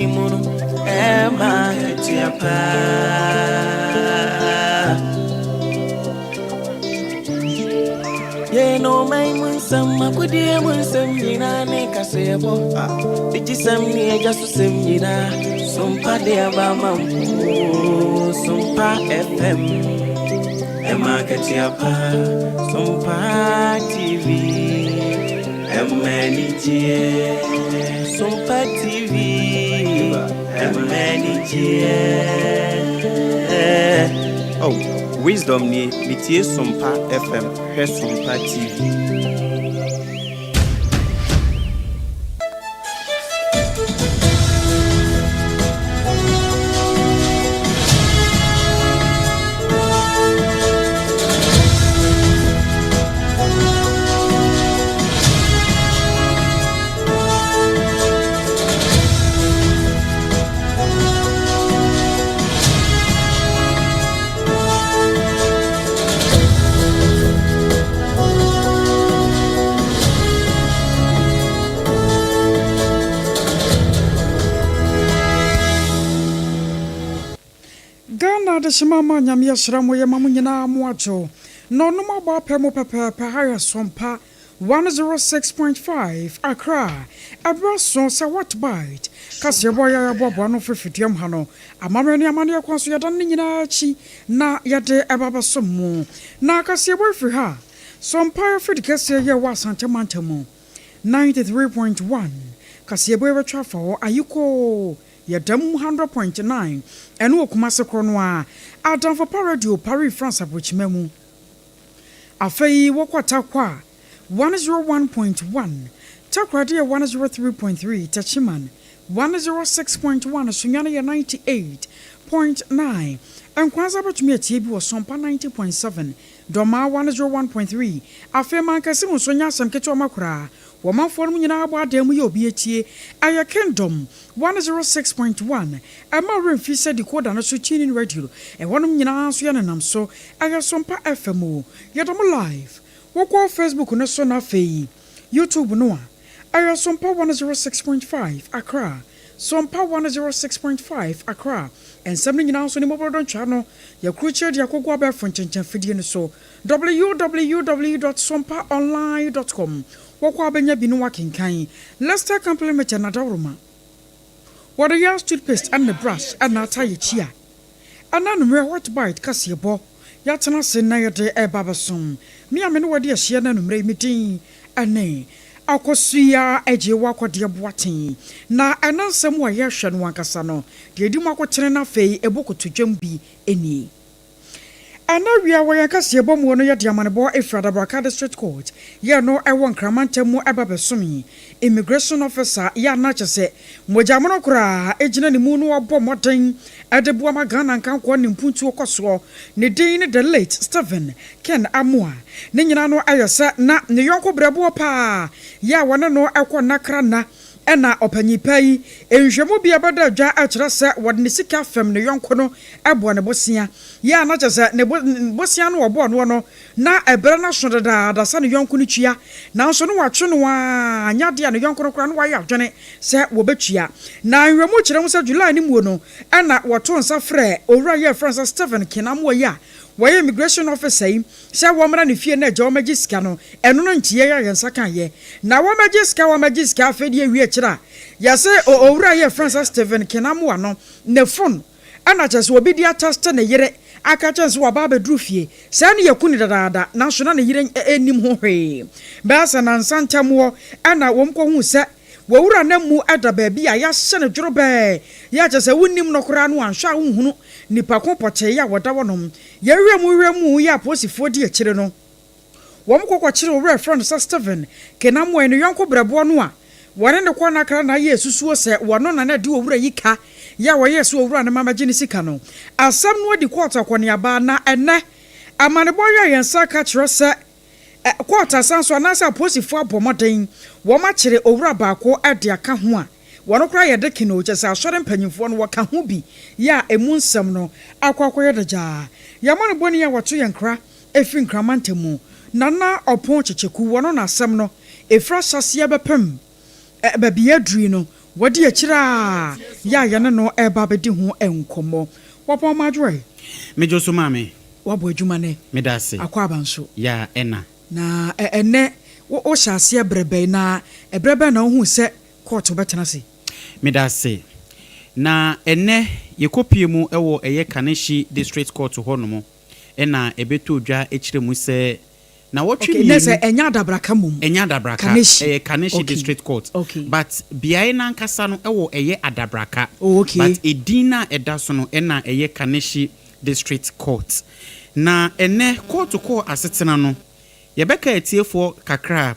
Mu no ɛma akatua paa. Yɛn ɔman mu nsɛm, akodie mu nsɛm nyinaa ne kaseɛbɔ. Digyisɛm ne agya so sɛm nyinaa. Sompa de aba ama mpo. Sompa FM. Ɛma akatua paa. Sompa TV. Ɛma anigyeɛ. Sompa TV. Ɛma anigyeɛ. Oh, Wisdom nie, metie Sompa FM, hwɛ Sompa TV. Ghana adehyema ma Nyame ahyira mo yɛma mo nyinaa mo adwo na ɔnom abɔ apɛ mo pɛpɛɛpɛ ha yɛ Sompa 106.5 Accra Ɛberɛ so sɛ What Bite kaseɛbɔ a yɛaboaboa ano firi fiduam ha no amammerɛ ne amanneɛ kwan so yɛdan ne nyinaa akyi na yɛde ɛba bɛsom mo na kaseɛbɔ yi firi ha Sompa afidi kɛseɛ yi a ɛwɔ Asante mantam mu 93.1 kaseɛbɔ yi bɛtwa afa hɔ ayikoo Yɛda mu 100.9 ɛno wɔ Kumase korɔ no ara Adamfo Pa Radio Paris France aburokyima mu Afei wɔkɔ Tarkwa 101.1, Takoradi yɛ 103.3, Techiman 106.1, Sunyani yɛ 98.9. Nkoranza bɛtumi atie bi wɔ Sompa 90.7, Dormaa 101.3. Afei Mankessim nso nyɛ asɛm ketewa ma koraa. Wɔ manfoɔ no mu nyinaa bɔ adan mu yɛ obi atie. Ɛyɛ Kingdom 106.1. Ɛmma wo werɛ mfi sɛ decoder no so TuneIn Radio ɛhɔnom nyinaa nso yɛnenam so. Ɛyɛ Sompa FM o. Yɛda mo live. Wokɔ Facebook no so na afei YouTube no a, ɛyɛ Sompa 106.5 Accra. Sompa 106.5 Accra. Nsɛm no nyinaa nso ne mmɔborɔdɔ ntwaa no yɛakrukyire de akɔgu abɛɛfo nkyɛnkyɛn fidie no so. Www dot sompaonline dot com Wɔkɔ a bɛnya bi na wɔakenkan. Lester Company Limited na dawuroma. Wɔde Yaz toothpaste ne brush na ata yɛn akyi a ɛna anwummerɛ Hot Bite kaseɛbɔ yɛatena ase na yɛde reba abɛsom. Me a me ne wo adi ahyia no anwummerɛ yi me din ne Akosua Agyewa Kɔdeɛ Boateng. Na ɛna nsɛm a yɛrehwɛ no ankasa no deɛ ɛdi mu akotene na afei ɛbɔ kotodwam bi nie. Ɛna awia wɔ yɛn kaseɛbɔ muo no yɛde amanebɔ ɛfiri Adabraka District Court yɛ no ɛwɔ Nkran mantam mu ɛba bɛsome Immigration Officer yɛ a na kyɛsɛ mogya mono koraa ɛgyina ne mu na wabɔ mmɔden ɛde boa ma Ghana nkankoa ne mpuntuo kɔ soɔ. Ne din ne The Late Stephen Ken Amoah. Ne nyinaa no ɛyɛ sɛ na ne yɔnko brɛboɔ paa yɛ a wɔne no ɛkɔ nna kra nna Ɛna ɔpanyin pa yi, nhwehwɛmu bi a ɛbɛda dwa kyerɛ sɛ wɔde ne sika fɛm ne yɔnko no bɔɔ ne bosea. Yɛ a na kyerɛ sɛ ne bosea no ɔbɔɔ noɔ no, na ɛberɛ no aso dedaada sɛ ne yɔnko no tua. Nanso na watwe no ara, anyɛ adeɛ a ne yɔnko no koraa na wayɛ adwene sɛ wɔbɛtua. Na nhwehwɛmu kyerɛ mu sɛ July no muo no na wɔtoo nsa frɛɛ owura yi a yɛfrɛ no sɛ Stephen Kinamoa yi a wɔyɛ immigration officer yi sɛ wɔmmra ne fie na agya wɔmmɛgye sika no, ɛno no nti yɛn a yɛn nsa kaeɛ. Na wɔmmɛgye sika, wɔmmɛgye sika, afei deɛ ɛwie akyire a, yɛse owura yi a yɛfrɛ no sɛ Stephen Kenamoa no, ne phone ɛna kyerɛ sɛ obi de atɛste ne yere aka akyerɛ no sɛ waba abɛduru fie. Saa no yɛku no dadaada, nanso na ne yere nnim ho hwee. Bɛyɛ sɛ nnansa ntam hɔ ɛna wɔkɔhuu sɛ W'awura no amu da baabi a yɛahyɛ no dworobɛɛ, yɛ a kyerɛ sɛ wonnim no koraa no anhwɛ a wonhunu nnipa ko pɔtee a wɔda hɔnom. Yɛn werɛ mu werɛ mu yi a apolisifoɔ di akyire no, wɔkɔ kɔkyere owura a yɛfrɛ no sɛ Stephen Kenamoe, ne yɔnko brɛboɔ no a wɔne no kɔ Nakra na ayɛ asusuo sɛ wɔno na na ɛde owura yi ka yɛ a wɔyɛɛ sɛ owura no ma mɛgye ne sika no. Asɛm no adi kɔɔto akɔneaba na ɛnnɛ amanebɔ yi a yɛn nsa aka kyerɛ sɛ Kɔɔt asan so anaasɛ apolisifo abɔ mmɔden wɔn akyere owura baako de aka ho a, wɔn koraa yɛ dekin o, kyerɛ sɛ asɔre mpanyimfoɔ no wɔka ho bi yɛ a emu nsɛm no akɔ akɔyɛ dagyaa. Yɛn amanebɔni a wɔto yɛn nkra firi Nkran mantam mu, Nana Ɔpon Kyekyeku, wɔno na asɛm no ɛfiri ahyɛaseɛ bɛpem baabi aduru yi no, Wadi akyire a yɛ a yɛne no reba abɛdi ho nkɔmmɔ. Wapɔn Madwoe. Medwo so maame. Wabɔ adwuma nɛ. Meda ase. Akwaaba nso. Yaa ɛna. Na ɛnnɛ wo hyɛ aseɛ berɛ bɛn na ɛberɛ bɛn na wohuu sɛ kɔɔto bɛtena ase? Meda ase. Na ɛnnɛ yɛkɔpue mu wɔ ɛyɛ Kaneshie District Court hɔ nom ɛna ɛbɛtɔɔ dwa kyerɛ mu sɛ Nawɔtwe Okay, nɛ mmienu. sɛ ɛnyɛ Adabraka mmom. Ɛnyɛ Adabraka, Kaneshie. ɛyɛ Kaneshie Okay, District Court. okay. But beaeɛ no ankasa no ɛwɔ ɛyɛ Adabraka. Oh, okay. But edin no a ɛda so no ɛna ɛyɛ Kaneshie District Court. Na ɛnnɛ kɔɔto kɔɔ asetena no, yɛbɛka atiefoɔ kakra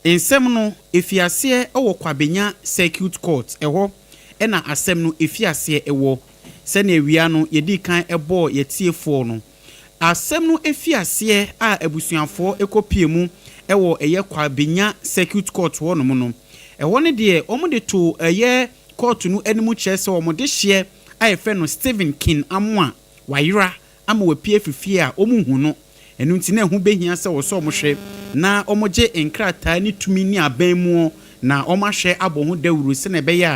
a, nsɛm no ɛfi aseɛ wɔ Kwabenya Circuit Court, ɛhɔ na asɛm no ɛfi aseɛ wɔ. Sɛdeɛ awia no yɛdii kan bɔɔ yɛatiefoɔ no, asɛm no ɛfi aseɛ a abusuafoɔ kɔpie mu wɔ ɛyɛ Kwabenya Circuit Court hɔ nom no, ɛhɔ no deɛ wɔde too ɛyɛ kɔɔto no anim kyerɛ sɛ wɔn dehyeɛ a yɛfrɛ no Stephen King Amoah wayera ama wapue afi fie a wɔnhu no. Ɛno nti na ɛho bɛhia sɛ wɔsɔ wɔn hwɛ na wɔgye nkrataa ne tumi ne aban muo na wɔahwɛ abɔ ho dawuro sɛdeɛ ɛbɛyɛ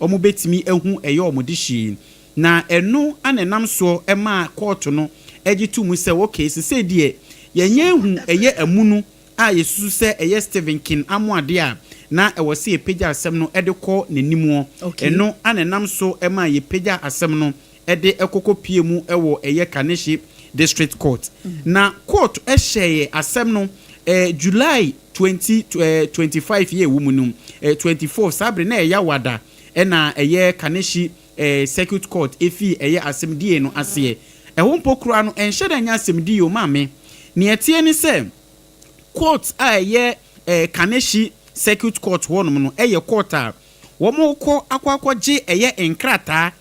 a wɔbɛtumi ahu ɛyɛ wɔn dehyeɛ yi. Na ɛno na ɛnam soɔ maa kɔɔto no gye too mu sɛ okay sesei deɛ yɛanya ahu ɛyɛ amu no a yɛsusu sɛ ɛyɛ Stephen King Amoah deɛ a, na ɛwɔ sɛ yɛpagya asɛm no de kɔ n'anim. Ɛno na ɛnam so maa yɛpagyaa asɛm no de kɔkɔpuee mu wɔ ɛyɛ Kaneshie District Court. Na court hyɛɛ asɛm no July 2025 yi a ɛwɔ mu no mu, 24, saa bere na ɛyɛ Yawada na ɛyɛ Kaneshie Circuit Court fii ɛyɛ asɛmdie no aseɛ. Ɛhɔ mpo koraa no, ɛnhyɛ da nyɛ asɛmdie o, maame. Nea ɛteɛ ne sɛ, court a ɛyɛ Kaneshie Circuit Court hɔnom no yɛ court a wɔrekɔ akɔ akɔgye ɛyɛ nkrataa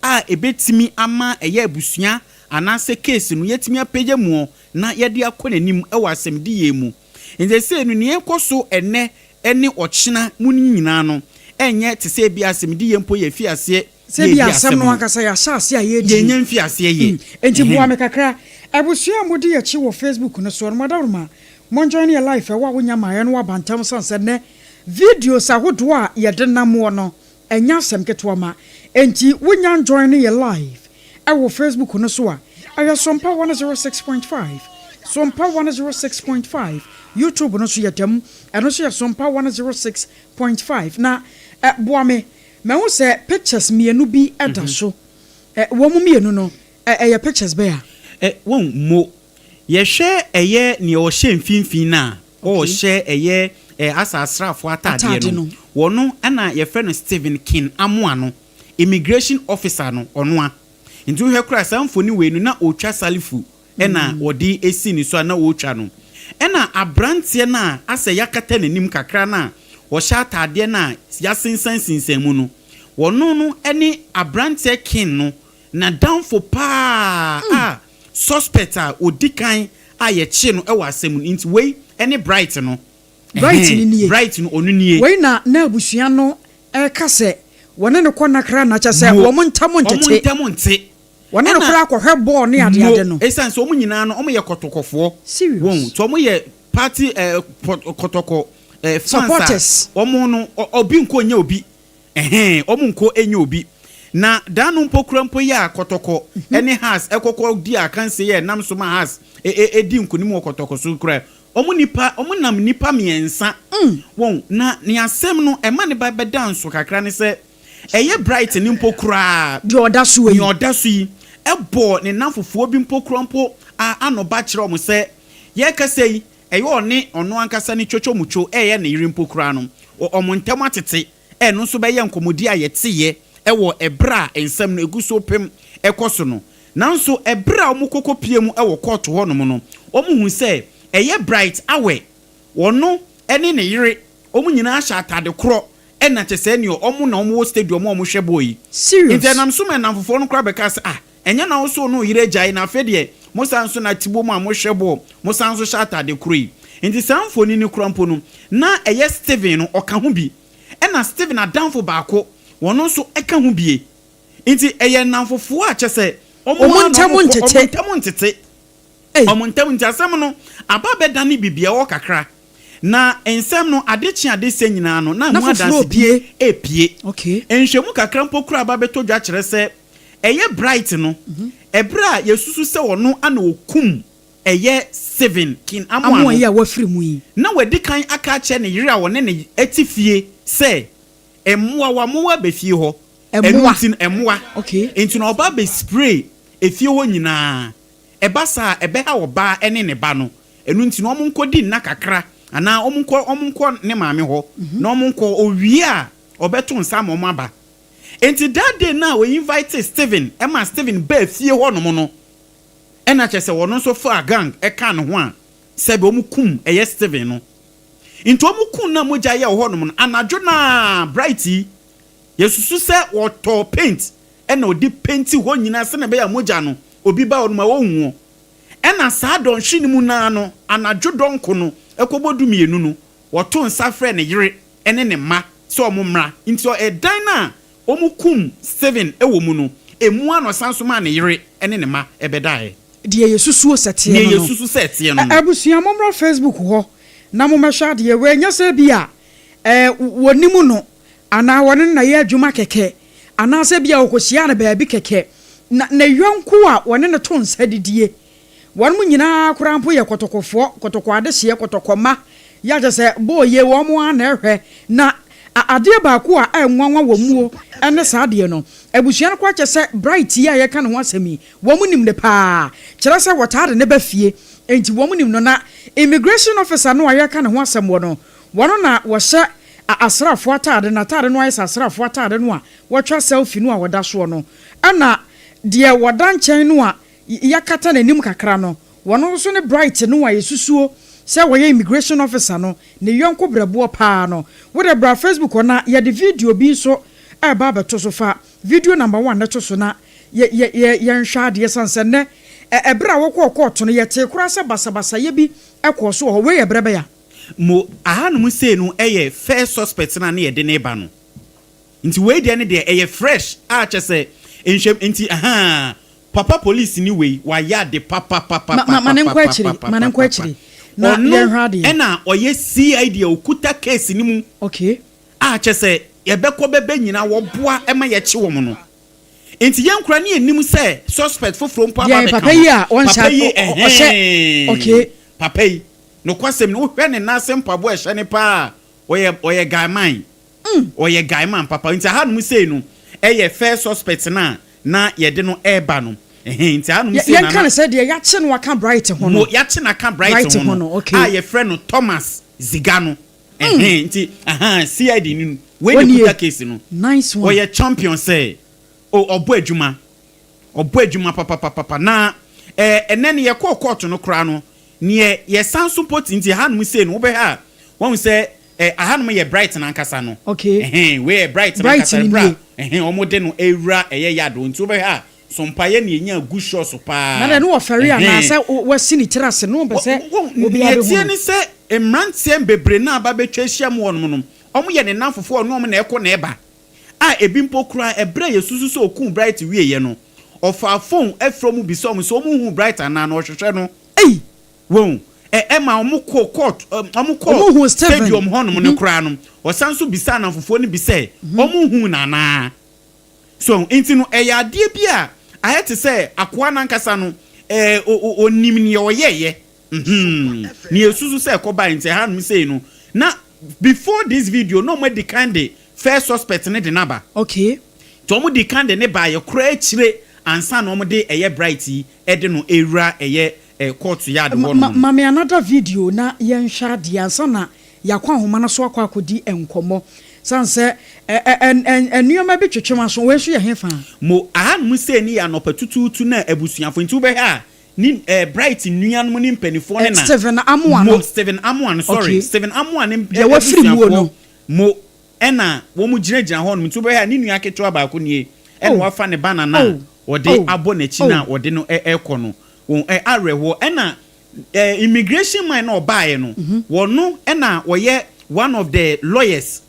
a ɛbɛtumi ama ɛyɛ abusua anaasɛ case no yɛatumi apagya muo na yɛde akɔ n'anim wɔ asɛmdiyɛ mu. Nti seesei no nea ɛrekɔ so ɛnnɛ ne ɔkyena mu no nyinaa no ɛnyɛ te sɛ ebia asɛmdiyɛ mpo yɛafi aseɛ Sɛ ebia yɛredi asɛm asɛm no no. ankasa yɛahyɛ aseɛ a yɛredi. Yɛnnya mfii aseɛ yɛ. Enti boa Ɛhɛn. me kakra. Abusua a modi yɛn akyi wɔ Facebook no soɔ no, mo adaworoma, mon join yɛn live ɛwɔ a wonya mmaeɛ no waba ntɛm sane sɛ nnɛ videos ahodoɔ a yɛde nam woɔ no ɛnyɛ asɛm ketewa ma enti wonya njoine yɛn live ɛwɔ Facebook no so a ɛyɛ Sompa 106.5 Sompa 106.5 YouTube no nso yɛda mu ɛno nso yɛ Sompa 106.5 na boa me mahu sɛ pictures mmienu bi ɛda so wɔn mmienu no ɛyɛ pictures bɛn a? Ɛ wɔn mo yɛhwɛ ɛyɛ nea ɔhyɛ mfimfini no a ɔhyɛ ɛyɛ ɛ asa asraafoɔ ataadeɛ no wɔno ɛna yɛfrɛ no Stephen King Amoah no immigration officer no ɔnoa nti wohwɛ koraa saa mfoni wei no na ɔretwa Salifu ɛna wɔde esi ne so a na ɔretwa no ɛna abranteɛ no a asɛ yakata n'anim kakra no a ɔhyɛ ataadeɛ no a yasensan sinsan mu no wɔno no ɛne abranteɛ King no n'adamfo paa a suspect a odi kan a yɛkye no ɛwɔ asɛm no nti wei ɛne Bright no. Bright ni nie. Bright no ɔno nie. Wei na na abusua no ɛka sɛ wɔne no kɔ nakra na kyɛ sɛ wɔn ntam ntete. Wɔn ntam nte. Wɔne no koraa akɔhwɛ bɔɔl ne adeade no. Ɛsiane sɛ wɔn nyinaa no wɔn yɛ kɔtɔkɔfoɔ. Serious. Wɔn nti wɔn yɛ party kɔtɔkɔ fans a Supporters. wɔn no obi nko nyɛ obi. Ɛhɛn wɔn nko nyɛ obi. Na daa no mpo kura mpo yɛ a kɔtɔkɔ ɛne Hearts ɛkɔkɔ di akansie yɛ ɛnam so ma Hearts ɛdi nkunim wɔ kɔtɔkɔ so kura. Wɔn nipa wɔn nam nipa mmiɛnsa. Wɔn na ne asɛm no ɛma ne ba bɛda nso kakra ne sɛ ɛyɛ Bright ne mpo koraa. Deɛ ɔda so yi. Deɛ ɔda so yi ɛbɔ ne nam fufuo bi mpo kura mpo a ano ba kyerɛ wɔn sɛ yɛrekasa yi ɛyɛ ɔne ɔno ankasa ne twotwo mutwo ɛyɛ ne yere mpo koraa no wɔn ntam atete ɛno nso bɛyɛ nkɔmɔdi a yɛteeɛ ɛwɔ ɛberɛ a nsɛm no egu so pem ɛkɔ so no. Nanso ɛberɛ a wɔn kɔkɔ pie mu ɛwɔ kɔɔto hɔnom no wɔn hu sɛ ɛyɛ Bright Awɛ wɔno ɛne ne yere wɔn nyinaa hyɛ ataade korɔ ɛna kyɛ sɛ nea wɔn na wɔn wɔ stadium a wɔn hwɛ bɔɔl yi. Serious. Nti ɛnam so ma ɛnam fofoɔ no koraa bɛka sɛ ah ɛnyɛ na ɔso no yere agyae na afei deɛ mo san so na tibo mu a mo hwɛ bɔɔl mo san so hyɛ ataade korɔ yi. Nti saa mfoni no kora mpo no na ɛyɛ Stephen no ɔka ho bi ɛna Stephen adamfo baako wɔn nso ɛka ho bie. Nti ɛyɛ nnamfofoɔ a kyɛ sɛ wɔn ntam ntete. Wɔn ntam ntete. Wɔn ntam nti asɛm no aba bɛdane biribi ɛwɔ kakra. Na nsɛm no, ade kye ade sɛ nyinaa no, na Na ho foforɔ adansedie repue. repue. Nhwɛmu kakra mpo koraa ba bɛtɔ dwa kyerɛ sɛ ɛyɛ Bright no, ɛberɛ a yɛsusu sɛ ɔno na ɔkum ɛyɛ Stephen King Amoah Amoah no, yi a wafiri mu yi. na wadi kan aka akyerɛ ne yere a ɔne no te fie sɛ mmoawa mmoawa aba fie hɔ, ɛno Mmoa. nti no, mmoa, nti no ɔba abɛ spray efie hɔ nyinaa. Ɛba saa a, ɛbɛha ɔbaa ne ne ba no. Ɛno nti no, wɔnkɔdi nna kakra anaa wɔnkɔ wɔnkɔ ne maame hɔ na wɔnkɔ. Ɔwie a, ɔbɛto nsa ama wɔaba. Enti that day no a ɔinvitee Stephen ma Stephen baa fie hɔnom no, ɛna kyerɛ sɛ ɔno nso faa gang kaa ne ho a sɛbe wɔkum ɛyɛ Stephen no. Nti wɔkum no a mogya yɛɛ wɔ hɔnom no, anadwo no ara Bright yi, yɛsusu sɛ ɔtɔɔ paint ɛna ɔde penti hɔ nyinaa sɛnea ɛbɛyɛ a mogya no, obi ba hɔ nom a ɔnhu hɔ. Ɛna saa dɔnhwere no mu no ara no, anadwo dɔnko no ɛkɔbɔ dumienu no, wɔtoo nsa frɛɛ ne yere ne ne mma sɛ wɔn mmra. Nti ɛdan no a wɔkum Stephen wɔ mu no, ɛmu ara na ɔsan nso maa ne yere ne ne mma bɛdaeɛ. Deɛ yɛsusuo sɛ ɛteɛ Deɛ no no. yɛsusu sɛ ɛteɛ no no. Abusua mommra Facebook hɔ na mommɛhwɛ adeɛ wei, ɛnyɛ sɛ ebia wɔnim no anaa wɔne no na ɛyɛ adwuma kɛkɛ, anaasɛ ebia wɔkɔhyiaa no baabi kɛkɛ, na ne yɔnko a wɔne no to nsa didie. Wɔnom nyinaa koraa mpo yɛ kɔtɔkɔfoɔ, kɔtɔkɔ adehyeɛ, kɔtɔkɔ mma, yɛ a kyerɛ sɛ bɔɔ yie wɔn ara na ɛhwɛ. Na adeɛ baako a ɛnwanwa wɔ muo ne saa adeɛ no, abusua no koraa kyerɛ sɛ Bright yi a yɛreka ne ho asɛm yi, wɔn nim no paa, kyerɛ sɛ wɔtaa de no ba fie, enti wɔn nim no. Na immigration officer no a yɛreka ne ho asɛm wɔ no, wɔn na wɔhyɛ A Asraafoɔ ataade, n'ataade no ayɛ sɛ asraafoɔ ataade no a wɔtwa selfie no a wɔda soɔ no. Ɛna deɛ wɔda nkyɛn no a yɛakata n'anim kakra no, wɔno nso ne Bright no a yɛsusuo sɛ ɔyɛ immigration officer no ne yɔnko brɛboɔ paa no. Wo deɛ bra Facebook hɔ na yɛde video bi nso reba abɛto so. Fa video number one no to so na yɛ yɛ yɛ yɛnhwɛ adeɛ ɛsiane sɛ nnɛ ɛ ɛberɛ a wɔkɔɔ kɔɔto no yɛtee koraa sɛ basabasayɛ bi kɔɔ so wɔ hɔ. Wei yɛ berɛ bɛn a? Mo ahanom sei no yɛ first suspect no a na yɛde no reba no nti wei deɛ ne deɛ ɛyɛ fresh a kyɛsɛ nhwɛ nti ahaa papa police ni wei wayɛ ade Ma ma ma ne nkɔ akyiri ma ne nkɔ papapapapapapapapa akyiri na ɔno yɛnhwɛ adeɛ. ɛna ɔyɛ CID a ɔkuta case no mu a kyɛsɛ yɛbɛkɔ bɛbɛ nyinaa wɔboa ma yɛkye wɔn no nti yɛn koraa ne yɛnim sɛ suspect foforɔ mpo aba Deɛn abɛka papa ho yi a ɔnhyɛ papa yi ɔhyɛ ɛhɛn okay. papa yi Nokwasɛm ni, wohwɛ ne nan ase mpaboa a ɛhyɛ no paa a, ɔyɛ ɔyɛ guy man. Ɔyɛ guy man papa. Nti ahanom sei no yɛ first suspect no a na yɛde no reba no. Ɛhɛn, nti ahanom Yɛ sei na yɛnka na. no sɛ deɛ yɛakye no aka Bright ho Mo, no. yɛakye no aka Bright Bright ho ho no, no, okay. a yɛfrɛ no Thomas Ziga no. Ɛhɛn, nti ahaa, CID ni no, wei na Ɔnie. ɛkuta case no. Nice one. Ɔyɛ champion sɛ, oh, ɔbɔ adwuma. Ɔbɔ adwuma papapapapa. Na eh, ɛnnɛ no yɛkɔɔ kɔɔto no koraa no, Neɛ yɛsan so mpo te nti hanom sei no wobɛhwɛ a wahu sɛ eh, ahanom yɛ Brighton ankasa no. Ɛhɛn, wei yɛ Brighton Brighton ankasa no berɛ nie. a ɛhɛn wɔn de no awura ɛyɛ yard hɔ nti wobɛhwɛ a sompaeɛ na yɛnya gu shots paa. Na dɛ ne wɔfɛre anaa Ɛhɛn. sɛ wasi ne tiri ase no ɔmpɛ sɛ Wo, wo, obiara neɛ bɛhu ɛteɛ no. ne sɛ mmeranteɛ bebree no a aba abɛtwa ahyia mu hɔnom no, wɔyɛ ne nnamfofoɔ a ɔne wɔn na ɛkɔ na ɛba. A ebi mpo koraa ɛberɛ a yɛsusu sɛ ɔkuu Bright wieeɛ no, ɔfaa phone frɛ wɔn bisaa wɔn sɛ wɔhuu Bright anaa na ɔhwehwɛ no. Ei! Wahu? Ɛ, ɛma wɔn kɔɔ court, ɛ, wɔn kɔɔ Wɔn huu Stephen. stadium hɔnom no koraa no, ɔsan nso bisaa nnamfofoɔ no bi sɛ wɔn huu no anaa. So, nti no, ɛyɛ adeɛ bi a ayɛ te sɛ akoa no ankasa no, ɛ, o, o, ɔnim deɛ ɔyɛeɛ. Mm-hmm. Nea esusu sɛ ɛkɔbae nti ɛhanom sei no, na before this video na wɔn adi kan de first suspect no de no aba. Nti wɔn di kan de ne baeɛ koraa akyire ansa na wɔn de ɛyɛ Bright yi de no rewura ɛyɛ court yard hɔ nom no. Ma me another video na yɛnhwɛ adeɛ ansa na yɛakɔ ahoma no so akɔ akɔdi nkɔmmɔ. Sane sɛ nneɛma bi twetwe m'aso. Wei nso yɛ hefa? Mo, ahanom sei no yɛ anɔpa tutuutu na abusuafo nti wobɛhwɛ a Ne eh, Bright nuanom ne mpaninfoɔ ne na. Stephen Amoah Mo, no. Stephen Amoah no, sorry. Stephen Amoah ne Deɛ wafiri muo abusuafoɔ no. mo ɛna wɔn gyinagyina hɔ nom. Nti wobɛhwɛ a ne nua ketewa baako nie ɛna wafa ne banana a ɔde abɔ n'akyi no a ɔde no ɛrekɔ no. Wɔn ɛ awerɛhoɔ. Ɛna eh, immigration man no a ɔbaeɛ no, wɔno ɛna ɔyɛ one of the lawyers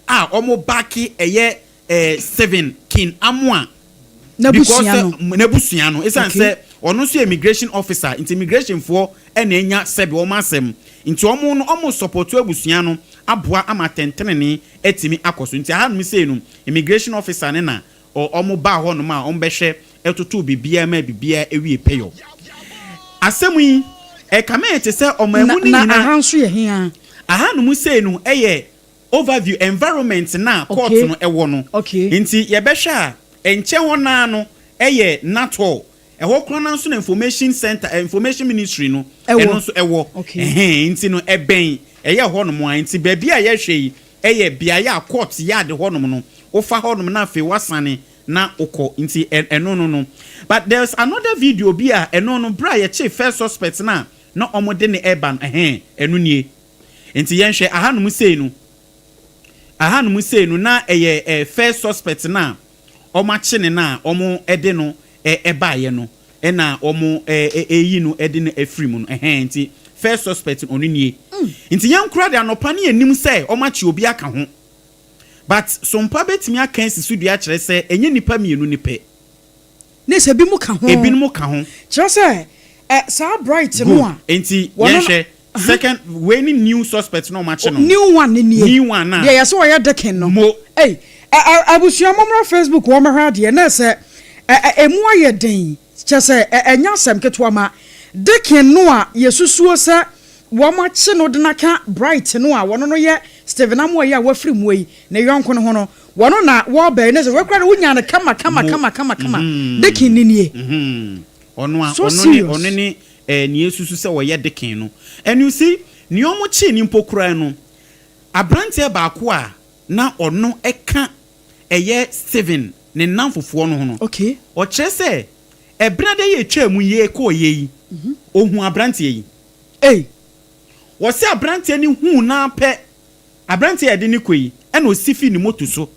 a wɔn backe ɛyɛ eh, Stephen King Amoah because N'abusua no. n'abusua no esan sɛ ɔno nso yɛ immigration officer nti immigration foɔ ɛna anya sɛbi wɔn asɛm. Nti wɔn no wɔn support abusua no aboa ama atɛntenenee atumi akɔ so. Nti ahanom sei no, immigration officer no na wɔn baa hɔnom a wɔn bɛhwɛ totoo biribiara maa biribiara wie pɛyɔ. Asɛm yi, ɛkame te sɛ ɔman mu no Na nyinaa. aha nso yɛ he a? Ahanom sei no yɛ overview, environment no a court no wɔ no. Nti yɛbɛhwɛ a, nkyɛn hɔ no ara no yɛ Nuttall. Ɛhɔ koraa no ara nso na information centre, information ministry no, ɛno nso ɛwɔ. Ɛhɛn, nti no ɛbɛn, ɛyɛ hɔnom ara. Nti baabi a yɛhwɛ yi yɛ beaeɛ a court yard hɔnom no, wofa hɔnom na afei woasane na wokɔ. Nti ɛno no no. But there's another video bi a ɛno no, berɛ a yɛkyee first suspect no a na wɔde no reba no, ɛhɛn, ɛno nie. Nti yɛnhwɛ, ahanom sei no, ahanom sei no na ɛyɛ eh, first suspect no a wɔakye no no a wɔde no baeɛ no na wɔreyi no de no afiri mu no, ɛhɛn, nti first suspect no ɔno nie. Nti yɛn koraa de anɔpa no yɛnnim sɛ wɔakye obi aka ho. But Sompa bɛtumi aka asi so dua akyerɛ sɛ ɛnyɛ nnipa mmienu no pɛ. Ne sɛ ebinom ka ho. Ebinom ka ho. Kyerɛ sɛ, ɛ, saa Bright no Good. a. Enti Wɔno no. yɛnhwɛ second, wei ne new suspect no a wɔakye no no. New one no nie. New one no a. Deɛ yɛse ɔyɛ deacon no. Mo. Ei, ɛ, ɛ, abusua mommra Facebook hɔ mmɛhwɛ adeɛ. Na sɛ, ɛ, ɛ, emu ayɛ den. Kyerɛ sɛ, ɛ, ɛnyɛ asɛm ketewa ma deacon no a yɛsusuo sɛ wɔakye no de no aka Bright no a wɔno no yɛ Stephen Amoah yi a wafiri mu yi ne yɔnko no ho no. Wɔno na wɔɔba yi na sɛ wei koraa de wonya no kama kama kama kama kama Dekin no nie. Ɔno a So ɔno ne serious. ɔno ne eh, nea esusu sɛ ɔyɛ Dekin no. And you see, nea wɔn kyee no mpo koraa no, abranteɛ baako a na ɔno ka ɛyɛ Stephen ne nnamfofoɔ no ho no, Okay. ɔkyerɛ sɛ ɛberɛ da yi a etwaa mu yi kɔɔeɛ yi, ohuu abranteɛ yi. Ei. Wɔse abranteɛ no huu no ara pɛ Aberanteɛ a yɛde no kɔ yi na ɔsi fii ne moto so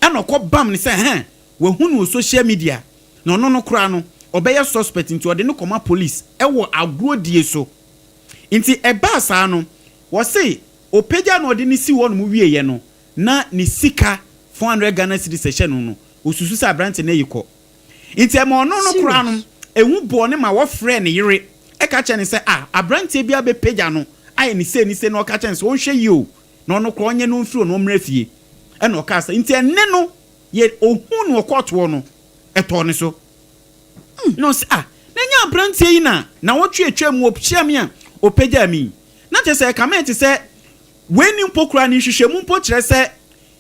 na ɔkɔ bam no sɛ hɛn wahu no wɔ social media na ɔno no koraa no ɔbɛyɛ suspect nti ɔde no kɔma police wɔ agorɔ die so. Nti ɛbaa saa no wɔse ɔpagyaa no ɔde no sii hɔ nom wieɛ no na ne sika 400 Ghana cedis ɛhyɛ no no ɔsusu sɛ aberanteɛ no ayi kɔ. Nti ɛma ɔno no koraa no Serious. ehu bɔɔ no ma wɔfrɛɛ ne yere ka kyerɛɛ no sɛ ah aberanteɛ bi abɛpagya no ayɛ no sei ne sei na ɔka kyerɛɛ no sɛ ɔnhwɛ yie o na ɔno koraa ɔnyɛ no ɔmfiri hɔ na ɔmmra fie ɛna ɔkaa sɛ nti ɛnne no yɛ ɔhuu no wɔ kɔɔto hɔ no ɛtɔɔ ne so na ɔsɛ ah na ɛnyɛ aberanteɛ yi na nawɔtwe atwa mu ɔhyia me a ɔpagyaa me yi na kyerɛ sɛ ɛkame te sɛ wei ni mpo koraa ne nhwehwɛmu mpo kyerɛ sɛ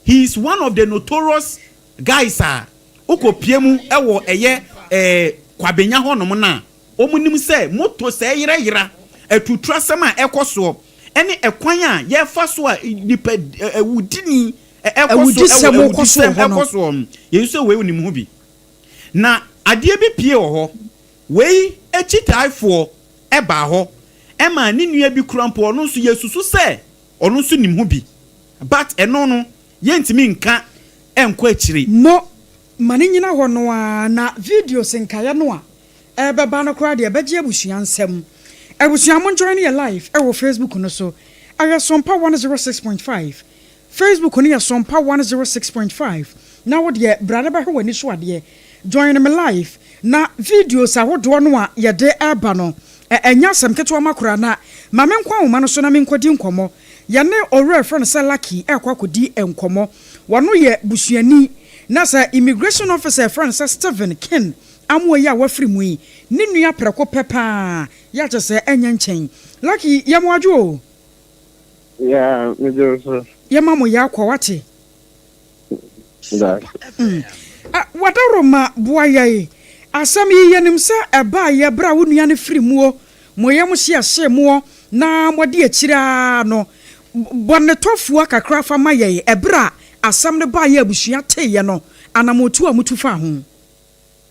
he is one of the notorious Guys a wokɔ pie mu wɔ ɛyɛ eh Kwabenya hɔ nom no a wɔn nim sɛ moto sɛɛ yera yera, atuturasɛm a ɛkɔ soɔ ɛne ɛkwan a yɛfa so a nipa awudini ɛkɔ so ɛwɔ Awudisɛm kɔ so awudisɛm wɔ hɔ no. ɛkɔ soɔ no yɛn nso wei nim ho bi. Na adeɛ bi pie wɔ hɔ wei akyitaafoɔ ɛbaa hɔ ɛmaa ne nua bi kura mpo ɔno nso yɛsusu sɛ ɔno nso nim ho bi but ɛno no yɛntumi nka nkɔ akyiri. Mo ma no nyina hɔ no ara na videos nkaeɛ no a ɛrebɛba no koraa deɛ ɛbɛgye abusua nsam. Abusua mo njoine yɛ live ɛwɔ Facebook no so. Ɛyɛ Sompa 106.5. Facebook no yɛ Sompa 106.5 na wo deɛ bra na bɛhwɛ w'ani so adeɛ. Join me live na videos ahodoɔ no a yɛde reba no ɛnyɛ asɛm ketewa ma koraa na ma menkɔ ahoma no so na menkɔdi nkɔmmɔ. Yɛne owura a yɛfrɛ no sɛ Lucky rekɔ akɔdi nkɔmmɔ. Wɔno yɛ busuani na sɛ immigration officer a yɛfrɛ no sɛ Stephen Ken Amoah yi a wafiri mu yi ne nua prɛko pɛ paa yɛ a kyerɛ sɛ ɛnyɛ nkyɛn. Lucky yɛ mo adwo o. Yeah, me gye wo so. Yɛma mo yɛ akɔ wate. Medase. Wadaworoma boa yɛn. Asɛm yi yɛnim sɛ ɛbaeɛ berɛ a wo nua no firi muo, mo yam hye ɛhyee moɔ na moadi akyire ara no. Bɔ ne tɔfoa kakra fa ma yɛn ɛberɛ a asɛm no baeɛ a abusua teeɛ no, anammɔntuo a motu faa ho.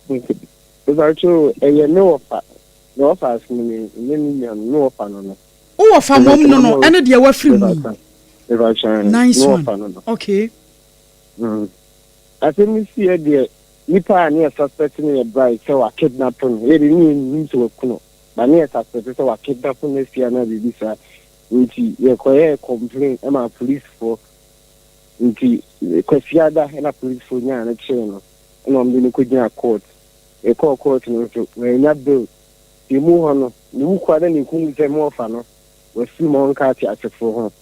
Okay. Mepakyɛw, ɛyɛ me wɔfa, me wɔfa asene me, ɛnyɛ me nua no, me wɔfa no no. Wo wɔfa mmom no no, ɛne deɛ wafiri mu yi. Mepakyɛw, me Nice one. wɔfa no no. Okay. Asɛm no siiɛ deɛ, nipa a ne yɛ suspect no yɛ Bright sɛ wa kidnap no, yɛ deɛ ne yɛ nnim sɛ waku no, but ne yɛ suspect sɛ wa kidnap no asie anaa biribi saa, nti yɛ kɔyɛɛ complain maa police foɔ, nti Kwasiada na police foɔ nyaa no kyee no, ɛna wɔn de no kɔ gyina court, yɛ kɔɔ court no nso, wannya bail, nti emu hɔ no, ne wu koraa na ne hu sɛ me wɔfa no. wafiri mu a ɔnka ateasefoɔ ho.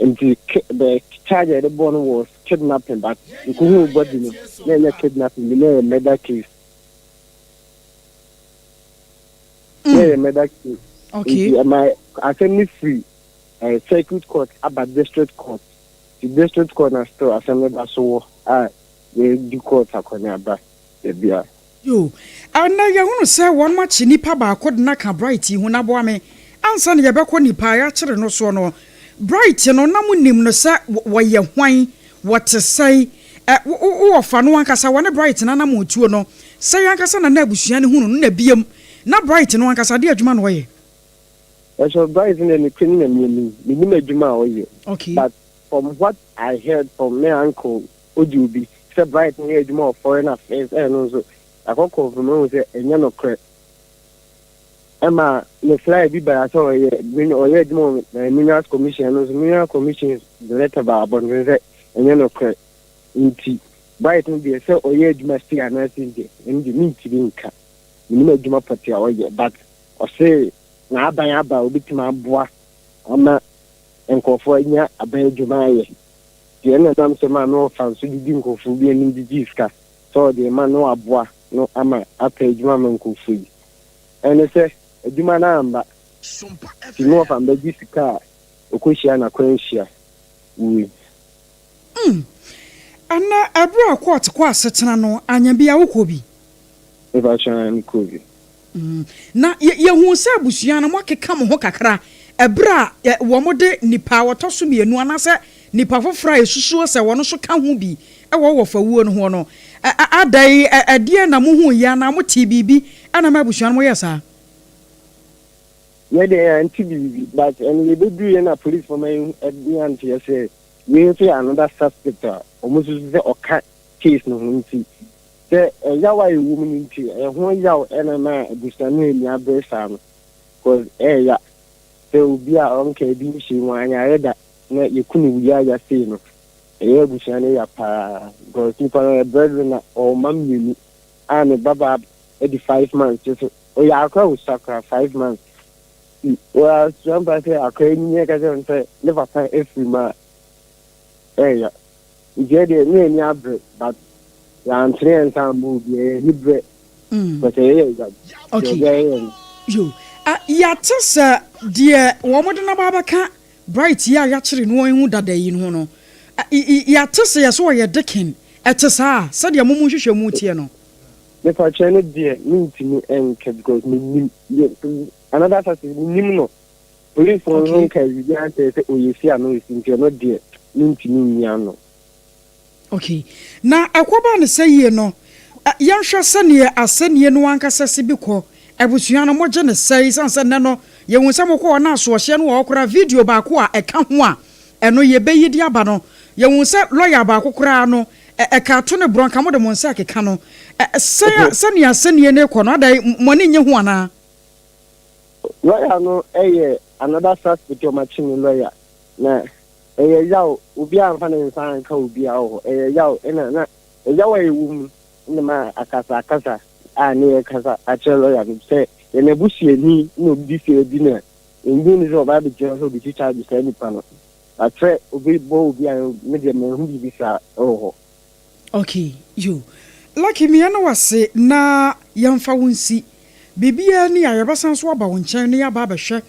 Nti the charge a yɛde bɔɔ no was kidnapping, but nkohuu body no, na ɛnyɛ kidnapping bi, na ɛyɛ murder case. Na ɛyɛ murder case. Nti ɛma asɛm no firi circuit court aba district court. Nti district court na still asɛm no da so wɔ a yɛdi court akɔneaba da biara. Yo, ɛnɛ yɛhunu sɛ wɔn akye nipa baako de n'aka Bright yi ho. Na boa me ansa na yɛbɛkɔ nipa a yɛakyere no soɔ no, Bright no, na mo nim no sɛ wɔyɛ hwan, wɔte sɛe? Ɛ wowɔ fa no ankasa, wɔne Bright no anam otuo no sɛ yɛn ankasa na abusua no hunu no na biem na Bright no ankasa de adwuma na ɔyɛ? Ɛsɛ Bright no ne kwe ne na mianim, menim adwuma a ɔyɛ. But from what I heard from my uncle Odi Obi sɛ Bright no yɛ adwuma wɔ foreign affairs, ɛno nso akɔ confirm ahu sɛ ɛnyɛ nokorɛ. Ɛma ne flyer bi baa sɛ ɔyɛ adwuma wɔ Minerals Commission no nso, Minerals Commission de letter baa abɔnten sɛ ɛnyɛ nokorɛ. Nti Bright no deɛ, sɛ ɔyɛ adwuma sei anaasɛ deɛ, ɛno deɛ mentumi nka. Menim adwuma pɔte a ɔyɛ, but ɔse n'aban aba a obɛtumi aboa ama nkurɔfoɔ anya aban adwuma ayɛ deɛ, ɛna nam sɛ maa na ɔfa nso didi nkurɔfoɔ bi anim gyegye sika sɛ ɔde ma na waboa no ama apɛ adwuma ama nkurɔfoɔ yi. Ɛne sɛ adwuma no amba nti na ɔfa mbɛgye sika a ɔkɔhyia n'akwanhyia wui. Ɛnɛ ɛberɛ a court kɔ asetena no, anya bi a wokɔ bi? Mepakyɛ, me kɔ bi. Na yɛhu sɛ abusua no moakeka mo ho kakra ɛberɛ a wɔn de nipa a wɔtɔ so mmienu anaasɛ nipa foforɔ a ɛsusuo sɛ wɔn nso ka ho bi ɛwɔ wɔfawuo no ho no ada yi, ɛdeɛ na mohu yi anaa motee biribi ɛna ma abusua no moyɛ saa? Yɛde yɛante biribi, but ɛno yɛbɛduru yɛ na police fɔma yi anteɛ sɛ wei nso yɛ another suspect a ɔmo susu sɛ ɔka case no ho. Nti sɛ ɛyaw a ɛwɔ mu no nti, ɛho yaw ɛna ma abusua no ani abere saa no, cause ɛɛya sɛ obi a ɔnka bi nhyɛ mu anyare da na yɛku no wuyi aya sei no, ɛyɛ abusua no ya paa, because nipa no yɛ breadwinner, ɔwɔ mmienu a ne babaa adi 5 months so, ɔyɛ akora osua kora 5 months. Wɔasua mpa sɛ akora yi nyɛ ka kyerɛ no sɛ ne papa afiri mu a, ɛɛya. Nti ɛdeɛ ne ani abere, but yɛantene yɛn nsa ammɔ obi, ɛyɛ ani berɛ because ɛyɛ ya. Deɛ ɛyɛ no. Yo, yɛate sɛ deɛ wɔn de naba abɛka Bright yi a yɛakyere no wɔn ho dada yi no ho no, yɛate sɛ yɛ sɛ ɔyɛ deacon. Ɛte saa sɛdeɛ mo mu nhwehwɛ mu teɛ no? Mepakyɛ, no deɛ mentumi ɛnka because menim another suspect, menim no. Police no nso nka biribi ankyerɛ sɛ ɔyɛ si ano ɔsi, nti ɛno deɛ mentumi nyi ano. Okay, na ɛkɔba ne sɛ yie no, yɛnhwɛ sɛneɛ asɛnnie no ankasa si bi kɔ. Abusua no mogye ne sɛe sane sɛ nnɛ no yɛhu sɛ mokɔ hɔ na asoɔhyeɛ no wɔ hɔ koraa. Video baako a ɛka ho a ɛno yɛbɛyi de aba no, yɛhu sɛ lɔya baako koraa no ɛka ato ne borɔ nka mode mo nsa ɛkeka no. Sɛ sɛnea asɛnnie no kɔ no ada, mo ani nye ho anaa? Lɔya no ɛyɛ another suspect ɔmakye ne lɔya na ɛyɛ yaw. Obi amfa ne nsa anka obiara wɔ hɔ, ɛyɛ yaw. Ɛna na ɛyaw a ɛwɔ mu ne ma akasa akasa a ne yɛ kasa akyerɛ lɔya no sɛ yɛn abusuani na obi si adi na ngu ne sɛ ɔba abɛgyina sɛ obi charge saa nipa no akyerɛ obi bɔ obi a me deɛ mahu biribi saa ɛwɔ hɔ. Okay, yo, Lucky, mmea no wase na yɛmfa wo nsi biribiara ni a yɛbɛsan so aba wo nkyɛn na yɛaba abɛhwɛ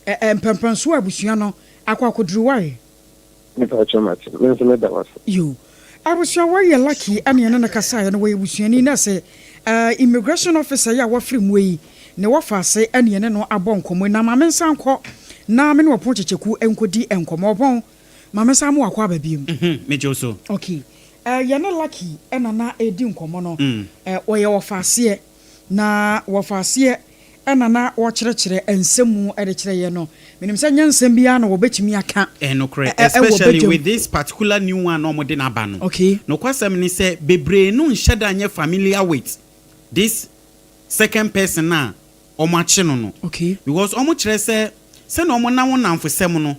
mpɛmpɛnso a abusua no akɔ akɔduru wae. Nipa kyerɛ mate, me nso meda wase. Yo, abusua, wɔyɛ Lucky ɛne ɛne no kasaeɛ no, wɔyɛ busuani na sɛ immigration officer yi a wɔafiri mu yi ne wɔfa ase ɛne ɛne no abɔ nkɔmmɔ. Na maame nsa nkɔ na me ne Ɔpɔn Kyekyeku nkɔdi nkɔmmɔ. Ɔpɔn, maame nsa mo wakɔ aba biem. Megye wo so. Okay, yɛne Lucky ɛna na ɛdi nkɔmmɔ no. Wɔyɛ wɔfa aseɛ na wɔfa aseɛ ɛna na wɔkyerɛkyerɛ nsɛm mu ɛde kyerɛ yɛn no. Menim sɛ nyɛ nsɛm biara na wɔbɛtumi aka. Ɛnokorɛ, especially with this particular new one na ɔmode n'aba no. Nokwasɛm ne sɛ bebree no nhyɛ da nyɛ familiar with this second person a ɔmo akye no. Because ɔmo kyerɛ sɛ sɛnea ɔmo nam nnamfosɛm no,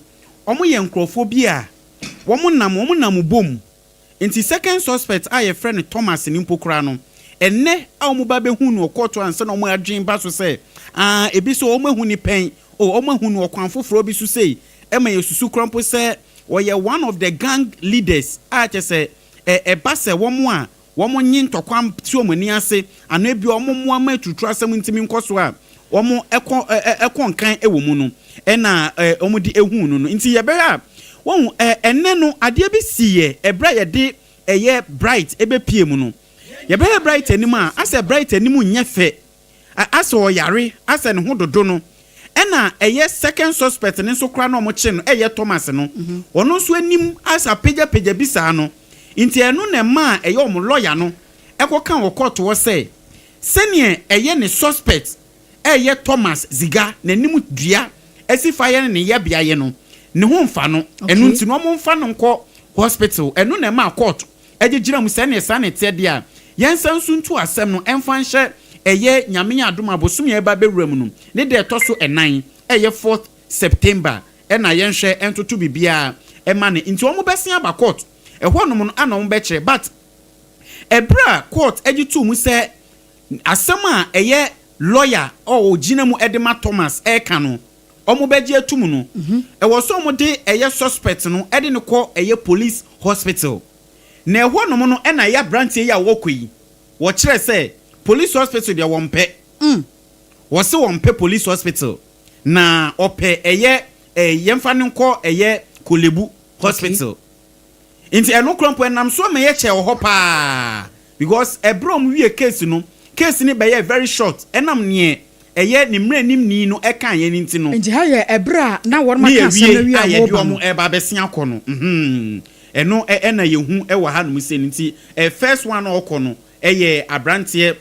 ɔmo yɛ nkurɔfoɔ bi a wɔn nam bom. Nti second suspect a yɛfrɛ no Thomas ne mpo koraa no, ɛnɛ a wɔn ba bɛhu no ɔkɔɔto ansa na wɔn adwene ba so sɛ aa ebi so wɔn ahu ne pɛn. Oh, wɔn ahu no wɔ kwan foforɔ bi so sei, ɛma yɛsusu koraa mpo sɛ ɔyɛ one of the gang leaders a kyerɛ sɛ ɛ ɛba sɛ wɔn a wɔn nye ntɔkwa si wɔn ani ase anaa ebia wɔn mmoa ma aturuturu asɛm ntumi nkɔ so a wɔn kɔ ɛ ɛ ɛkɔ nkan wɔ mu no ɛna ɛ wɔn de ehuu no no. Nti yɛbɛhwɛ a, wɔhu ɛ ɛnnɛ no adeɛ bi siiɛ ɛberɛ a yɛde ɛyɛ Bright ɛbɛpie mu no. Yɛbɛhwɛ Bright anim a, asɛ Bright anim nyɛ fɛ, asɛ ɔyare, asɛ ne ho dodo no. Ɛna ɛyɛ second suspect no nso koraa na wɔkye no, ɛyɛ Thomas no, ɔno nso anim asɛ apagyapagya bi saa no. Nti ɛno na ɛmaa ɛyɛ wɔn lawyer no ɛkɔka wɔ court hɔ sɛ, sɛdeɛ ɛyɛ ne suspect ɛyɛ Thomas Ziga n'anim dua asi fa yɛ ne ne yɛbea yɛ no, ne ho mfa no. Ɛno nti no wɔmfa no nkɔ hospital. Ɛno na ɛmaa court gyegyina mu sɛ ɛneɛ saa na ɛteɛ deɛ a, yɛnsan nso ntu asɛm no mfa nhyɛ ɛyɛ Nyame adom a bosome a ɛreba abɛwura mu no ne da ɛtɔ so ɛnan, ɛyɛ fourth September ɛna yɛnhwɛ ntoto biribiara ɛma no. Nti wɔn bɛsen aba court ɛhɔ nom no ana wɔn bɛkyerɛ but ɛberɛ a court gye too mu sɛ asɛm a ɛyɛ lawyer a ɔgyina mu de ma Thomas ɛreka no wɔn bɛgye atum no, ɛwɔ sɛ wɔn de ɛyɛ suspect no de no kɔ ɛyɛ police hospital. Na ɛhɔ nom no ɛna ɛyɛ abranteɛ yi a wɔkɔ yi, wɔkyerɛ sɛ police hospital deɛ wɔmpɛ. Wɔse wɔmpɛ police hospital, na ɔpɛ ɛyɛ eh, yɛmfa no nkɔ ɛyɛ Korlebu hospital. Nti ɛno koraa mpo ɛnam so ma yɛkyɛɛ wɔ hɔ paa because ɛberɛ a wɔn wie case no, case no bɛyɛɛ very short ɛnam neɛ ɛyɛ ne mmaranimni no ɛkaeɛ no nti no. Nti ha yɛ ɛberɛ a na wɔnom Ne aka asɛm no yɛwie awie a a yɛde wɔreba no. wɔn ɛreba abɛsen akɔ no, mm-hmm, ɛno ɛna yɛhu ɛwɔ hanom sei no. Nti first one a ɔkɔ no ɛyɛ abranteɛ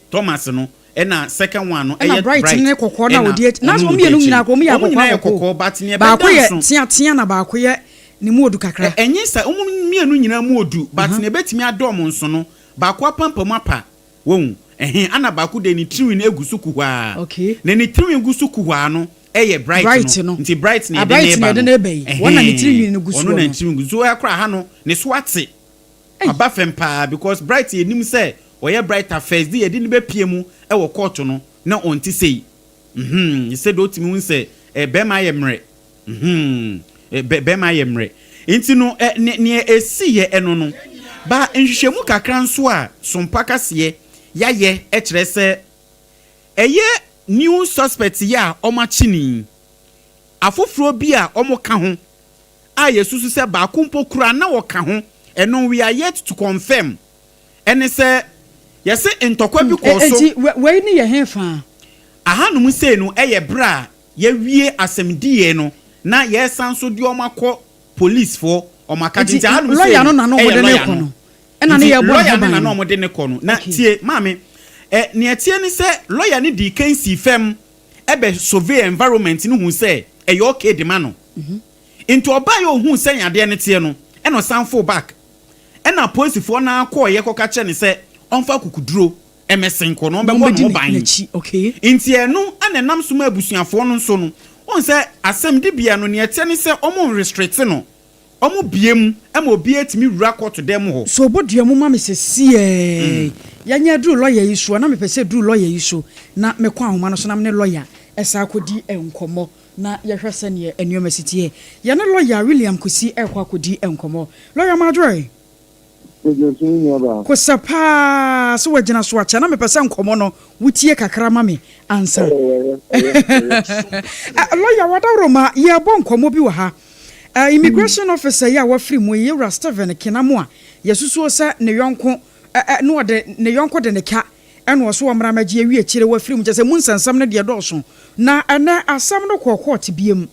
Thomas no, ɛna second one no Ɛna ɛyɛ Bright Bright ne kɔkɔɔ no a ɛna ɔdi akyi. Na ɔno wɔn na ɔdi mmienu akyire. nyinaa koraa wɔn yɛ Wɔn akɔkɔɔ nyinaa yɛ akɔkɔɔ. kɔkɔɔ but nea Baako ɛbɛda yɛ nso. teatea na baako yɛ ne mu odu kakra. Ɛnyɛ sa, wɔn mmienu nyinaa mu odu but nea ɛbɛtumi ada wɔn nso no, baako apampam apa, wahu, ɛhe, ɛna baako deɛ ne tirinwi no egu so kuhwaa. Okay. Na ne tirinwi gu so kuhwaa no ɛyɛ Bright Bright no, no. nti Bright na Ah, yɛde Bright no na reba yɛde no. no reba yi. Wɔn na ne tirinwi Ɛhɛn, no gu ɔno soɔ na ne no. tirinwi gu so. So ɛkora ha no, ne so ate. Aba fam paa because Bright yɛnim sɛ ɔyɛ Bright a first day yɛde no bɛpie mu wɔ court no na ɔnte sei mm sɛdeɛ wotumi hu sɛ eh, bɛrima ayɛ mmerɛ mm eh, bɛrima ayɛ mmerɛ nti no eh, ne, neɛ ɛsiiɛ ɛno no ba nhwehwɛmu kakra nso a Sompa kaseɛ yɛayɛ kyerɛ sɛ ɛyɛ new suspect yi a wɔakye no yi afoforɔ bi a wɔka ho a yɛsusu sɛ baako mpo kura na ɔka ho, ɛno we are yet to confirm, ɛne sɛ yɛse ntɔkwa bi kɔɔ so. Enti wei ne yɛ hefa? Ahanom sei no yɛ berɛ a yɛawie asɛmdiyɛ no na yɛresan nso de wɔn akɔ policefoɔ wɔn akagye. Enti Nti ahanom sei lɔya no no na na yɛ wɔde no lɔya rekɔ no. no? Ɛna ne Nti yɛrebɔ ne ho lɔya no ban na na no? wɔde no kɔ no. Na Okay. tie maame, ɛ, nea ɛteɛ ne sɛ lɔya no dii kan sii fam bɛ survey environment no huu sɛ ɛyɛ okay de ma no. Nti ɔbaeɛ a ɔhuu sɛnea adeɛ no teɛ no, ɛna ɔsan foo back. Ɛna apolisifoɔ no ara kɔeɛ kɔka kyerɛɛ no sɛ ɔmfa akukuduro mmɛsen kɔ na Na ɔmmɛbɔ ne wɔmmɛdi ho ban. n'akyi, okay. Nti ɛno na ɛnam so ma abusuafoɔ no nso no, wohu sɛ asɛmdibea no, nea ɛteɛ ne sɛ wɔnrestricte no, wɔbue mu ma obiara tumi wura kɔɔto dan mu hɔ. So bɔ dua mu ma me sesiɛɛ. Yɛnyɛ aduru lɔya yi so a, na mepɛ sɛ ɛduru lɔya yi so na mekɔ ahoma no so na me ne lɔya san akɔdi nkɔmmɔ. Na yɛhwɛ sɛdeɛ nneɛma si teɛ. Yɛne lɔya William Kusi rekɔ akɔdi nkɔmmɔ. Lɔya Marjorie. Megye so me nuabaa. Kosɛ paa sɛ wagyina so akyɛ. Na mepɛ sɛ nkɔmmɔ no wotie kakra ma me ansa. Ɛyɛ, ɛyɛ, ɛyɛ. Lɔya Wadaworoma, yɛrebɔ nkɔmmɔ bi wɔ ha. Immigration officer yi a wafiri mu yi, Yɛwura Stephen Kinamo a yɛsusuo sɛ ne yɔnko na ɔde ne yɔnko de ne ka Ɛna ɔse ɔmmra mmɛgye awie akyire wafiri mu kyerɛ sɛ mu nsɛnsɛm no deɛ dɔɔso na ɛnɛ asɛm no kɔɔ court biom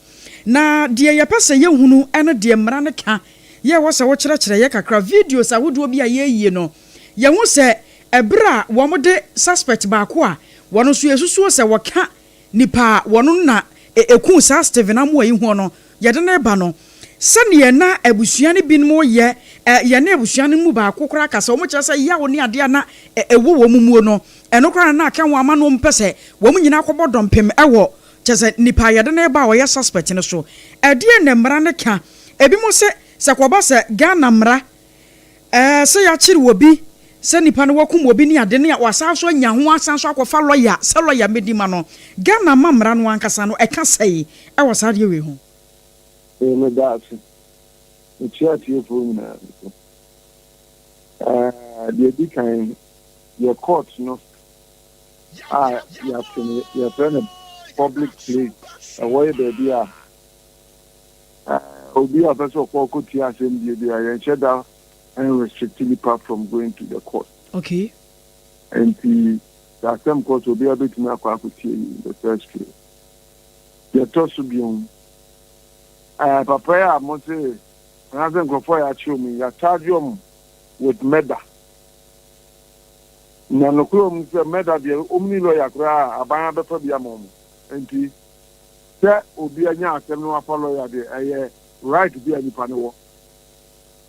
na deɛ yɛpɛ sɛ yɛhunu ɛne deɛ mmara no ka yɛ ɛwɔ sɛ wokyerɛkyerɛ yɛ kakra videos ahodoɔ bi a yɛyie no yɛhu sɛ ɛberɛ a wɔn de suspect baako a wɔn nso yɛsusuo sɛ wɔka Nipa a wɔno na ɛkuu saa Stephen Amoah yi hoɔ no, yɛde no reba no, sɛdeɛ na abusua no binom yɛ, yɛne abusua no mu baako koraa kasa, wɔn kyerɛ sɛ yaw ne adeɛ a na ɛwɔ wɔn muo no, ɛno koraa na na aka wɔn ama na wɔn pɛ sɛ wɔn nyinaa kɔbɔ dɔmpem wɔ, kyerɛ sɛ nipa a yɛde no reba a ɔyɛ suspect no so. Ɛdeɛn na mmara no ka? Ebinom se, sɛ kɔba sɛ Ghana mmara, sɛ yɛakyere obi. sɛ nipa no wakum obi ne ade ne a wasan so anya ho asan so akɔfa lɔya sɛ lɔya mmɛdi ma no. Ghana ma mmara no ankasa no ɛka sɛe ɛwɔ saa adeɛ wei ho? Ee, meda ase. Mekyia atiefoɔ nyinaa nso. Deɛ ɛdi kan, yɛ court no a yɛate no, yɛfrɛ no public place. Ɛhɔ yɛ baabi a obi a ɔpɛ sɛ ɔkɔ ɔkɔtie asɛm bie bi a, yɛnhyɛ da restrict nipa from going to the court. Nti sɛ asɛm kɔ so, obiara bɛtumi akɔ akɔtie in the first place. Yɛtɔ so biom, papa yi a mo se anaasɛ nkurɔfoɔ a yɛakyerɛ mu yi, yɛacharge wɔn with murder. Na nokorɛ mu sɛ murder deɛ, ɔmni lawyer koraa a, aban abɛfa bi ama wɔn. Nti sɛ obi anya asɛm no wafa lawyer deɛ, ɛyɛ right bi a nipa no wɔ.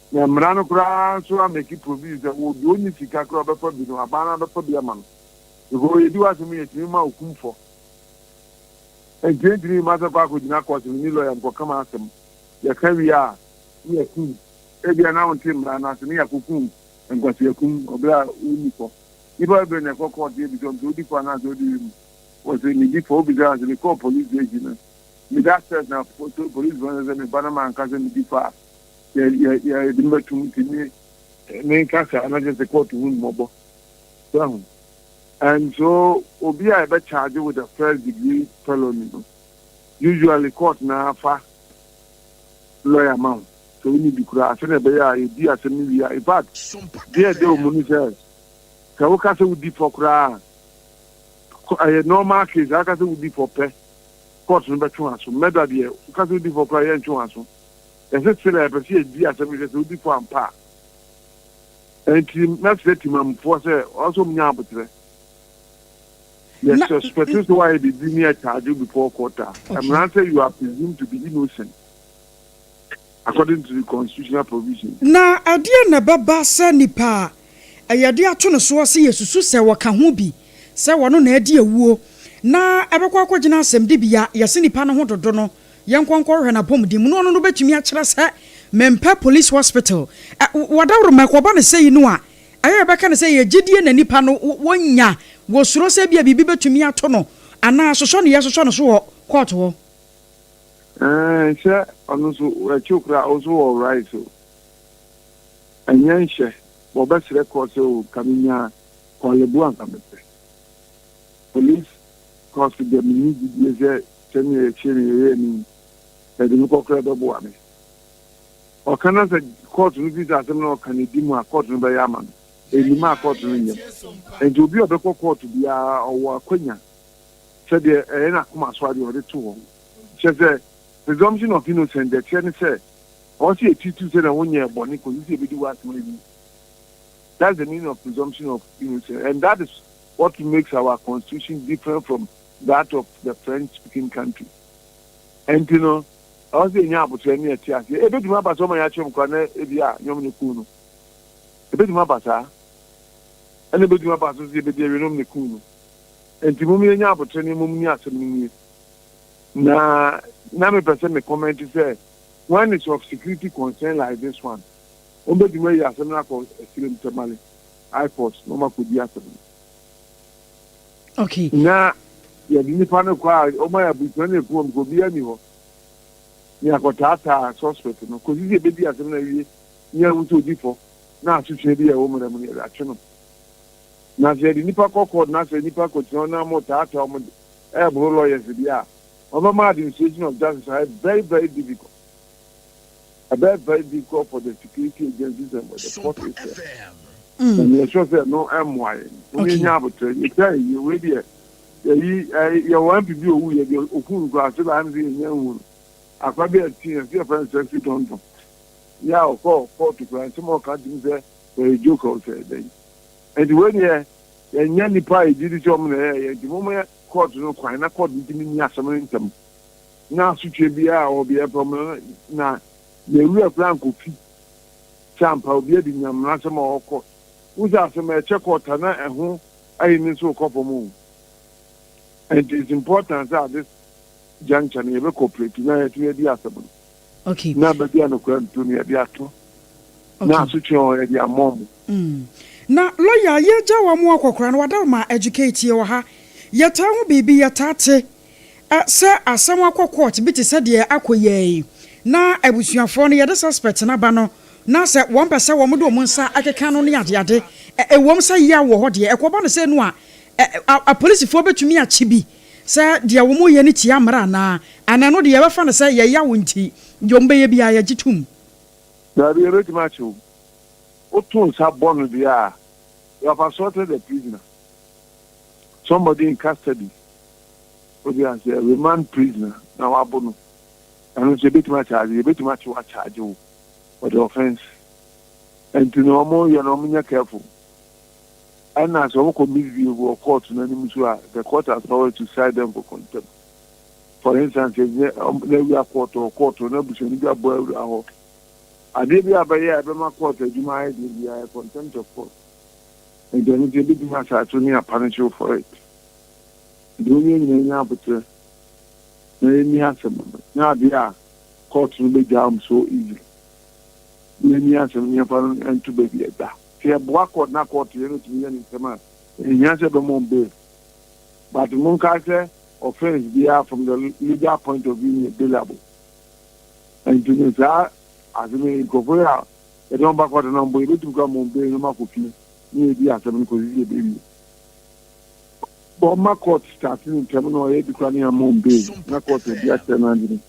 Na mmara no koraa nso amake provision sɛ wɔ deɛ ɔnni sika koraa ɔbɛfa bi no, aban no abɛfa bi ama no, because yɛdi w'asɛm yɛtumi ma okum fɔ. Nti ntumi ma sɛ kɔ akɔgyina court no ni lawyer nkɔkama asɛm, yɛka wie a ne yɛkum. Ebia na wonte mmara no ase ne yɛakɔkum nkwasiakum ɔberɛ a wonni fɔ. Nipa bebree na ɛkɔ court, yɛ bisa sɛ wodi fɔ anaasɛ wodi mu, wɔsɛ medi fɔ. Wobisa sɛ mekɔɔ police station no, meda stress na police fɔ sɛ meba na manka sɛ medi fɔ a, yɛde mbɛtum. Nti me menka saa na kyerɛ sɛ court hu mmɔbɔ so. And so obi a yɛbɛ charge with a first degree felony no, usually court na afa lawyer ma wo sɛ wonni bi koraa, sɛnea ɛbɛyɛ a yɛdi asɛm no wie a. In fact, deɛ ɛda wɔ mu no sɛ sɛ woka sɛ wodi fɔ koraa, ɛyɛ normal case, aka sɛ wodi fɔ pɛ, court no bɛtwe aso. Murder deɛ, woka sɛ wodi fɔ koraa, yɛntwe aso. Yɛsɛ sɛ yɛpɛ sɛ yɛdi asɛm no hwɛ sɛ wodi fɔ ampa a. Nti mɛsrɛ timamfoɔ sɛ ɔsɛ ɔmo nya abotrɛ. Yɛ suspect sɛ woayɛ biribi ne yɛ before court a, mmara sɛ you are presumed to be innocent according to the constitutional provision. Na ɛdeɛ na ɛbɛba sɛ nipa a ɛyɛde ato no soɔ sɛ yɛsusu sɛ wɔka ho bi sɛ wɔno na adi awuo na ɛbɛkɔ akɔgyina asɛmdibea, yɛse nipa no ho dodo no, yɛnkɔ nkɔhwɛ n'apɔmuden mu, na ɔno no bɛtumi akyerɛ sɛ mempɛ police hospital. Wɔdaworo ma ɛkɔba no sɛ yi no a, ɛyɛ yɛbɛka no sɛ yɛgyidie na nipa no wɔnya wɔsuro sɛ bia biribi bɛtumi ato no anaa sosɔ ne yɛsosɔ no so wɔ court hɔ? Sɛ ɔno nso ɛkyi kora, ɔnso wɔ right o. Ɛnyɛ nhyɛ wɔbɛsrɛ court sɛ o kamenya Korle Bu anka mepɛ police court deɛ, menni gyidie sɛ sɛnea yɛkyerɛ me yɛyɛ ni yɛde me kɔkora bɛboa me. Ɔka na sɛ court no fi sɛ asɛm na ɔka ne di mu a, court no bɛyɛ ama no. Enim a court no nyɛ. Nti obi a ɔbɛkɔ court biara ɔwɔ akwanya sɛdeɛ ɛyɛ n'akoma so adeɛ ɔde to hɔ. Kyerɛ sɛ presumption of innocence deɛ, kyerɛ ne sɛ ɔsɛ yɛtutu sɛ na wonyɛ bɔne kɔsi sɛ yɛbɛdi w'asɛm awie. That's the meaning of presumption of innocence, and that is what makes our constitution different from that of the French speaking countries. Nti no ɔsɛ yɛnya abotire ne ɛte aseɛ. Ebɛtumi aba sɛ ɔma yɛakyerɛ mu koraa na ebi a nyɔm ne kun no, ebɛtumi aba saa, ɛna ebɛtumi aba so sɛ yɛbɛdi awie nom ne kun no. Nti mom yɛnya abotire ne mom ni asɛm no nie. Na mepɛ sɛ me comment sɛ when it's of security concern like this one, wɔn bɛtumi ayi asɛm no akɔ Asirem Tamale High Court na wɔn akɔdi asɛm no. Na yɛde nipa no kɔ a, wɔn ayɛ abusua no eku wɔn kɔ, obiara ni hɔ ne akɔtaataa suspect no kòsi sɛ ebedi asɛm no awie ne ahu sɛ odi fɔ na asotwe bi a ɛwɔ mu na mu no yɛde atwe no. Na sɛ yɛde nipa kɔ court na sɛ nipa kɔgyina hɔ na mo taataa wɔn ɛɛboro lawyers bi a, wɔbɛma administration of justice ayɛ very very difficult, ɛbɛyɛ very difficult for the security agencies and for the court itself. Na meyɛ sure sɛ no ɛmmoa yɛn. Wɔn yɛnya abotire yɛtwa yɛ wei deɛ, yɛyi ɛɛ yɛwɔ MP bi owu yɛ deɛ okun no koraa sɛ baa mi sɛ yɛnya nhu no akwa bi a ti yɛn sɛ yɛfrɛ no sɛsi dɔndɔn yɛ a ɔkɔ court koraa, nsɛm a ɔka ntumi sɛ ɔyɛ joke a ɔsɛ ɛdɛn. Nti wei deɛ, yɛnyɛ nipa a yɛgye di sɛ ɔmo na ɛyɛ yɛ. Nti mo yɛ court no kwan na court ntumi nyi asɛm no ntɛm na asotwe biara a ɔwɔ bi ɛpɛ ɔmo na yɛwura koraa nkɔfi sɛ ampa obi adi nyamena asɛm a ɔwɔ court. Wosi asɛm a ɛkyɛ court a na ɛho ayi ne nso kɔ fam o. Nti it's important sɛ at this juncture no yɛbɛ cooperate na yɛtumi adi asɛm no na baabi a nokora nto no yɛde ato na asotwe a yɛde amɔ mo. Na lawyer, yɛgya wa mu akɔkora no wadaroma educate yɛ wɔ ha. Yɛtaa ho biribi, yɛtaa te sɛ asɛm akɔ court bi te sɛ deɛ akɔ yɛi na abusuafoɔ no yɛde suspect n'aba no na sɛ wɔn pɛ sɛ wɔn de wɔn nsa akeka no ne adeade. Ɛwɔm sɛ yia wɔ hɔ deɛ, ɛkɔba no sɛ no a apolisifoɔ bɛtumi akyi bi sɛ deɛ wɔn yɛ no tia mmara anaa no deɛ yɛbɛfa no sɛ yɛya wo nti deɛ wɔn bɛyɛ biara yɛgye tom? Daabi, yɛbɛtumi akye wo. Woto nsa bɔ no deɛ a, you have assaulted a prisoner, somebody in custody. Wode aseɛ, remand prisoner na wabo no, ɛno nso yɛbɛtumi akyagye, yɛbɛtumi akye wo, akyagye wo for the offence. Nti no ɔmo yɛ no, ɔmo nyɛ careful. Ɛna sɛ ɔmo kɔ misbehave wɔ court n'anim so a, the court has power to cite them for contempt. For instance, ɛnyɛ na awura court wɔ court na abusuani bi abɔ awura hɔ, adeɛ bi a bɛyɛ a ɛbɛma court adwuma ayɛ deɛ bi ayɛ contempt of court. Nti ɛno nti ebɛtumi asaato ne apunish you for it. Nti wɔn nyinaa nya abotire na yɛnni asɛm no nyɛ adeɛ a court no bɛgya am so easily. Yɛnni asɛm no, yɛmfa no nto baabi ɛda. Sɛ yɛboa court na court yɛ no tumi yɛ ne nsɛm a ɛhia sɛ bɛmɔ bail, but monka sɛ offence biara from the legal point of view yɛ bailable. Nti ne saa asɛm yi, nkurɔfoɔ yi a yɛde wɔn ba court no mbɔ, yɛbɛtumi kora mɔ bail no ma kɔ fie ne yɛdi asɛm no kɔsi sɛ yɛbɛwie. Ɔma court start ne ntɛm na ɔyɛ bi kora ne yɛmɔ bail na court adi akyerɛ no adwene.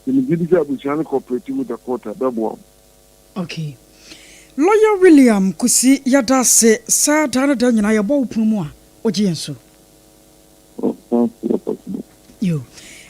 Nti megye di sɛ abusua no cooperate with the court a, bɛboa wɔn. Okay. Lawyer William Kusi, yɛda ase saa daa no da nyinaa yɛbɔ wo pono mu a wogye yɛn so. Oh, thanks for the opportunity. Yo.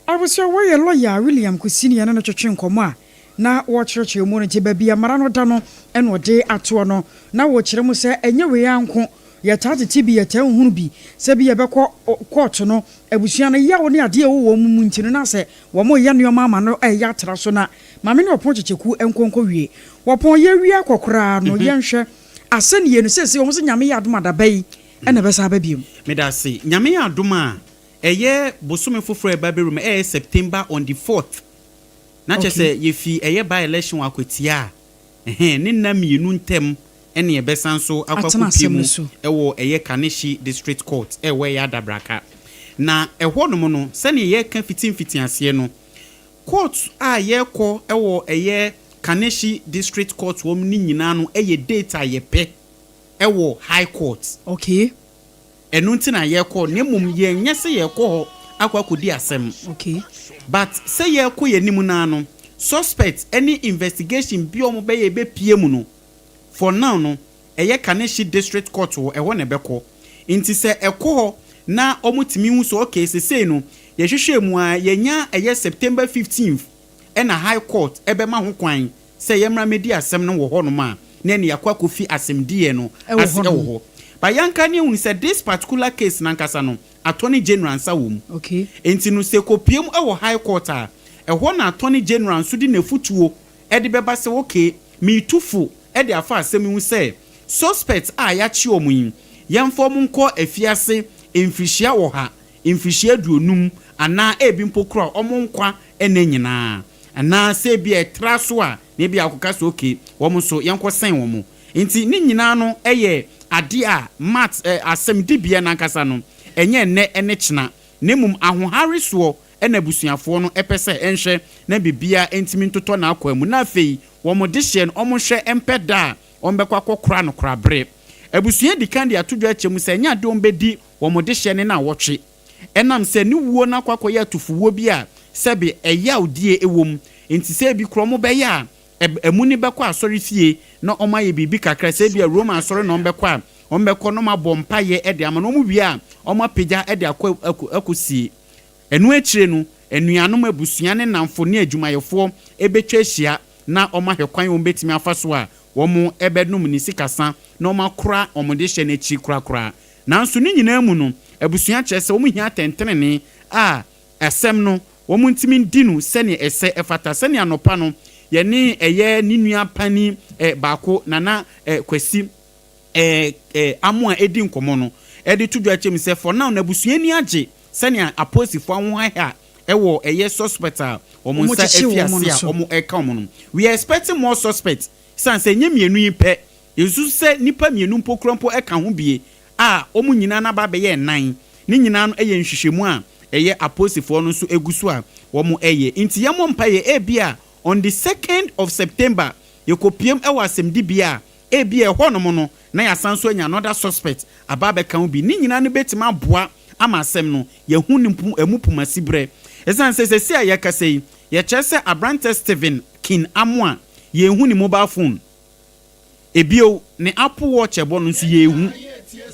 Abusua, wɔyɛ lawyer William Kusi ne yɛne no twetwe nkɔmmɔ a na wɔkyerɛkyerɛ mu no, nti baabi a mmara no da no ɛna ɔde atoɔ no na wɔkyerɛ mu sɛ ɛnyɛ wei anko. Yɛtaa tete bi, yɛtaa nhunu bi sɛ bi yɛbɛkɔ court no, abusua no yaw ne adeɛ a ɛwɔ wɔn mu nti no na sɛ wɔn yɛ nneɛma ama no ɛyɛ atra so. Na maame ne ɔpɔn kyekyɛku nkonko wie wɔpɔn yɛwie akɔkoraa no, yɛnhwɛ asɛnniɛ no sɛsɛ wɔn sɛ Nyame yɛ adom adaba yi ɛna ɛbɛsa aba biom. Meda ase. Nyame yɛ adom a, ɛyɛ bosome foforɔ a ɛba bɛwura mu, ɛyɛ September on the 4th, na kyerɛ sɛ yɛfi ɛyɛ by election wɔ Akwatia a, ɛhɛn ne nna 2 ntɛm ɛne ɛbɛsan so akɔ atena akɔpie asɛm mu no so. Ɛwɔ ɛyɛ Kaneshie District Court, ɛwɔ ɛyɛ Adabraka. Na ɛhɔ nom no, sɛnea yɛka fitimfiti aseɛ no, court a yɛrekɔ ɛwɔ ɛyɛ Kaneshie District Court wɔm ne nyinaa no, ɛyɛ date a yɛpɛ ɛwɔ High Court. Ɛno nti na yɛrekɔ, na mmom yɛnyɛ sɛ yɛrekɔ hɔ akɔ akɔdi asɛm. But sɛ yɛrekɔ yɛn anim naa no, suspect ne investigation bi a wɔn bɛyɛ bɛpie mu no, for now no, ɛyɛ Kaneshie District Court wɔ ɛhɔ na ɛbɛkɔ. Nti sɛ ɛkɔ hɔ na wɔn tumi hu so, okay, sesei no yɛhwehwɛ mu a, yɛnya ɛyɛ September 15th ɛna High Court ɛbɛma ho kwan sɛ yɛmmra mɛdi asɛm no wɔ hɔnom a, na ɛne yɛakɔ akɔfi asɛmdiɛ no ɛwɔ ase hɔnom. Ɛwɔ hɔ. But yɛnka ne ehunu sɛ this particular case nankasa no, Attorney General nsa wɔ mu. Nti no sɛ kɔpiem wɔ High Court a, ɛhɔ na Attorney General nso de n'afutuo ɛde bɛba sɛ, okay, miitu fo ɛde afa asɛm yi ho sɛ suspect a yɛakye wɔn yi, yɛmfa wɔn nkɔ afiase mfirihyia 100, mfirihyia 50, anaa ebi mpo kora wɔn nkwa ɛnɛ nyinaa, anaa sɛ ebi a ɛtra so a, na ebi akɔka sɛ okay, wɔn nso yɛnkɔ sɛn wɔn. Nti ne nyinaa no ɛyɛ adeɛ a mat asɛm dibea nankasa no ɛnyɛ nnɛ ɛne kyena, na mmom ahohare soɔ ɛna abusuafoɔ no ɛpɛ sɛ ɛnhwɛ na biribiara ntumi ntotɔ n'akwan mu, na afei wɔn de hyɛ no, wɔn hwɛ mpɛ da a wɔn bɛkɔ akɔkora no korabere. Abusua di kan de ato dwa akyɛ mu sɛ ɛnyɛ adeɛ wɔn bɛdi wɔn de hyɛ ne na wɔtwe, ɛnam sɛ ne wuo no akɔ akɔyɛ atufuwuo bi a sɛbi ɛyawdie ɛwɔ mu. Nti sɛ ebi korɔ wɔn bɛyɛ a, ɛmu ne bɛkɔ asɔre fie na wɔn ayɛ biribi kakra, sɛ ebi a Roma asɔre na wɔn bɛkɔ a, wɔn bɛkɔ na wɔn abɔ mpaeɛ ɛde ama na wɔn wie a, wɔn apagya ɛde akɔ akɔsie. Ɛno akyire no, anuanom, abusua ne namfo ne adwumayɛfoɔ ɛbɛtwa ahyia na wɔn ahwɛ kwan wɔn bɛtumi afa so a wɔn ɛbɛnom ne sikasa na wɔn akora wɔn de hyɛ n'akyi korakora. Nanso ne nyinaa mu no, abusua kyerɛ sɛ wɔn hia atɛntenene a asɛm no wɔn ntumi di no sɛnea ɛsɛ ɛfata. Sɛnea anɔpa no yɛne ɛyɛ ne nua panin baako, Nana Kwasi ɛɛ ɛɛ Amo a edi nkɔmɔ no ɛde to dwa kyɛm sɛ for now na abusua ni agye sɛnea apolisifoɔ ahohaha ɛwɔ ɛyɛ suspect a wɔn nsa kyekyere afi wɔn ase no a so. Wɔn ɛka wɔn no, we are expecting more suspects, san sɛ nye mmienu yi pɛ. Yɛsusu sɛ nnipa mmienu mpo koraa mpo ka ho bie a wɔn nyinaa no aba abɛyɛ nnan. Ne nyinaa no yɛ nhwehwɛmu a ɛyɛ apolisifoɔ no nso gu so a wɔyɛ. Nti yɛmmɔ mpaeɛ ebia on the second of September yɛkɔpiem wɔ asɛmdibea a ebia ɛhɔnom no na yɛasan nso anya another suspect aba abɛka ho bi. Ne nyinaa no bɛtumi aboa ama asɛm no yɛahu ne ɛmu pumasiberɛ. Ɛsiane sɛ seesei a yɛrekasa yi yɛkyerɛ sɛ aberanteɛ Stephen King Amoah yɛnhu ne mobile phone. Ebio, ne Apple Watch ɛbɔ no nso yɛnhu.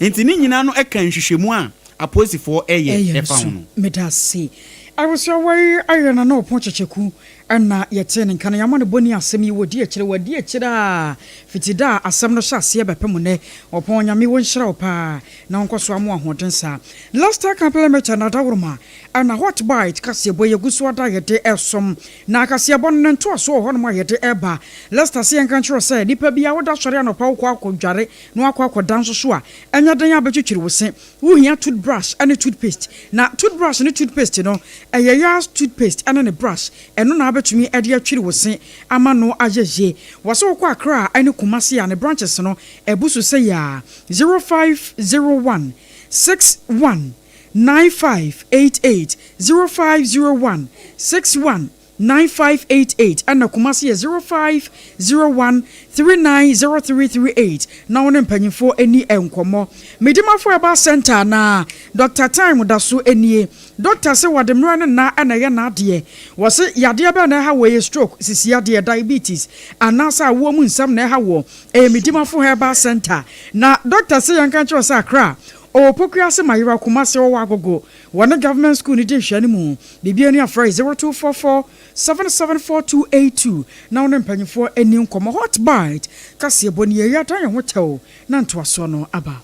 Enti ne nyinaa no ka nhwehwɛmu a apolisifoɔ yɛ Ɛyɛ ɛfa ho nso no. meda ase. Abusua wei ayɛ Nana Ɔpɔn Kyekyeku na yɛtee ne nka no. Yɛama no bɔni asɛm yi wɔdi akyire wadi akyire aa fiti da a asɛm no hyɛ aseɛ bɛpem nnɛ. Ɔpɔn Nyame wɔ nhyira wo paa na ɔnkɔ so ama wo ahoɔden saa. Lester Complimenter na Adaworoma na Hot Bite kaseɛbɔ yi agu so ada yɛde resom. Na kaseɛbɔ no ne ntoasoɔ wɔ hɔnom a yɛde reba. Lester se yɛnka nkyerɛ wo sɛ nipa biara woda sɔre anɔpa wokɔ akɔdware na wakɔ akɔda nso so a ɛnyɛ den a bɛtwitwiri wo se. Wohia toothbrush ne toothpaste. Na toothbrush ne toothpaste no, ɛyɛ Yaz toothpaste ne ne brush. Ɛno na wobɛtumi de atwiri wo se ama no ayɛ yie. Wɔse wokɔ Accra ne Kumasi a ne branches no abu so sɛ yi ara, 0501 61 9588, 0501 61 9588 ɛna Kumasi yɛ 0501 390338 na wo ne mpanyinfoɔ ani nkɔmmɔ. Medimafo Herbal Centre anaa Doctor Time da so nie. Doctor se wɔde mmerɛ ne nna na ɛyɛ n'adeɛ. Wɔse yadeɛ bɛn na ɛha wo, ɛyɛ stroke, sisi yadeɛ, diabetes anaasɛ awoɔ mu nsɛm na ɛha woɔ, ɛyɛ Medimafo Herbal Centre. Na Doctor se yɛnka nkyerɛ wo sɛ Accra, ɔwɔ Pokuase, Mayera, Kumasi, ɔwɔ Agogo, wɔne Government School no di nhwɛanimu. Biribi ani afrɛ 0244 774282 na wo ne mpanyimfoɔ ani nkɔmmɔ. Hot Bite kaseɛbɔ nie, yɛadan yɛn ho tɛw na ntoasoɔ no aba.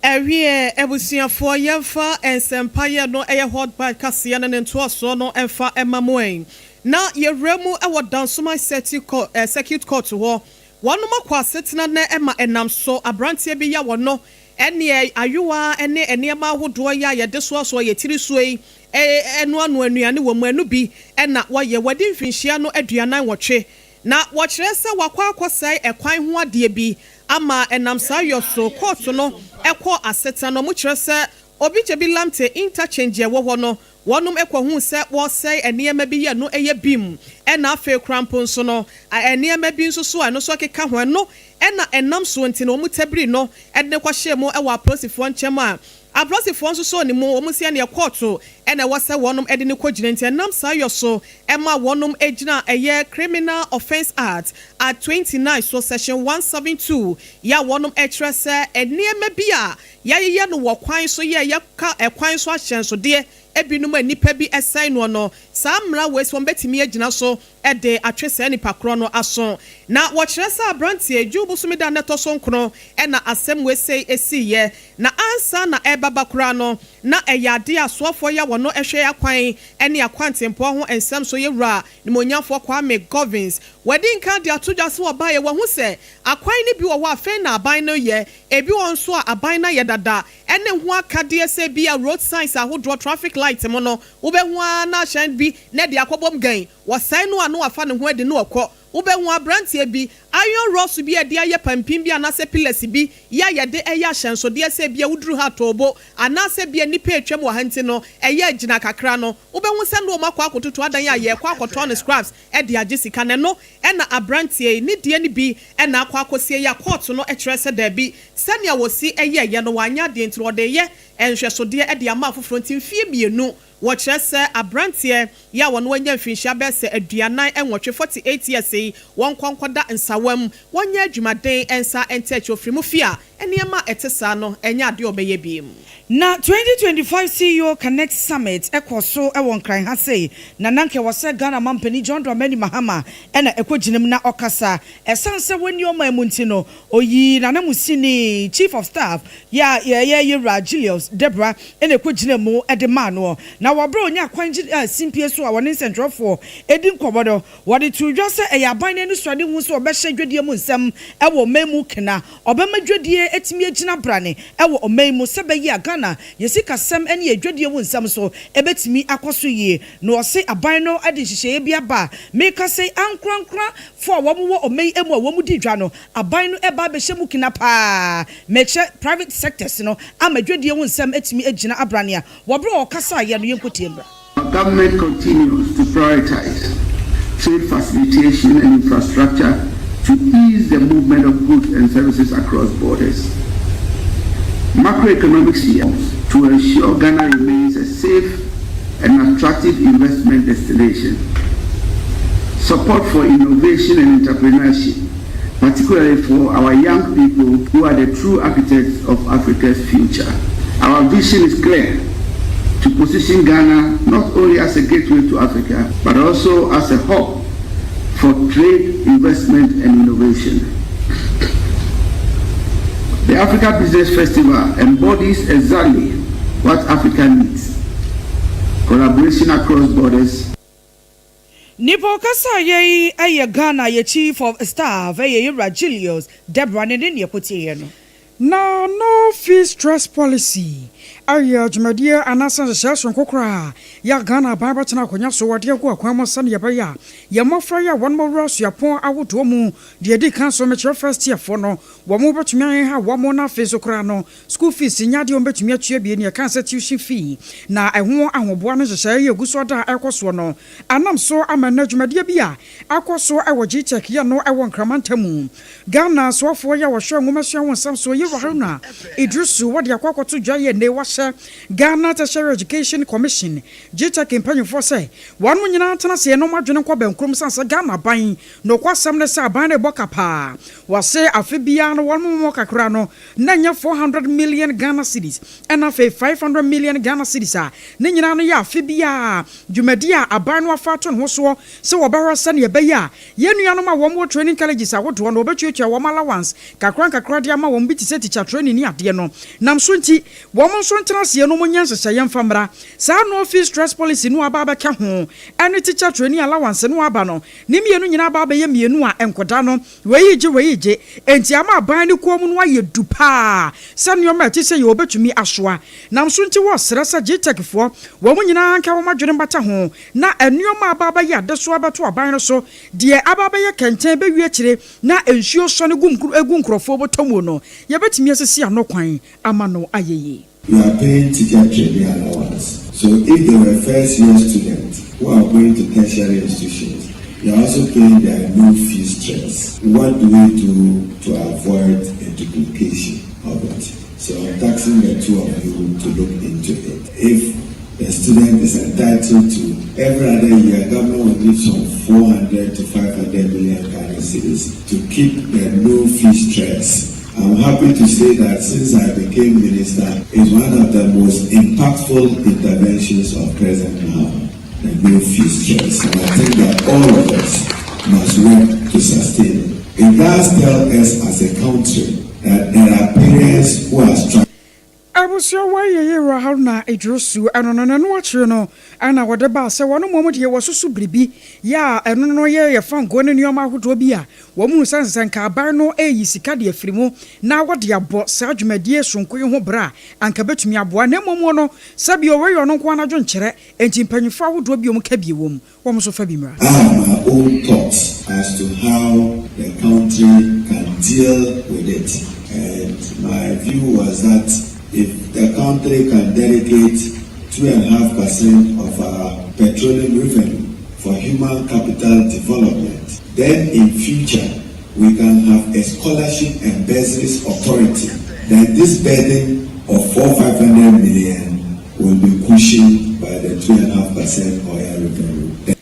Ɛwiɛ, abusuafoɔ, yɛmfa nsɛmpa yɛ no ɛyɛ Hot Bite kaseɛ no ne ntoasoɔ no mfa mma mo ɛ. Na yɛwura mu wɔ Dansoman Circuit Court hɔ. Wɔnom akɔ asetena nɛ ɛma ɛnam so abranteɛ bi ya wɔno ɛneɛ ayowa ne nneɛma ahodoɔ yi a yɛde soasoa yɛ tiri soɔ yi ɛnoanoa nnuane wɔ mu ɛno bi na wɔyɛ. Wadi mfinhyia no 48 Na wɔkyerɛ sɛ wakɔ akɔsɛe ɛkwan ho adeɛ bi ama ɛnam saa yɔ so kɔɔto no kɔɔ asetena no. Wɔkyerɛ sɛ Obigyebi Lamte interchange a ɛwɔ hɔ no wɔnom kɔhuu sɛ wɔresɛe nneɛma bi yɛ no yɛ bim ɛna afei koraa mpo nso no nneɛma bi nso so a ɛno nso ɛkeka ho ɛno na ɛnam soɔ nti no wɔn tabiri no de no kɔhyɛɛ mu wɔ apolisifoɔ nkyɛm a Apolisifoɔ nso sɔɔ ne mu, wɔn si ɛneɛ kɔɔto na ɛwɔ sɛ wɔnom de no kɔgyina nti ɛnam saa yɔ so ma wɔnom gyina ɛyɛ Criminal Offence Act, Act 29 so Section 172 yɛ a wɔnom kyerɛ sɛ nneɛma bi a yɛayeyɛ no wɔ kwan so yɛ yɛka ɛkwan so ahyɛnsodeɛ binom a nnipa bi sɛe noɔ no saa mmara wei so wɔn bɛtumi agyina so de atwe saa nipa korɔ no aso. Na wɔkyerɛ sɛ aberanteɛ, June bosome da a na ɛtɔ so nkron na asɛm wei sei siiɛ. Na ansa na ɛrebɛba koraa no, na ɛyɛ adeɛ a asoafoɔ yi a wɔn hwɛ akwan ne akwantempɔn ho nsɛm so yɛ Wura Nimonyamfoɔ Kwame Govins. Wadi nkan de ato dwa sɛ wɔbaeɛ wɔahu sɛ akwan no bi wɔ hɔ a afei na aban no reyɛ, ebi wɔ hɔ nso a aban no ayɛ dada ne ho akadeɛ sɛ ebia road signs ahodoɔ, traffic light mu no wobɛhu ara na ahyɛn bi na ɛde akɔbom gɛn. Wɔsɛe no a na wafa ne ho adi na ɔkɔ. Wobɛhu aberanteɛ bi, iron rods bi a yɛde ayɛ pampim bi anaasɛ pillars bi yɛ a yɛde yɛ ahyɛnsodeɛ sɛ ebia woduru ha a tɔ bo anaasɛ ebia nnipa retwam wɔ ha nti no ɛyɛ a gyina kakra no, wobɛhu sɛ na wɔakɔ akɔtoto adan a yɛrekɔ akɔtɔn no scraps de agye sika no. Ɛno na aberanteɛ yi ne deɛ no bi na akɔ akɔsie yi a kɔɔto no kyerɛ sɛ daabi, sɛnea wɔsi yɛeɛ no wanyɛ adeɛ nti no wɔde reyɛ nhwɛsodeɛ de ama afoforɔ nti mfeɛ mmienu Wɔkyerɛ sɛ abranteɛ yi a wɔn anya mfinhyia bɛyɛ sɛ 48, 48 years yi, wɔnkɔ nkɔda nsawam, wɔnyɛ adwumaden nsa nte akyi ofiri mu fie a nneɛma a ɛte saa no ɛnyɛ adeɛ a ɔbɛyɛ bi. Na 2025 CEO Connect Summit kɔɔ so wɔ Nkran ha sei, na na anka ɛwɔ sɛ Ghana Mampanin John Dramani Mahama na ɛkɔgyina mu na ɔkasa. Ɛsiane sɛ wanni ɔman mu nti no, Oyii n'ananmusini, Chief of Staff, yɛ a ɛyɛ Yewura Julius Debrah na ɛkɔgyinaa mu de maa noɔ. Na wɔ berɛ a ɔnyaa kwan gyinaa simpie so a wɔne nsɛntwerɛfoɔ redi nkɔmmɔ no, wɔde too dwa sɛ ɛyɛ aban no anisoadehu sɛ ɔbɛhyɛ dwadie mu nsɛm wɔ ɔman mu kena, ɔbɛma dwadie atumi agyina brane wɔ ɔman yi mu sɛ ɛbɛyɛ a Ghana yɛ sikasɛm ne yɛ dwadie ho nsɛm so bɛtumi akɔ so yie. Na ɔse aban no de nhyehyɛeɛ bi aba a meka sei ankorankora foɔ a wɔn wɔ ɔman yi mu a wɔn di dwa no aban no ɛba abɛhyɛ mu kina paa mekyɛ private sectors no ama dwadie ho nsɛm atumi agyina abrane a wɔ berɛ a ɔkasaeɛ no yɛnkɔtie mmra. Our government continues to prioritize trade facilitation and infrastructure to ease the movement of goods and services across borders. Macroeconomic to ensure Ghana remains a safe and attractive investment destination. Support for innovation and entrepreneurship, particularly for our young people who are the true architects of Africa's future. Our vision is clear: to position Ghana not only as a gateway to Africa, but also as a hub for trade, investment, and innovation. The Africa Business Festival embodies exactly what Africa needs: collaboration across borders. Nipa ɔkasa yɛ yi yɛ Ghana yɛ Chief of Staff, ɛyɛ Yɛwura Julius Debrah ne ne ɛkɔtie no. Na No Fee Stress Policy ayɛ dwumadie anaasɛ nhyehyɛe sononko koraa yɛ Ghana aban bɛtena akonnwa so wɔde agu akwan mu sɛneɛ ɛbɛyɛ a yɛn mmɔfra yi a wɔn awura suapɔn ahodoɔ mu deɛ ɛdi kan so, mekyerɛ first year foɔ no, wɔn mo bɛtumi aheha wɔn mo. No afei so koraa no, school fees nya deɛ wɔn bɛtumi atua bie ne yɛka sɛ tuition fee na ɛho ahoboa no. Nhyehyɛeɛ yɛ egu so da a ɛkɔ soɔ no anam so ama nnɛ dwumadie bi a akɔ so ɛwɔ GTEC yɛ no ɛwɔ Nkramantam mu. Ghana soafoɔ yi a wɔhwɛ nwomasua ho nsɛm so, Yɛwura Haruna Idrisu, wɔde akɔ akɔto dwa yɛ ne wahyɛ Ghana Tertiary Education Commission, GTEC mpanyinfoɔ sɛ wɔn mo nyinaa tena seɛ no adwene nkɔ bɛnkurom san sɛ Ghana ban na ɔkɔ asɛm ne sɛ aban no ɛbɔ ka paa. Wɔse afe biara no wɔn mo kakra no na nyɛ 400 million Ghana cedis ɛna afei 500 million Ghana cedis a ne nyinaa no yɛ afe biara dwumadi a aban no afa ato ne ho soɔ sɛ wɔbɛhwɛ sɛnea ɛbɛyɛ a yɛn nuanom a wɔn wɔ training colleges ahodoɔ no wɔbɛtuatua wɔn allowance kakra nkakra de ama wɔn bi te sɛ teacher training ne adeɛ no nam so. Nti wɔn nso ntena aseɛ no mo nyɛ nhyehyɛeɛ mfa mmra saa No Fee Stress Policy no aba abɛka ho ɛne teacher training allowance no aba no ne mmienu nyinaa aba abɛyɛ mmienu a nkɔda no wɔyi gye wɔyi gye. Enti ama aban no kɔn mu no ayɛ du paa sɛ nneɛma a ɛte sɛ yɛ wɔbɛtumi asoa nam so. Nti wɔsrɛ sɛ GTEC foɔ wɔn nyinaa nka wɔn adwene mbata ho na nneɛma aba abɛyɛ adesoa bɛto aban no so deɛ aba abɛyɛ kɛntɛn bɛwie akyire na nsuo sɔ no gu nkurɔfoɔ bɔtɔ mu no, yɛbɛtumi asisi ano kwan ama no ayɛ yie. We are paying teacher training allowance. So if they were first year students who are going to tertiary institutions, you are also paying their no fee stress. What do we do to avoid a duplication of it? So I'm taxing the two of you to look into it. If the student is entitled to every other year, government will need some 400 to 500 million Ghana cedis to keep the no fee stress. I'm happy to say that since I became minister, it's one of the most impactful interventions of President Mahama, the no fee stress. And I think that all of us must work to sustain it. It does tell us as a country that there are parents who are struggling. Abusua wɔyɛ Yɛwura Haruna Idrisu ɛno no n'ano akyerɛ no ɛna wɔde baa sɛ wɔn mmom deɛ wɔsoso biribi yɛ a ɛno no yɛ yɛ fango ne nneɛma ahodoɔ bi a wɔn mu nsa nsɛ nka aban no ɛreyi sika de afiri mu na wɔde abɔ saa dwumadie sonko yi ho bra a anka bɛtumi aboa. Na mmom no, sɛbi ɔwɔyɛ ɔno nko anadwo nkyerɛ enti mpanyinfoɔ ahodoɔ bi a wɔn ka bi wɔ mu wɔn nso fa bi mmra. I have my own thoughts as to how the country can deal with it. And my view was that if the country can dedicate 2.5% of our petroleum revenue for human capital development, then in future we can have a scholarship and bursaries authority. Then this burden of 4 500 million will be cushioned by the 2.5% oil revenue.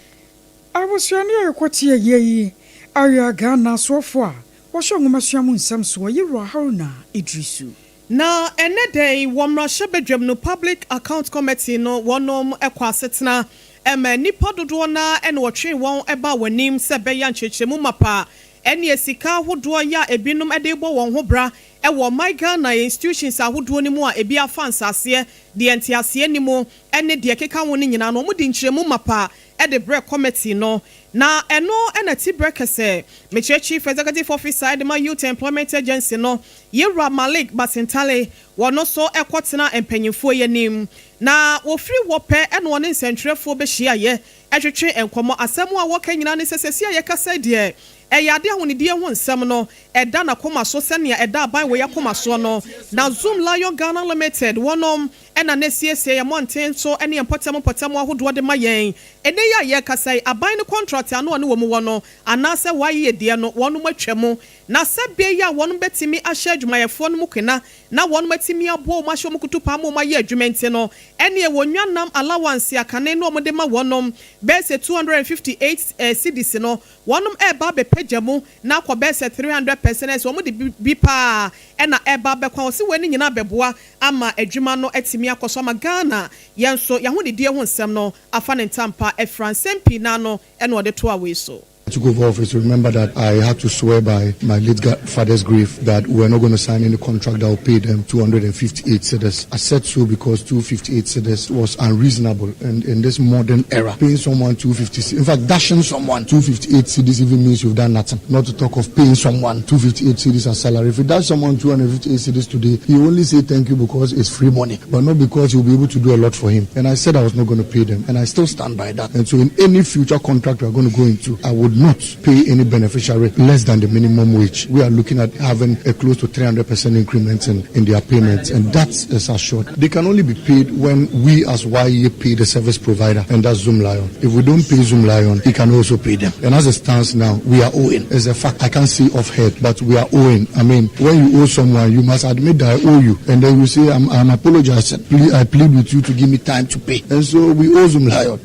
Abusuani a yɛkɔte yie yi ayɛ Ghana soɔfoɔ a wɔhyɛ nwomasua mu nsɛm soɔ, Yɛwura Haruna Idrisu. Na ɛnɛ da yi wɔ mmarahyɛbadwam no, Public Account Committee no wɔnom kɔ asetena ɛma nnipa dodoɔ na ɛna wɔtwe wɔn ɛba wɔn anim sɛ ɛbɛyɛ nkyerɛkyerɛmu mapa ɛne sika ahodoɔ yɛ a ebinom de bɔ wɔn ho bra ɛwɔ ɔman Ghana institutions ahodoɔ no mu a ebi afa nsaseɛ deɛ nteaseɛ ni mu ɛne deɛ keka ho no nyinaa no, wɔn de nkyerɛmu mapa ɛde brɛ committee no. Na ɛno na Tibrɛ kɛsɛ, mekyerɛ Chief Executive Officer de ma Youth Employment Agency no, Yewura Malik Basintale, wɔno nso kɔtenaa mpanyimfoɔ yi anim. Na wɔfiri hɔ pɛ na wɔne nsɛntwerɛfoɔ bɛhyiaeɛ twetwe nkɔmmɔ. Asɛm a wɔka nyinaa ne sɛ seesei a yɛkasa yi deɛ, ɛyɛ adeɛ a ahonidie ho nsɛm no, ɛda n'akoma so sɛnea ɛda aban wei akoma soɔ no. Na Zoomlion Ghana Limited, wɔnom na na ɛsiesie yɛn mmɔnten so ne yɛn mpɔtam mpɔtam ahodoɔ de ma yɛn. Ɛnnɛ yi a yɛrekasa yi, aban no kɔntrate a na ɔne wɔn wɔ no, anaasɛ wɔayeyɛ deɛ no, wɔnom atwa mu. Na sɛ bɛ yi a wɔnom bɛtumi ahyɛ adwumayɛfoɔ no mu kena na wɔnom atumi aboa wɔn ahyɛ wɔn kutupa ama wɔn ayɛ adwuma nti no, ɛneɛ wɔnwa nam allowance a kane no wɔde ma wɔnom bɛyɛ sɛ 258 cedis no, wɔnom ɛreba abɛpagya mu na akɔ bɛyɛ sɛ 300 pɛsɛn, ɛsɛ wɔn de bi paa na ɛreba abɛkɔ a wɔse wei no nyinaa bɛboa ama adwuma no atumi akɔ so ama Ghana yɛn nso yɛahonidie ho nsɛm no afa ne ntampa afira nsɛm pii no ano na ɔde toa wei so. Took over office, remember that I had to swear by my late father's grave that we're not going to sign any contract that will pay them 258 cedis. I said so because 258 cedis was unreasonable and in this modern era. Paying someone 250, in fact, dashing someone 258 cedis even means you've done nothing. Not to talk of paying someone 258 cedis as salary. If you dash someone 258 cedis today, he only say thank you because it's free money, but not because you'll be able to do a lot for him. And I said I was not going to pay them, and I still stand by that. And so in any future contract we are going to go into, I would not pay any beneficiary less than the minimum wage. We are looking at having a close to 300% increment in, in their payments, and that is assured. They can only be paid when we as YEA pay the service provider, and that's Zoomlion. If we don't pay Zoomlion, he can also pay them. And as it stands now, we are owing. It's a fact. I can't see off head, but we are owing. I mean, when you owe someone, you must admit that I owe you. And then you say, I'm, I'm apologizing. Please, I plead with you to give me time to pay. And so we owe Zoomlion.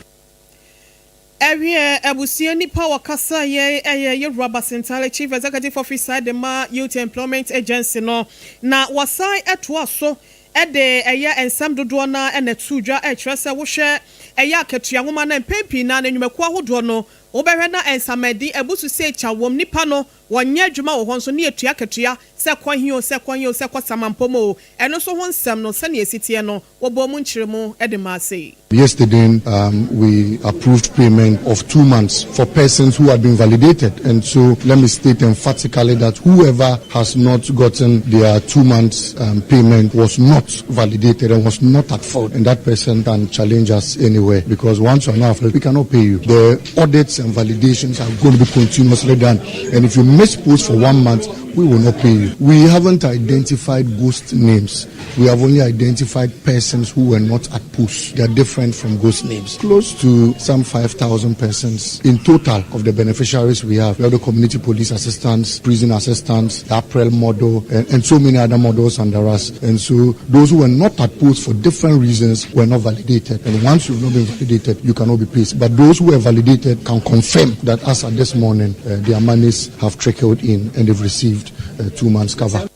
Ɛwiɛ, abusua nipa a wɔkasa yɛ ɛyɛ Yewura Basintale, Chief Executive Officer de ma Youth Employment Agency no, na wɔsan ɛtoa so ɛde ɛyɛ nsɛm dodoɔ na ɛna ɛto dwa ɛkyerɛ sɛ wohwɛ ɛyɛ akatua nwoma na mpɛn pii na nnwumakuo ahodoɔ no wobɛhwɛ na nsamadi abusu sɛ ekya wɔm nipa no wɔnyɛ adwuma wɔ hɔ nso ne etua akatua sɛ kɔ hin o sɛ kɔ hin o sɛ kɔ samampom o ɛno nso ho nsɛm no sɛnea esi teɛ no wɔbɔ mu nkyerɛmu ɛde ma ase. Yesterday, we approved payment of 2 months for persons who had been validated. And so let me state emphatically that whoever has not gotten their 2 months payment was not validated and was not at fault. And that person can challenge us anywhere because once you are not at fault, we cannot pay you. The audits and validations are going to be continuously done. And if you miss post for one month, we will not pay you. We haven't identified ghost names. We have only identified persons who were not at post. They are different from ghost names. Close to some 5,000 persons in total of the beneficiaries we have. We have the community police assistants, prison assistants, the April model, and so many other models under us. And so those who were not at post for different reasons were not validated. And once you've not been validated, you cannot be paid. But those who were validated can confirm that as at this morning, their monies have trickled in and they've received 2 months cover.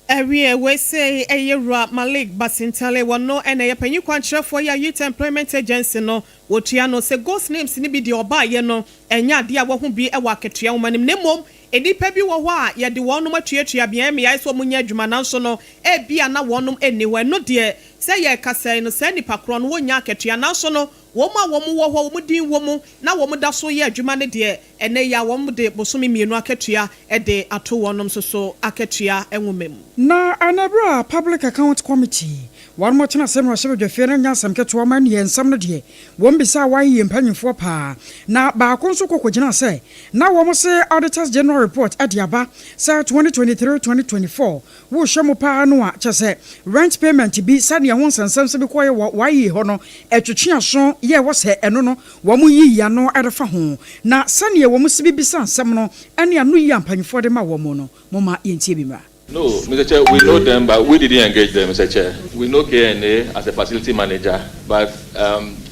Ɛwiɛ wese ɛyɛ wura Malik Basintale wɔno ɛna ɛyɛ panyin kwankyerɛfoɔ yi a Youth Employment Agency no wɔtua no sɛ ghost names ne bi deɛ ɔbaayɛ no ɛnyɛ adeɛ a wɔho bi ɛwɔ akatua nwoma no mu na mmom nnipa bi wɔ hɔ a yɛde wɔnom atuatua beaeɛ mmeaeɛ sɛ wɔn nyɛ adwuma nanso no ebia na wɔnom nni hɔ ɛno deɛ sɛ yɛrekasa yi no saa nipa korɔ no wɔnya akatua nanso no wɔn a wɔn wɔ hɔ wɔn din wɔ mu na wɔn da so yɛ adwuma no deɛ ɛnɛ yi a wɔn de bosome mmienu akatua de ato wɔn nso so akatua nwoma mu. Na anabere a Public Account Committee wɔn mo tena sɛ mmarahyɛbadwafie no nya asɛm ketewa ma ne yɛ nsɛm no deɛ wɔn bisa a wɔayɛ mpanyinfoɔ paa na baako nso kɔ kɔgyina sɛ na wɔn se Auditors General report de aba sɛ 2023-2024 wohwɛ mu paa no a kyɛ sɛ rent payment bi sɛdeɛ ho nsɛnsɛm sɛ bi kɔyɛ wɔ wɔayɛ hɔ no ɛtwetwe aso yɛ wɔ sɛ ɛno no wɔn yiyi ano de fa ho na sɛdeɛ wɔn si bi bisa nsɛm no ɛne ano yi a mpanyinfoɔ de ma wɔn no mo ma yɛntie bi mmra. No, Mr. Chair, we know them, but we didn't engage them, Mr. Chair. We know KNA as a facility manager, but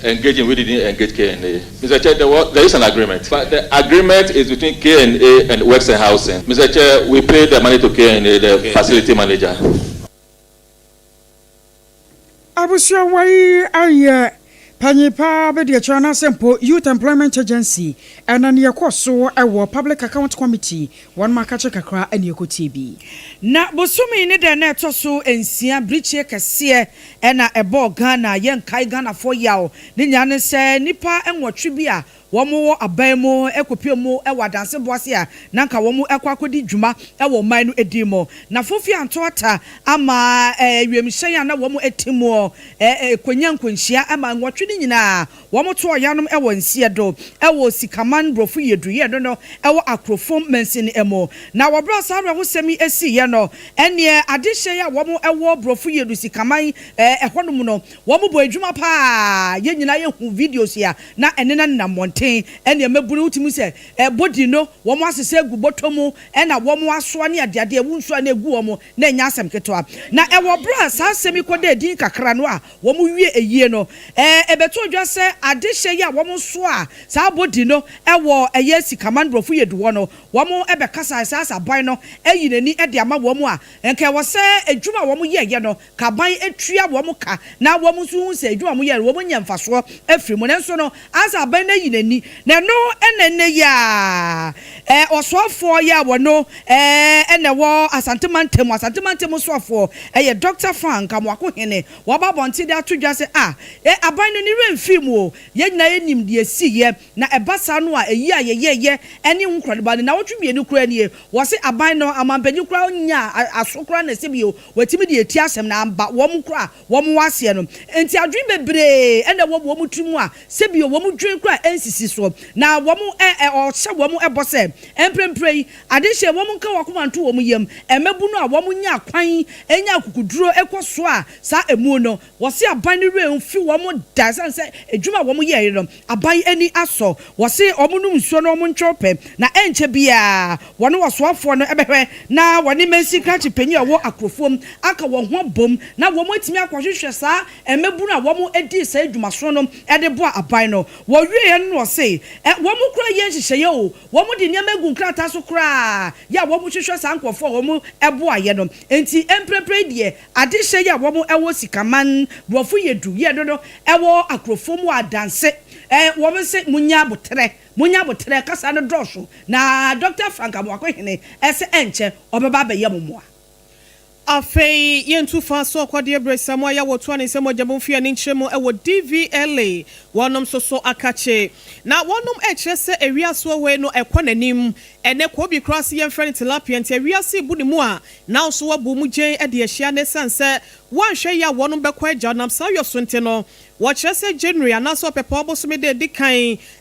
engaging, we didn't engage KNA. Mr. Chair, there is an agreement, but the agreement is between KNA and Works and Housing. Mr. Chair, we paid the money to KNA, the facility manager. Abusua wai ayɛ panyin paa bɛdi akyerɛ anaasɛ mpo Youth Employment Agency ɛna ne yɛkɔ so ɛwɔ Public Account Committee wɔn mu akakye kakra ɛne ɛkɔtie bi. Na bosome ne dɛn na ɛtɔ so nsia birikyie kɛseɛ ɛna ɛbɔɔ Ghana yɛnkae Ghanafoɔ yaw ne nyinaa ne sɛ nnipa nwɔtwe bi a Wɔn wɔ aban mu kɔpue mu wɔ adanse boase a na anka wɔn kɔ akɔdi dwuma wɔ ɔman no din mu. Na Fofi anto ata ama wiemhyɛn a na wɔn te mu kɔnya nkwanhyia ma nwɔtwe no nyinaa wɔn to ɔyanom wɔ nseɛ do wɔ Sikaman Borɔfo Yiedu yɛ no no wɔ Akrofom mansini mu. Na wɔ berɛ a saa awerɛhosɛm yi siiɛ no, ɛneɛ adehyeɛ a wɔn wɔ Borɔfo Yiedu Sikaman ɛhɔnom no Wɔn bɔ adwuma paa yɛn nyinaa yɛ hu videos a na ɛnena nenam mmɔnten ɛne mmabunu wotumi hu sɛ body no wɔn asesa agu bɔtɔ mu ɛna wɔn asoa ne adeade ɛwo nsuo a na ɛgu wɔn na ɛnyɛ asɛm ketewa na ɛwɔ berɛ a saa asɛm yi kɔdaa din kakra no a wɔn wie ayie no ɛbɛtoo dwa sɛ adehyɛ yi a wɔn soa saa body no ɛwɔ ɛyɛ Sikaman borɔfo yɛ du hɔ no wɔn ɛbɛkasae saa sɛ aban no ayi n'ani de ama wɔn a nka ɛwɔ sɛ adwuma a wɔn yɛɛyɛ no Kaban tua wɔn ka na wɔn nso hu sɛ adwuma a wɔyɛ no wɔnya mfasoɔ afiri mu. Nanso no, ansa aban no ayi n'ani, na ɛno na ɛnnɛ yi ara ɔsoafoɔ yi a wɔno na ɛwɔ Asante mantam, Asante mantam soafoɔ yɛ Dɔkta Frank Amoakohene, waba abɔnten de ato dwa sɛ ah, aban no ne werɛ mfii mu o, yɛn nyinaa yɛnim deɛ ɛsiiɛ, na ɛba saa no a ɛyi a yɛyɛeɛ ne ho nkorɔdeba no, nnawɔtwe mmienu koraa nie, wɔse aban no, amanpanin koraa nyaa aso koraa na ɛsɛ bio. Wɔatumi de atia asɛm no amba wɔn koraa a wɔn wɔ aseɛ no. Enti adwene bebree na ɛwɔ wɔn tiri mu a sɛbio wɔn dwene koraa nsisi soɔ. Na wɔn ɛ ɛ ɔhyɛ wɔn bɔ sɛ, mprempren yi, adehyeɛ wɔn nka wɔn akoma nto wɔn yam, mmabunu a wɔn nya kwan nya akokoduro kɔ soa saa amu no. Wɔse aban no werɛ mfi wɔn da ɛsiane sɛ adwuma a wɔn yɛeɛ no aban ani asɔ. Wɔse wɔn nom nsuo na wɔn ntwɛw pɛ na ɛnkyɛ biara wɔne ɔsoafoɔ no bɛhwɛ na wɔne mansin krakye panyin a ɔwɔ Akurofuom aka wɔn ho abom na wɔn atumi akɔhwehwɛ saa mmabunu a wɔn dii saa adwumasono no de boa aban no. Wɔwieɛ no na wɔse wɔn koraa yɛ nhyehyɛeɛ o, wɔn de nneɛma agu nkrataa so koraa yɛ a wɔn hwehwɛ saa nkorɔfoɔ a wɔn boaeɛ no. Enti mprempren yi deɛ Adehyɛ yi a wɔn wɔ sikaman brɔfo yɛ du yɛ dodo wɔ akurofo mu adanse ɛ wɔn se munya aboterɛ munya aboterɛ kasa no dɔɔso na Dɔkta Frank Amoakohene se ɛnkyɛ ɔbɛba abɛyɛ mo mmoa. Afei yɛntu fa so ɔkɔdeɛ berɛ Samoa yɛ wɔtoa ne nsam ɔgya mu mfeɛ ani nkyerɛ mu wɔ DVLA wɔnom nso so akakye na wɔnom ɛkyerɛ sɛ ewiase wei no ɛkɔ n'anim ɛnɛ koobi koraa se yɛmfrɛ no tilapia nti ewiase rebu ne mu a Nanso wɔabu mu gyen de ahyia no esiane sɛ wɔanhwɛ yie a wɔnom bɛkɔ agya nam saa yɔ so nti no. Wɔkyerɛ sɛ January anaasɛ Ɔpɛpɔw bosome da edi kan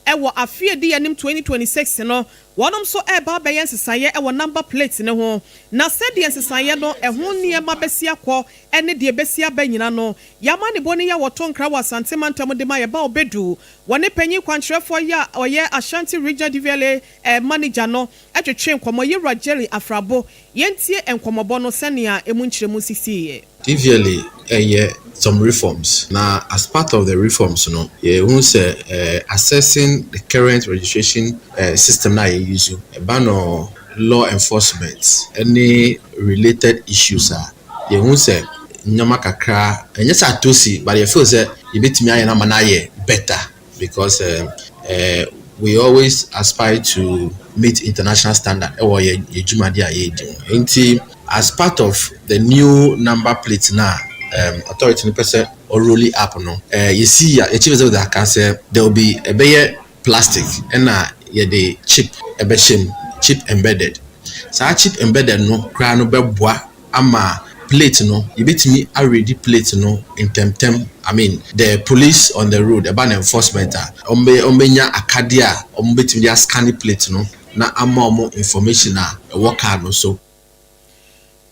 wɔ afe a edi anim 2026 no, wɔnom nso reba abɛyɛ nsesaeɛ wɔ number plate no ho. Na sɛdeɛ nsesaeɛ no ɛho nneɛma bɛsi akɔ ne deɛ ɛbɛsi aba nyina no, yɛn amanebɔ ni a wɔto nkra wɔ Asante mantam de ma yɛn ba Obedu, wɔne panyin kwankyerɛfoɔ yi a ɔyɛ Ashanti Regional DVLA manager no twetwee nkɔmmɔ, Yewura Jerry Afrabo. Yɛntie nkɔmmɔbɔ no sɛnea emu nkyerɛmu sisiiɛ. DVLA ɛyɛ some reforms na as part of the reforms no yɛhu sɛ assessing the current registration system no a yɛ use ɛba no law enforcement ɛne related issues a yɛhu sɛ nneɛma kakra ɛnyɛ sɛ atɔ si but yɛ feel sɛ yɛbɛtumi ayɛ no ama no ayɛ better. Because we always aspire to meet international standard ɛwɔ yɛ yɛ dwumadi a yɛredi ho. Nti as part of the new number plate na authority no pɛ sɛ ɔrolli up no, yɛsi yɛ chief executive aka sɛ there will be ɛbɛyɛ plastic ɛna yɛde chip ɛbɛhyɛ mu, chip embedded. Saa chip embedded no koraa no bɛboa ama plate no, yɛbɛtumi aredi plate no ntɛmntɛm, I mean the police on the road, ɛba no enforcement a, wɔbɛ wɔbɛnya akadeɛ a wɔbɛtumi de ascanne plate no na ama wɔn information a ɛwɔ car no so.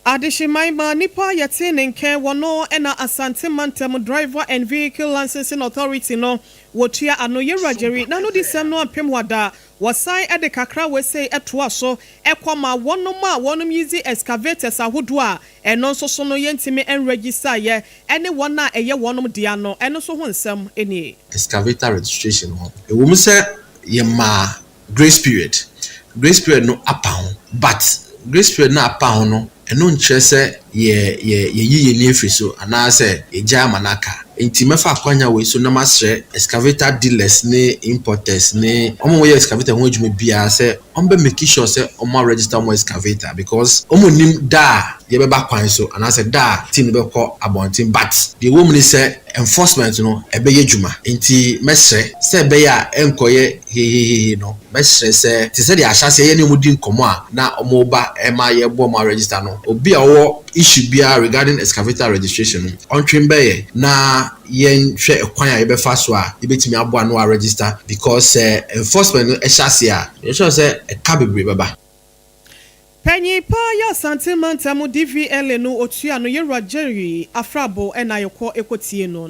Adehyeman ma nipa a yɛtee ne nkɛn wɔ no na Asante Mantam Driver and Vehicle Licensing Authority no wɔtua ano. Yɛwura Jerry n'anodisɛm no ampem hɔ da. Wɔsan de kakra wesei toa so kɔ ma wɔnom a wɔnom use excavators ahodoɔ a ɛno nso so no yɛntumi nregister yɛ ne wɔn a ɛyɛ wɔnom dea no, ɛno nso ho nsɛm nie. Excavator registration ho. Ɛwɔ mu sɛ yɛmaa grace period, grace period no apa ho but grace period no a apa ho no Ɛno nkyerɛ sɛ yɛ yɛ yɛyi yɛn ani afiri so anaasɛ yɛgyae ama no aka. Enti mɛfa akwanya wei so na masrɛ excavator dealers ne importers ne wɔn a wɔyɛ excavator ho adwuma biara sɛ wɔbɛ make sure sɛ wɔn a register wɔn excavator because wɔn nnim da a yɛbɛba kwan so anaasɛ da a team no bɛkɔ abɔnten, but deɛ ɛwɔ mu ne sɛ enforcement no ɛbɛyɛ dwuma. Nti mɛsrɛ sɛ ɛbɛyɛ a ɛnkɔyɛ hehehehe no, mɛsrɛ sɛ te sɛ deɛ ahyɛaseɛ yɛne ɔmo di nkɔmmɔ a na ɔmo ba ɛma yɛbɔ ɔmo register no, obi a ɔwɔ issue biara regarding excavator registration no, ɔntwe mbɛyɛ na yɛnhwɛ ɛkwan a yɛbɛfa so a yɛbɛtumi aboa no a register, because sɛ enforcement no ɛhyɛ ase a, yɛhyɛ sɛ ɛka bebree bɛba. Panyin pa yɛ Asante mantam DVLA no otua no, yɛwura Jerry Afrabo, ɛna yɛkɔ ɛkɔtie no.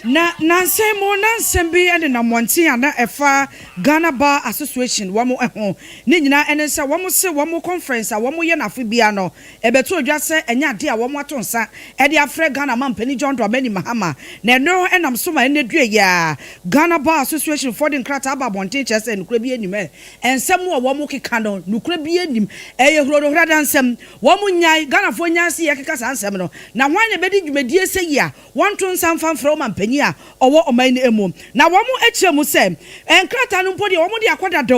Na nansɛm mu nansɛm bi nenam mmɔnten a na ɛfa Ghana Bar Association wɔn ho. Ne nyinaa ɛne sɛ wɔn se wɔn conference a wɔn yɛ n'afe bia no, ɛbɛto odwa sɛ ɛnyɛ ade a wɔn ato nsa ɛde afrɛ Ghana mampanin John Dramani Mahama. Na ɛno ɛnam so ma ɛnɛ due yɛ a Ghana Bar Association foɔ de nkrataa aba abɔnten kyerɛ sɛ nukura bi anim ɛ nsɛm a wɔn keka no, nukura bi anim, ɛyɛ hurodohurada nsɛm. Wɔn nyae, Ghanafoɔ nyae se yɛkeka saa nsɛm no. Na wɔn na ɛbɛdi dwumadie sɛ yi a wɔnto nsa mfa mfrɛ wɔn mampanyin a ɔwɔ ɔman no mu? Na wɔn akyerɛ mu sɛ nkrataa no mpo deɛ, wɔn de akɔ dada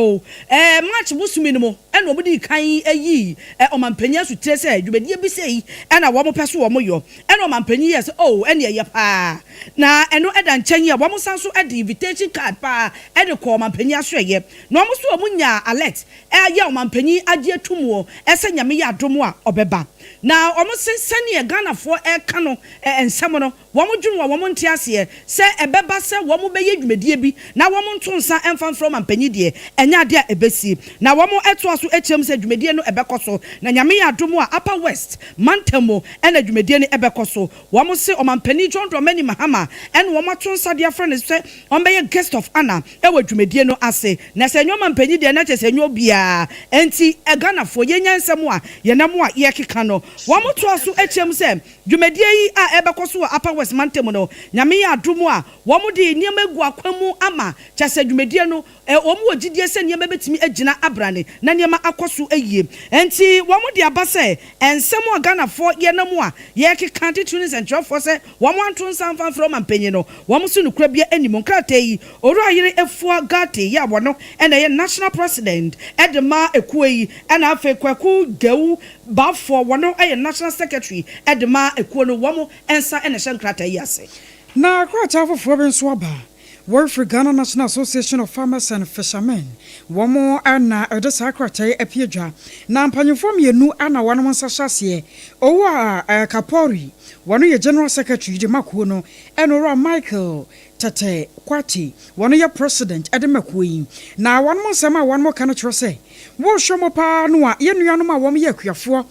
March bosome no mu, ɛna wɔn de kan ayi ɔmampanyin asotire sɛ dwumadie bi sɛ yi ɛna wɔn pɛ so wɔn yɔ, ɛna ɔmampanyin yɛ sɛ oh, ɛna ɛyɛ paa. Na ɛno ɛda nkyɛn yi a, wɔn san so ɛde invitation card paa ɛde kɔ ɔmampanyin aso ɛyɛ, na wɔn nso wɔn nya alert ɛyɛ ɔmampanyin agye atum wɔ ɛsɛ Nyame yɛ adom a ɔbɛba. Na wɔn se sɛneɛ Ghanafoɔ ɛka no nsɛm no, wɔn dwene wɔ wɔn nte aseɛ sɛ ɛbɛba sɛ wɔn bɛyɛ dwumadie bi na wɔn nto nsa mfa mfrɛ ɔmampanyin deɛ, ɛnyɛ adeɛ a ɛbɛsi. Na wɔn ɛtoa so akyerɛm sɛ dwumadie no ɛbɛkɔ so, na Nyame yɛ adom a, Upper West mantam mu ɛna dwumadie no ɛbɛkɔ so. Wɔn se ɔmampanyin John Dramani Mahama ɛna wɔn ato nsa de afrɛ no sɛ wɔn bɛyɛ guest of honour ɛwɔ dwumadie no ase. Na sɛ ɛnyɛ ɔmampanyin deɛ, na kyerɛ sɛ ɛnyɛ obiara. Nti Ghanafoɔ, yɛnya nsɛm a yɛnam a yɛkeka no. Wɔn toa so akyerɛm sɛ dwumadie yi a ɛbɛkɔ so wɔ Upper West mantam no, Nyame yɛ adom a, wɔn de nneɛma gu akwan mu ama kyɛ sɛ dwumadie no wɔn wɔ gyidie sɛ nneɛma bɛtumi agyina abrane na nneɛma akɔ so ayie. Nti wɔn de aba sɛ nsɛm a Ghanafoɔ yɛnam a yɛkeka, titiri ne nsɛntwerɛfoɔ, sɛ wɔn anto nsa mfa mfrɛ ɔmampanyin no, wɔn nso nokura bia anim. Nkrataa yi, Owura Yere Efua Gate yɛ a wɔno ɛna ɛyɛ national president ɛde ma ekuo yi, ɛna afei Kwaku Gawu Baafoɔ, wɔno ɛyɛ national secretary ɛde ma ekuo no, wɔn nsa ɛna ɛhyɛ nkrataa yi ase. Na krataa foforɔ bi nso aba, wɔrefiri Ghana National Association of Farmers and Fishermen. Wɔn na ɛde saa krataa yi apue dwa, na mpanyinfoɔ mmienu ana wɔn nsa hyɛ aseɛ. Owura Kapori, wɔn yɛ general secretary de ma kuo no, ɛna Owura Michael Tete Kwati, wɔn yɛ president de ma kuo yi. Na wɔn nsɛm a wɔn ka no kyerɛ sɛ wɔrehwɛ mo paa no a, yɛn nuanom a wɔn yɛ akuafoɔ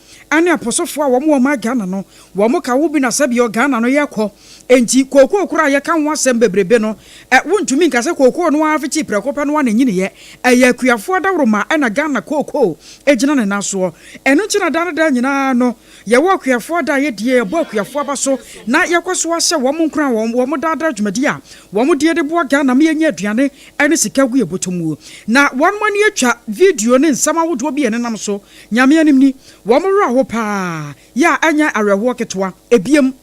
ne aposofoɔ a wɔn wɔ ɔman Ghana no, wɔn ka wo bi na sɛdeɛ Ghana no yɛkɔ nti, kookoo koraa a yɛka ho asɛm bebrebe no, wontumi nka sɛ kookoo no ara fiti prɛko pɛ no ara na ɛnyiniiɛ. Ɛyɛ akuafoɔ adaworoma ɛna Ghana kookoo gyina ne nan soɔ. Ɛno nti na daa no daa nyinaa no, yɛwɔ akuafoɔ da a yɛdie, yɛbɔ akuafoɔ aba so na yɛkɔ so ahyɛ wɔn nkora wɔn daadaa dwumadi a wɔn die de boa Ghana ma yɛnya aduane ne sika gu yɛ bɔtɔ mu. Na wɔn ani atwa video ne nsɛm ahodoɔ bi a ɛnenam so. Nyame anim ni, wɔn werɛ aho paa yɛ a ɛnyɛ awerɛhoɔ ketewa. Ebiem,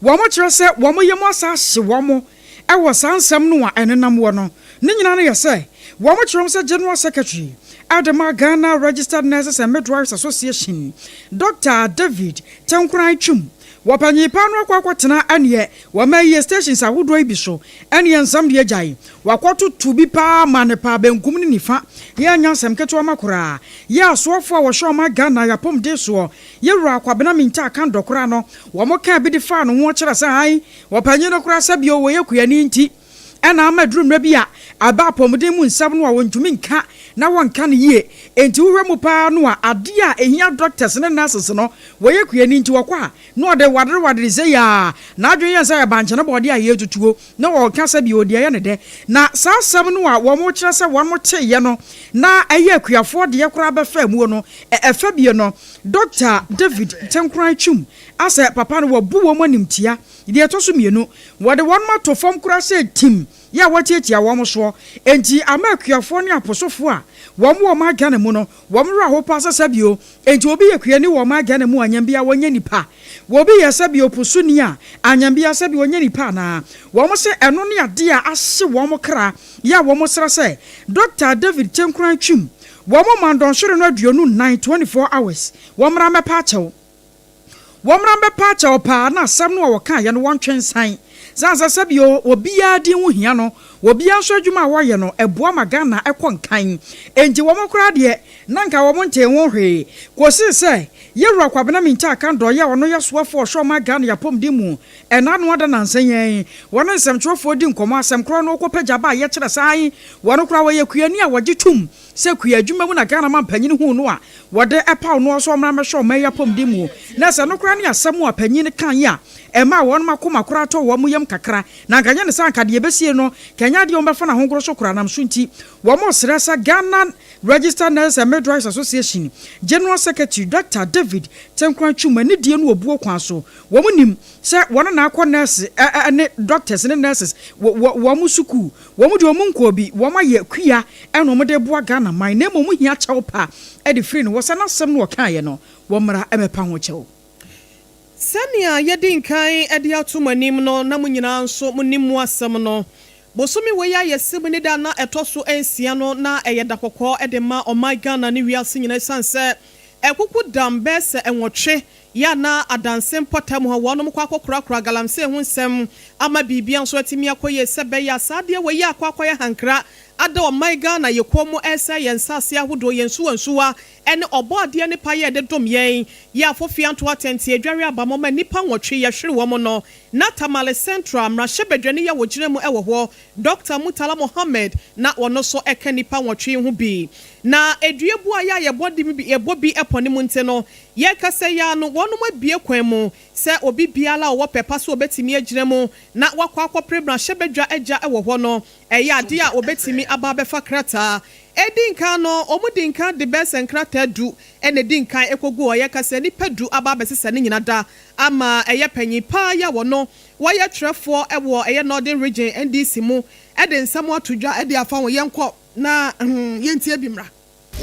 wɔn kyerɛ sɛ wɔn yam asa ahye wɔn ɛwɔ saa nsɛm no a ɛnenam wɔ no. Ne nyinaa no yɛ sɛ wɔn kyerɛ sɛ General Secretary Adema Ghana Registered Nurses and Midwives Association, Dr David Tenkoran Twum, wɔpanyin pa no akɔ akɔtena ɛneɛ wɔma yie stations ahodoɔ yi bi so, ɛneɛ nsɛm deɛ gyae wakɔtoto bi paa ma ne paa benkum ne nifa. Yɛanya nsɛm ketewa ma koraa yɛ asoɔfoɔ a wɔhyɛ ɔma Ghana yɛapɔmuden soɔ, yɛwura Kwabena Minta aka ndɔkora no, wɔn kaa bi de faa no ho kyerɛ sɛ han wɔpanyin no koraa sɛ bio wɔyɛ kuani nti ɛna ama duru mmerɛ bi a aba apɔmuden mu nsɛm no a wɔntumi nka na wɔnka no yie. Enti wohwɛ mu paa no a, adeɛ a ɛhia doctors ne nurses no, wɔyɛ kuani nti wɔkɔ a na ɔde waderewadere sɛ yaa n'adwene yɛn sɛ yɛ bankyene bɔɔde a yɛtutuo na wɔka sɛ bi ɔdi ɛyɛ ne dɛ. Na saa asɛm no a wɔn kyerɛ sɛ wɔn teeɛ no na ɛyɛ akuafoɔ deɛ koraa bɛfɛ muo no, ɛfɛ bie no, Dr David Tenkoran Twum asɛ papa no wɔbu wɔn animtia. Deɛ ɛtɔ so mmienu, wɔde wɔn ato fam koraa sɛ tim yɛ a wɔatiatia wɔn soɔ. Enti ama akuafoɔ ne aposofoɔ a wɔn wɔ ɔman Ghana mu no, wɔn werɛ aho paa sɛ sɛbio enti obi yɛ kuani wɔ ɔman Ghana mu a, anyambia wɔnyɛ nipa? Wɔbi yɛ sɛbio posoni a, anyambia sɛbi wɔnyɛ nipa anaa? Wɔn sɛ ɛno ne adeɛ a ahye wɔn kra yɛ a wɔn srɛ sɛ Dr David Tenkoran Twum, wɔn ma ndɔnhwere no 24, 24 hours, wɔn mmra mmɛpa akyɛw. Wɔmmra mbɛpa akyɛw paa na asɛm no a wɔkaeɛ no wɔntwe nsan. Sane sɛ sɛbio obiara din ho hia no, obiara nso adwuma a wɔyɛ no ɛboa ma Ghana kɔ nkan. Enti wɔn koraa deɛ na nka wɔn ntee ho hwee kɔsii sɛ Yɛwura Kwabena Mintah Akandoh a ɔno yɛ soafoɔ a ɔhwɛ ɔman Ghana apɔmuden mu ɛna ano ada nansa yi ara yi wɔne nsɛmtwerɛfoɔ di nkɔmmɔ asɛm korɔ no ɔkɔpagya ba a yɛkyerɛ sɛ ae wɔno koraa wɔyɛ kuani a wɔgye tom sɛ kua adwuma mu na Ghana manpanyin huu no a wɔde paw noɔ sɛ ɔmmra mmɛhwɛ ɔman yi apɔmuden mu. Na sɛ no koraa ne asɛm a panyin no kaeɛ a ɛmaa wɔnom akoma koraa tɔɔ wɔn yam kakra. Na anka nyɛ ne saa anka deɛ ɛbɛsie no ka ɛnyɛ adeɛ a wɔbɛfa no ahongoro so koraa nam so nti wɔresrɛ sɛ Ghana Registered Nurses and Midwives Association General Secretary Doctor David Tenkorang Twum anidie no obuo kwan so. Wɔn nim sɛ wɔn na akɔ nurse ne doctors ne nurses wɔ wɔn sukuu. Wɔn deɛ wɔn nkɔɔ bi, wɔn ayɛ kua ɛna wɔn de boa Ghana man na mmom wɔn hia kyɛw pa de firi ne hɔ sɛ n'asɛm no ɔkaeɛ no wɔn mmra mmɛpa ho kyɛw. Sɛnea yɛadi nkan de ato mo anim no, na mo nyinaa nso monim mu asɛm no, bosome wei a yɛsi mu ne da a na ɛtɔ so nsia no, na ɛyɛ da kɔkɔɔ de ma ɔman Ghana ne wiase nyinaa ɛsiane sɛ akuku dam bɛyɛ sɛ nwɔtwe yɛ a na adanse mpɔtam hɔ wɔnom kɔ akɔkorakora galamsey ho nsɛm ama biribia nso atumi akɔ yie sɛ bɛyɛ a saa adeɛ wei akɔ akɔyɛ hankra ada ɔman Ghana yɛ kɔn mu ɛresɛe yɛn nsaase ahodoɔ, yɛn nsuwa nsuwa ɛne ɔbɔadeɛ ne payɛ a ɛde dom yɛn yɛ afofea nto atɛnte adware abamɔ ma nnipa nwɔtwe yɛhwere wɔn no na Tamale Central mmarahyɛbadwani a wɔgyina mu wɔ hɔ Dɔkta Murtala Mohammed na ɔno nso ka nnipa nwɔtwe yi ho bi. Na dua bu a yɛ a yɛbɔ de bi yɛbɔ bi pɔ ne mu nti no, yɛrekasa yi ara no, wɔnom abue kwan mu sɛ obi biara a ɔwɔ pɛ pa sɛ ɔbɛtumi agyina mu na wakɔ akɔpere mmarahyɛbadwa agya wɔ hɔ no, ɛyɛ adeɛ a ɔbɛtumi aba abɛfa krataa. Ɛdi nkan no, wɔdi nkan de bɛyɛ sɛ nkrataa du na ɛdi nkan kɔgu hɔ. Yɛka sɛ nnipa du aba abɛsesa ne nyina da ama ɛyɛ panyin pa ara yi a wɔno wɔyɛ twerɛfoɔ wɔ ɛyɛ Northern Region NDC mu de nsɛm ato dwa de afa ho. Yɛnkɔ na yɛntie bi mmra.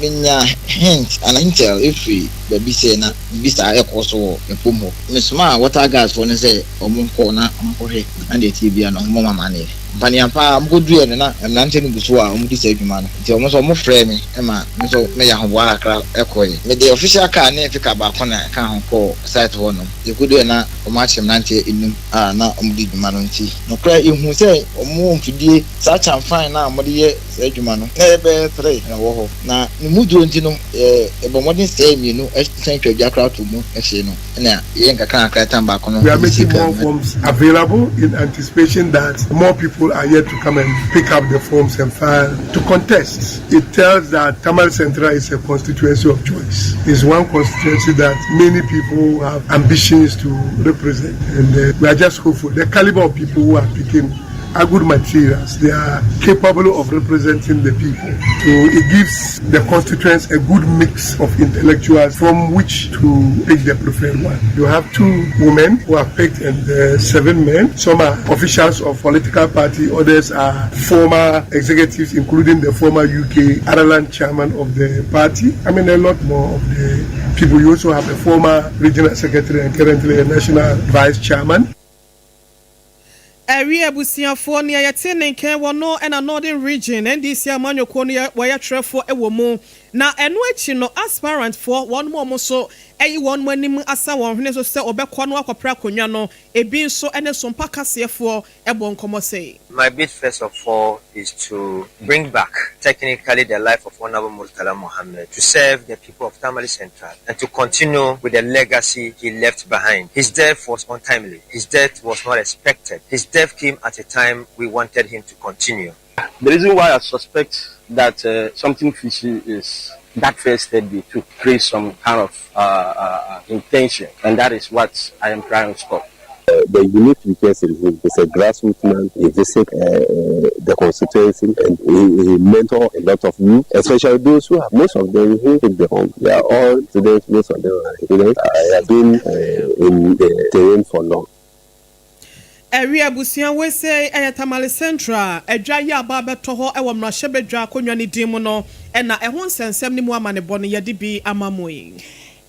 Menya hint anaa intel firi baabi sɛ na biribi saa rekɔ so wɔ ɛpom hɔ. Mesomaa water guards foɔ no sɛ wɔn nkɔ na wɔn nkɔhwɛ na deɛ ɛteɛ biara no wɔn mmɔ me amaneɛ. Mpaneampa ara wɔkɔduruiɛ no na mmeranteɛ no gu so a wɔdi saa adwuma no nti wɔn nso wɔfrɛɛ me ma me nso meyɛ ahoboa kakra kɔeɛ. Mede official car ne pickup baako na ɛkaa ho kɔɔ site hɔ nom. Yɛkɔduruiɛ na wɔakyere mmeranteɛ nnum a na wɔdi dwuma no nti nokorɛ yɛhuu sɛ wɔwɔ mfidie saa kyamfan no a wɔde yɛ saa adwuma no, na ɛyɛ bɛyɛ tre na ɛwɔ hɔ, na ne mu duro nti no, yɛbɔ mmɔden sɛee mmienu san twa dua koraa too mu hyee no, ɛna yɛyɛ nkakrankakra tam baako no We are de sii making kaa more mu. forms available in anticipation that more people are yet to come and pick up the forms and file to contest. It tells that Tamale Central is a constituency of choice. It's one constituency that many people have ambitions to represent, and we are just hopeful. The caliber of people who are picking are good materials. They are capable of representing the people. So it gives the constituents a good mix of intellectuals from which to pick the preferred one. You have two women who are picked and seven men. Some are officials of political party, others are former executives, including the former UK Ireland chairman of the party. I mean, a lot more of the people. You also have a former regional secretary and currently a national vice chairman. Awie abusuafoɔ, nea yɛte ne nka wɔ no na Northern Region NDC amanyɔkuo no yɛ wɔyɛ twerɛfoɔ wɔ mu. Na ɛno akyi no aspirant foɔ wɔnom a wɔn nso ayi wɔnom anim asa wɔn hwene so sɛ wɔbɛkɔ no akɔpere akonnwa no, ebi nso ne Sompa kaseɛfoɔ bɔ nkɔmmɔ sei. My bid first of all is to bring back technically the life of Honorable Murtala Mohammed to serve the people of Tamale Central and to continue with the legacy he left behind. His death was untimely. His death was not expected. His death came at a time we wanted him to continue. The reason why I suspect that uh, something fishy is that first step they took creates some kind of uh, uh, intention, and that is what I am trying to stop. Uh, the unique features in him is a grassroots man. He visits uh, uh, the constituency and he, he mentor a lot of youth, especially those who have most of them who take the home. They are all students, most of them are students. I have been uh, in the terrain for long. Ɛwi abusua wesei ɛyɛ Tamale Central adwa yi aba abɛtɔ hɔ wɔ mmarahyɛbadwa akonnwa no din mu no na ɛho nsɛnsɛm ne mu amanebɔ no yɛde bi ama mo yi.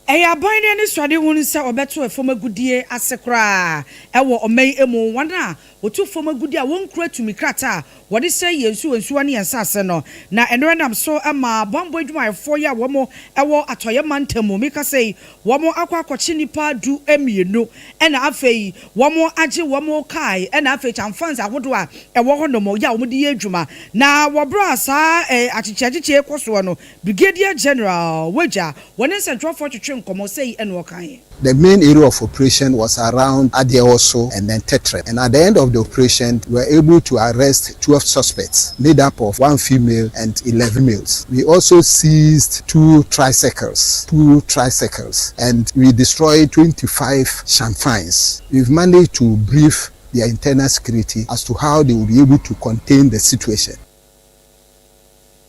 Ɛyɛ aban no anisoadehunu sɛ wɔbɛto fam agudie ase koraa wɔ ɔman yi mu. Wɔn a wɔtu fam agudie a wɔnkura tumi krataa a wɔde sɛe yɛn nsuo nsuwa ne yɛn nsase no, na ɛno nam so ma bammɔ adwumayɛfoɔ yi a wɔn wɔ Atɔeɛ mantam mu, mekasa yi, wɔn akɔ akɔkye nnipa 12 ɛna afei wɔn agye wɔn kaa ɛna afei kyamfans ahodoɔ a ɛwɔ hɔnom yɛ a wɔde yɛ adwuma. Na wɔ berɛ a saa akyekyeakyekye rekɔ soɔ no, Brigadier General Wagya, wɔne nsɛntwerɛfoɔ twetwe nkɔmmɔ, sei na ɔkaeɛ. The main area of operation was around Adiewoso and then Tetre. And at the end of the operation, we were able to arrest 12 suspects, made up of one female and 11 males. We also seized two tricycles, two tricycles, and we destroyed 25 changfans. We've managed to brief their internal security as to how they will be able to contain the situation.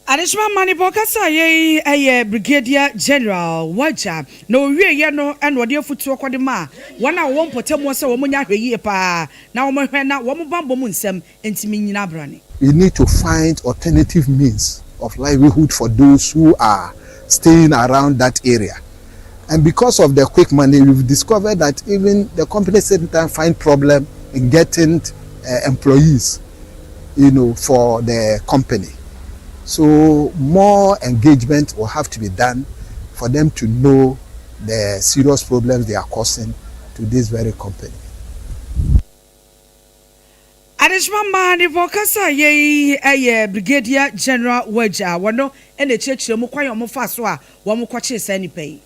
Adehyema amanebɔ kasaeɛ yi yɛ Brigadier General Wagya, na ɔwieeɛ no na ɔde afutuo kɔde maa wɔn a wɔwɔ mpɔtam hɔ sɛ wɔnyɛ ahwɛyie pa ara na wɔhwɛ na wɔn bammɔ mu nsɛm ntumi nnyina abrane. We need to find alternative means of livelihood for those who are staying around that area. And because of the quick money, we've discovered that even the company sometimes find problem in getting employees for the company. So more engagement will have to be done for them to know the serious problems they are causing to this very company. Adehyema mmaa kasa yei yɛ Brigadier General Wagya, wɔno na ɛkyerɛkyerɛ mu kwan a wɔfa so a wɔn kɔkyee saa nipa yi.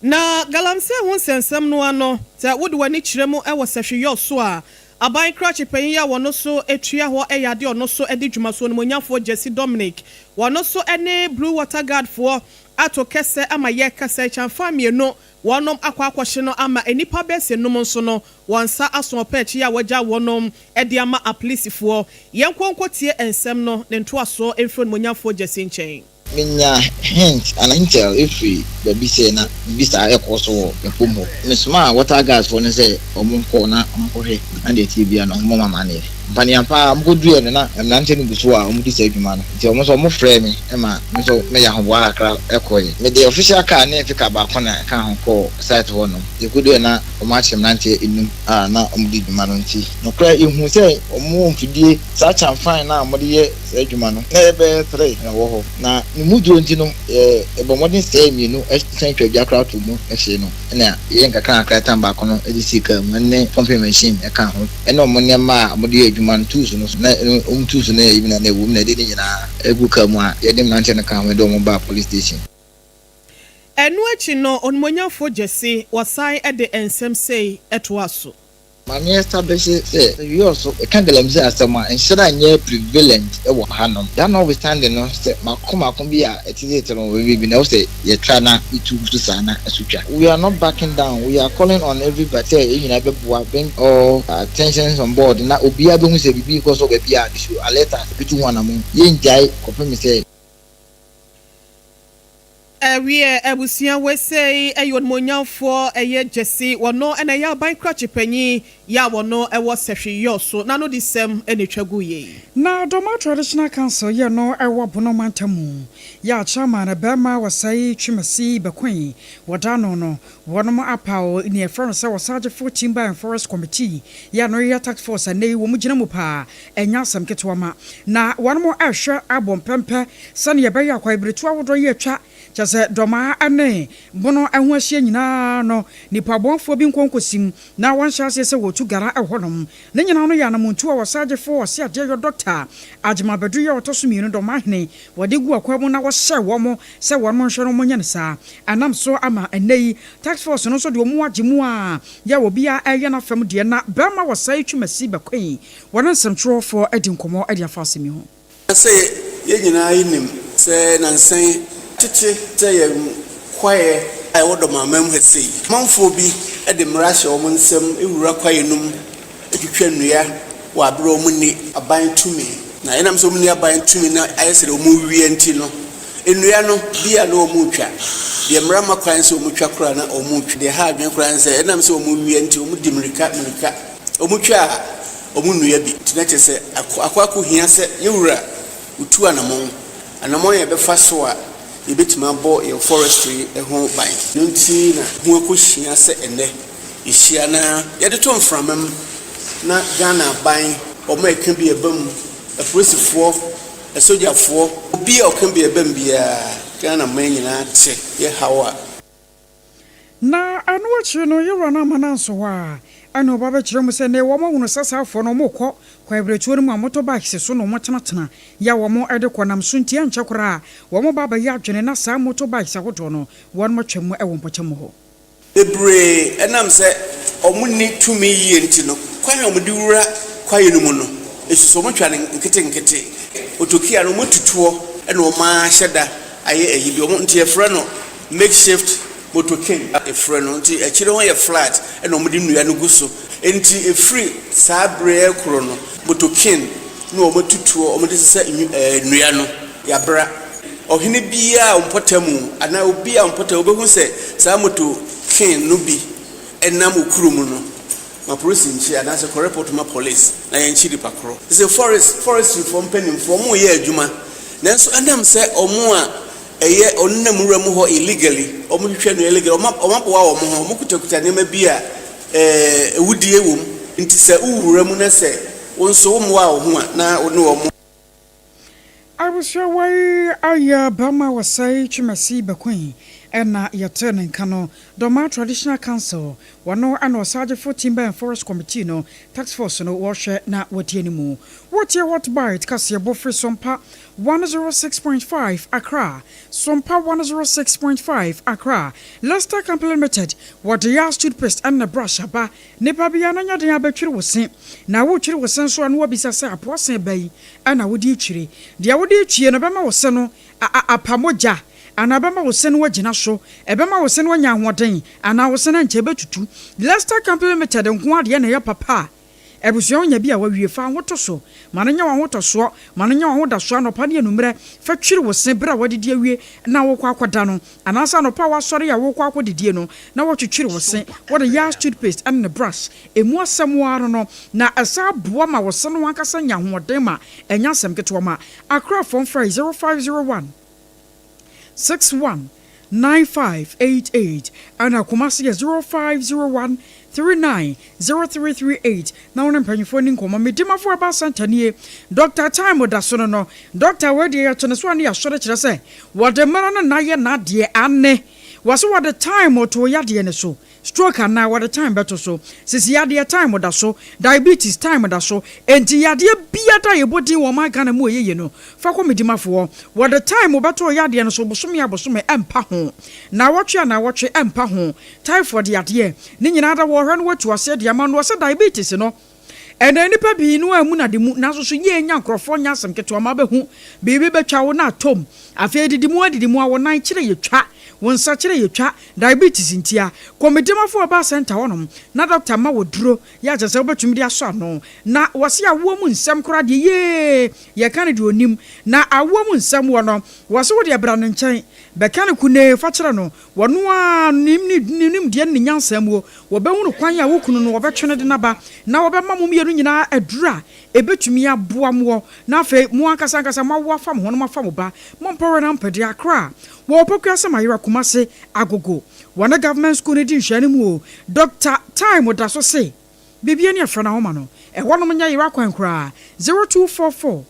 Na galamsey ho nsɛnsɛm no ano, sɛ wode w'ani kyerɛ mu wɔ sɛhweyɔ so a, aban krakye panyin yi a wɔno so atua hɔ yɛ adeɛ ɔno so de dwuma so, onimonyamfoɔ Jesse Dominic, wɔno so ne Blue Water Guard foɔ ato kɛsɛ ama yɛ kasa kyamfa mmienu wɔnom akɔ akɔhye no ama nnipa bɛsɛ num nso no wɔn nsa aso ɔpɛ akyi a wɔgya wɔnom de ama apolisifoɔ. Yɛn nkɔnkɔ tie nsɛm no ne ntoasoɔ mfiri onimonyamfoɔ Jesse nkyɛn. Menya hint ana intel efiri baabi sɛ na biribi saa ɛkɔ so wɔ ɛpom hɔ. Mesoma water guards foɔ no sɛ ɔmo nkɔ na ɔmo nkɔhwɛ na deɛ tie bia no ɔmo ma amaneɛ. Mpaneampa a ɔmo kɔduiɛ no, na mmeranteɛ no gu so a ɔmo di saa adwuma no, nti ɔmo nso ɔmo frɛ me ma me nso meyɛ ahoboa kakra ɛkɔɛ. Mede official car ne pickup baako na ɛka ho kɔɔ site hɔ nom. Yɛkɔduiɛ na ɔmo akyerɛ mmeranteɛ enum a na ɔmo di dwuma no, nti nokora ehu sɛ ɔmo wɔ mfidie saa kyamfan na ɔmo de yɛ saa adwuma no na ɛyɛ three na ɛwɔ hɔ, na ne mu duro nti no yɛ ɛbɔ mmɔden sɛɛ mmienu ɛsan twa dwa koraa to mu ɛhyɛ no, ɛna yɛyɛ nkakra nkakra tam baako no ɛde sii kaa mu, ɛne pumping machine ɛka ho, ɛne ɔmo nneɛma a ɔmo de yɛ adwuma no, tools no na ɔmo tools no yɛ yi bi na na ɛwɔ mu, na ɛde ne nyinaa ɛgu kaa mu a yɛde mmeranteɛ no ka ho, ɛde ɔmo baa police station. Ɛno akyi no, onimonyamfoɔ Gyesi wɔsan de nsɛm sei ɛtoa so. Maame establish sɛ yɛ so ɛka galamsey asɛm a nhyɛn nyɛ prevalent ɛwɔ hanom. That notwithstanding no, sɛ mako mako bi a ɛte sɛ ɛte no wɔ bi na ɛwɔ sɛ yɛtwa na itu so saa na ɛso twa. We are not backing down. We are calling on everybody sɛ yɛn nyinaa bɛboa, bring all attentions on board, na obiara bɛhu sɛ biribi kɔ so baabi a, they should alert us, ebi tu ho anamo. Yɛn gyae kɔpem sɛ Ɛwiɛ, abusua, wesei ɛyɛ onimonyamfoɔ ɛyɛ Gyesi, wɔno ɛna ɛyɛ aban krakye panyin yɛ a wɔno ɛwɔ sɛhweyɔ so na no de sɛm ɛna etwa gu yie. Na Dɔma Traditional Council yɛ no ɛwɔ Bono mantam mu yɛ akyerɛma na bɛrima wɔsɛe Twemasi Bɛkoe wɔda no, wɔnom apaw ne yɛfrɛ no sɛ Wɔsagyefo Timber and Forest Committee yɛ no yɛ task force ɛnɛ yi wɔn gyina mu paa. Ɛnyɛ asɛm ketewa ma na wɔnom ɛhwɛ abɔ mpɛmpɛ sɛnea yɛbɛyɛ akwaebiretu ahodoɔ yi atwa kyɛ sɛ Dɔmaa ne Bono ho ahyia nyinaa no, nipa bɔnfoɔ bi nkɔnkɔsim na wɔnhyɛ aseɛ sɛ wɔtu gara ɛwɔ hɔnom. Ne nyinaa no yɛ anamontu a wɔsagyefo wɔse adeɛ yɛ Dɔkta Agyemabadu yɛ ɔtɔ so mmienu Dɔmahene wɔde gu akwan mu na wɔhyɛ wɔn sɛ wɔn nhwɛ no wɔnyɛ no saa. Ɛnam so ama ɛnnɛ yi task force no nso de wɔn agye mu a yɛ obiara ɛyɛ n'afam deɛ. Na bɛrima wɔsɛe Twumasi Bɛkɔn wɔne nsɛmtwerɛfoɔ adi nkɔmmɔ de afa asɛm yi ho. Sɛ yɛn nyinaa nim sɛ nansan tete sɛ yɛn kwaeɛ a ɛwɔ Dɔmaama mu ha sei, amanfoɔ bi de mmara hyɛ wɔn nsam ewura kwaeɛ no mu atwitwa nnua wɔ abere a wɔn nni aban tumi, na ɛnam sɛ wɔn nni aban tumi na ayɛ sɛ deɛ wɔn wia nti no, nnua no bi a na wɔn retwa deɛ mmara ma kwan sɛ wɔn twa koraa na wɔn retwa. Deɛ ha adwene koraa sɛ ɛnam sɛ wɔn wia nti, wɔn di mmirika mmirika, wɔn twa a wɔn nnua bi, nti na kyerɛ sɛ akɔ akɔ hia sɛ yɛwura wotu anammɔn anammɔn yɛ bɛfa so a. yɛbɛtumi abɔ yɛn forestry ho ban. Ɛno nti na ho akɔhyia sɛ ɛnnɛ yɛhyia na yɛde to mframa mu na Ghana aban, wɔn a ɛka bi ɛba mu, apolisifoɔ, asogyafoɔ, obi a ɔka bi ɛba mu biara, Ghana man nyinaa te yɛ haw a. Na ɛno akyiri no, yɛn Wura no amma no anso hɔ ara, ɛna ɔba bɛkyerɛ mu sɛ nnɛ wɔahunu sɛ saa afoɔ no wɔrekɔ kwaebiretuo no mu a motorbikes so na wɔtenatena yɛ a wɔde kɔ nam so nti ɛnkyɛ koraa wɔba abɛyɛ adwene na saa motorbikes ahodoɔ no wɔatwa mu wɔ mpɔtam hɔ. Bebree, ɛnam sɛ wɔnni tumi yie nti no, kwan a wɔde wura kwaeɛ no mu no, ɛsu sɛ wɔtwa no nketenkete. Otokia no, wɔatutoɔ na wɔahyɛ da ayɛ ayi bi, wɔn nti yɛfrɛ no makeshift motor cane yɛfrɛ no, nti akyire hɔ yɛ flat na wɔde nnua no gu so. Nti ɛfiri saa berɛ rekoro no, motor cane na wɔatutoɔ, wɔde sesa nnua no, yɛabra. Ɔhene biara a ɔmpɔtam anaa obi a ɔmpɔtam, wobɛhu sɛ saa motor cane no bi nam wo kuro mu no, ma polisi nkye anaasɛ kɔ report ma police na yɛnkye nipa korɔ. Sɛ forest, forestry foɔ mpanimfoɔ, wɔn reyɛ adwuma, nanso ɛnam sɛ wɔn a ɛyɛ wɔn nam wura mu hɔ illegally, wɔn hwehwɛ no illegally, wɔn aboa wɔn ho, wɔn kutakuta nneɛma bi a ɛɛ awudie wɔ mu, nti sɛ wowura mu na sɛ wo nso wo mmoa wo ho a na wo ne wɔn. Abusua wai ayɛ bɛma wɔsɛe Twumasi Bakoin ɛna yɛtee ne nka no Dormaa Traditional Council wɔno ɛna Ɔsagyefo Timber and Forest Committee no Task Force no wɔhwɛ na wɔdi animu. Wotie Hot Bite kaseɛbɔ firi Sompa 106.5 Accra Sompa 106.5 Accra Lester Company Limited wɔde Yas Toothpaste ɛne ne brush aba Nipa biara no nyɛ den abɛtwiri wo se, na woretwiri wo se nso a na woabisa sɛ apoa se bɛn na wode retwiri. Deɛ wode retwie no bɛma wo se no apa mogya anaa ɛbɛma wo se no agyina so, ɛbɛma wo se no anya ahoɔden anaa wo se no ankyɛ ɛbɛtutu. Lester Company Limited nko ara deɛ na ɛyɛ papa a abusua wonya bi a wawie. Fa wo ho to so, ma no nyɛ w'ahotɔsoɔ, ma no nyɛ w'ahodasoɔ anɔpa ne anwummerɛ. Fa twiri wo se berɛ a woadidi awie na worekɔ akɔda no. Anaasɛ anɔpa a woasɔre a worekɔ akɔdidie no na woatwitwiri wo se, wode Yaz toothpaste ne ne brush, ɛmu asɛm ara no no, na ɛsan boa ma wo se no ankasa nya ahoɔden ma ɛnyɛ asɛm ketewa ma Accrafoɔ mfrɛ 0501 61 9588 ɛna Kumasi yɛ 0501 39 0338 na wo ne mpanyinfoɔ nni nkɔmmɔ. Me Dimafo Herbal Centre nie. Doctor Time da so no no. Doctor wei deɛ yɛto ne so a ne yɛasɔre kyerɛ sɛ wɔde mmara no na ayɛ n'adeɛ. Aane, wɔse wɔde time to wo yadeɛ no so. Stroke anaa wɔde time bɛto so. Sisi yadeɛ time da so. Diabetes time da so. Enti yadeɛ biara a yɛbɔ din wɔ ɔman Ghana mu a ɛyɛ yie no, fa kɔ Medimafo hɔ. Wɔde time bɛto wo yadeɛ no so bosome a bosome ɛmpa ho. Naawɔtwe a naawɔtwe ɛmpa ho. Typhoid yadeɛ, ne nyinaa da wɔhwɛ no watu aseɛ de ama no ɔsɛ diabetes no ɛnɛ nnipa pii no ammu no ade mu nanso so yie nya nkorɔfoɔ nyɛ asɛm ketewa ma wobɛhu biribi bɛtwa wo na atom afei didi mu adidi mu a wo nan kyerɛ yɛ twa wo nsa kyerɛ yɛ twa diabetes ntia kɔ Medimafo Herbal Center hɔnom na doctor ma wo duro yɛ akyɛ sɛ wobɛtumi de asɔ ano na wɔse awoɔ mu nsɛm koraa deɛ yee yɛka no deɛ ɔnim na awoɔ mu nsɛm wɔ no wɔse wodeɛ bra ne nkyɛn bɛka no kunee fa kyerɛ no Wɔno ara nim ne ne nimdeɛ ne ne nyansa muo, wɔbɛhunu kwan a wo kunu no wɔbɛtwe no de no aba, na wɔbɛma mo mmienu nyinaa aduru a ɛbɛtumi aboa moɔ, na afei mo ankasa ankasa moawo afa mo ho na moafa mo ba. Mompɛ wɛn ampɛdeɛ Accra wɔ Opokuase Mayera Kumase Agogo. Wɔne Government School no di nhwɛanim o. Doctor Time da so se biribi ani afra n'ahoma no. Ɛhɔnom nyɛ yera kwan koraa. 0244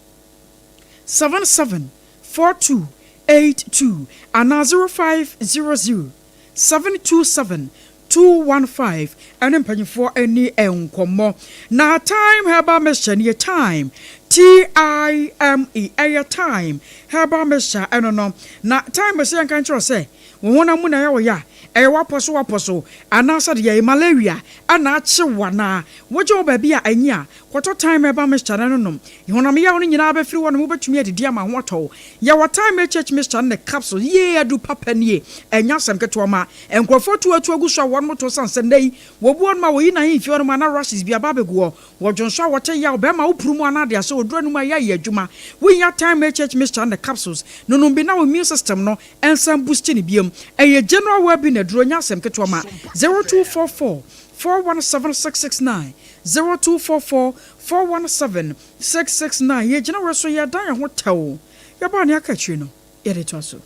77 4282 anaa 0500 727 215 ɛne mpanyinfoɔ ani nkɔmmɔ. Na Thyme Herbal Mixture nie, Thyme, T-I-M-E, ɛyɛ Thyme Herbal Mixture ɛno no. Na Thyme sɛ yɛnka nkyerɛ wo sɛ wo honam mu na ɛyɛ wo ya, ɛyɛ w'apɔ so w'apɔ so, anaasɛ deɛ ɛyɛ malaria na akye wo anaa wogye wo baabi a ɛnye a, Kɔtɔ Thyme Herbal Mixture na no nom. Honam yaw no nyinaa bɛfiri hɔ nom. Wobɛtumi adidi ama ho atɔ wo. Yɛwɔ Thyme HH Mixture ne ne capsules. Yie aduru papa nie. Ɛnyɛ asɛm ketewa ma nkurɔfoɔ tu atu agu so a wɔnom to sane sɛ nnɛ yi wɔbu wɔnom a wɔyi n'ahemfie hɔ nom a na rashes bi aba abɛgu hɔ. Wɔdwonsɔ a wɔte yaw. Bɛrima wo puru mu anaa de asɛ oduru anum a ɛyɛ ayɛ adwuma. Wohia Thyme HH Mixture ne ne capsules. Nonom bi na wo immune system no nsan boosti no biom. Ɛyɛ general wellbeing aduro. Ɛnyɛ asɛm ketewa ma 0244 417 669. 0244 417 669 Yɛgyina wei so yɛdan yɛn ho tɛw. Yɛbaa nea aka akyiri no, yɛde toa so.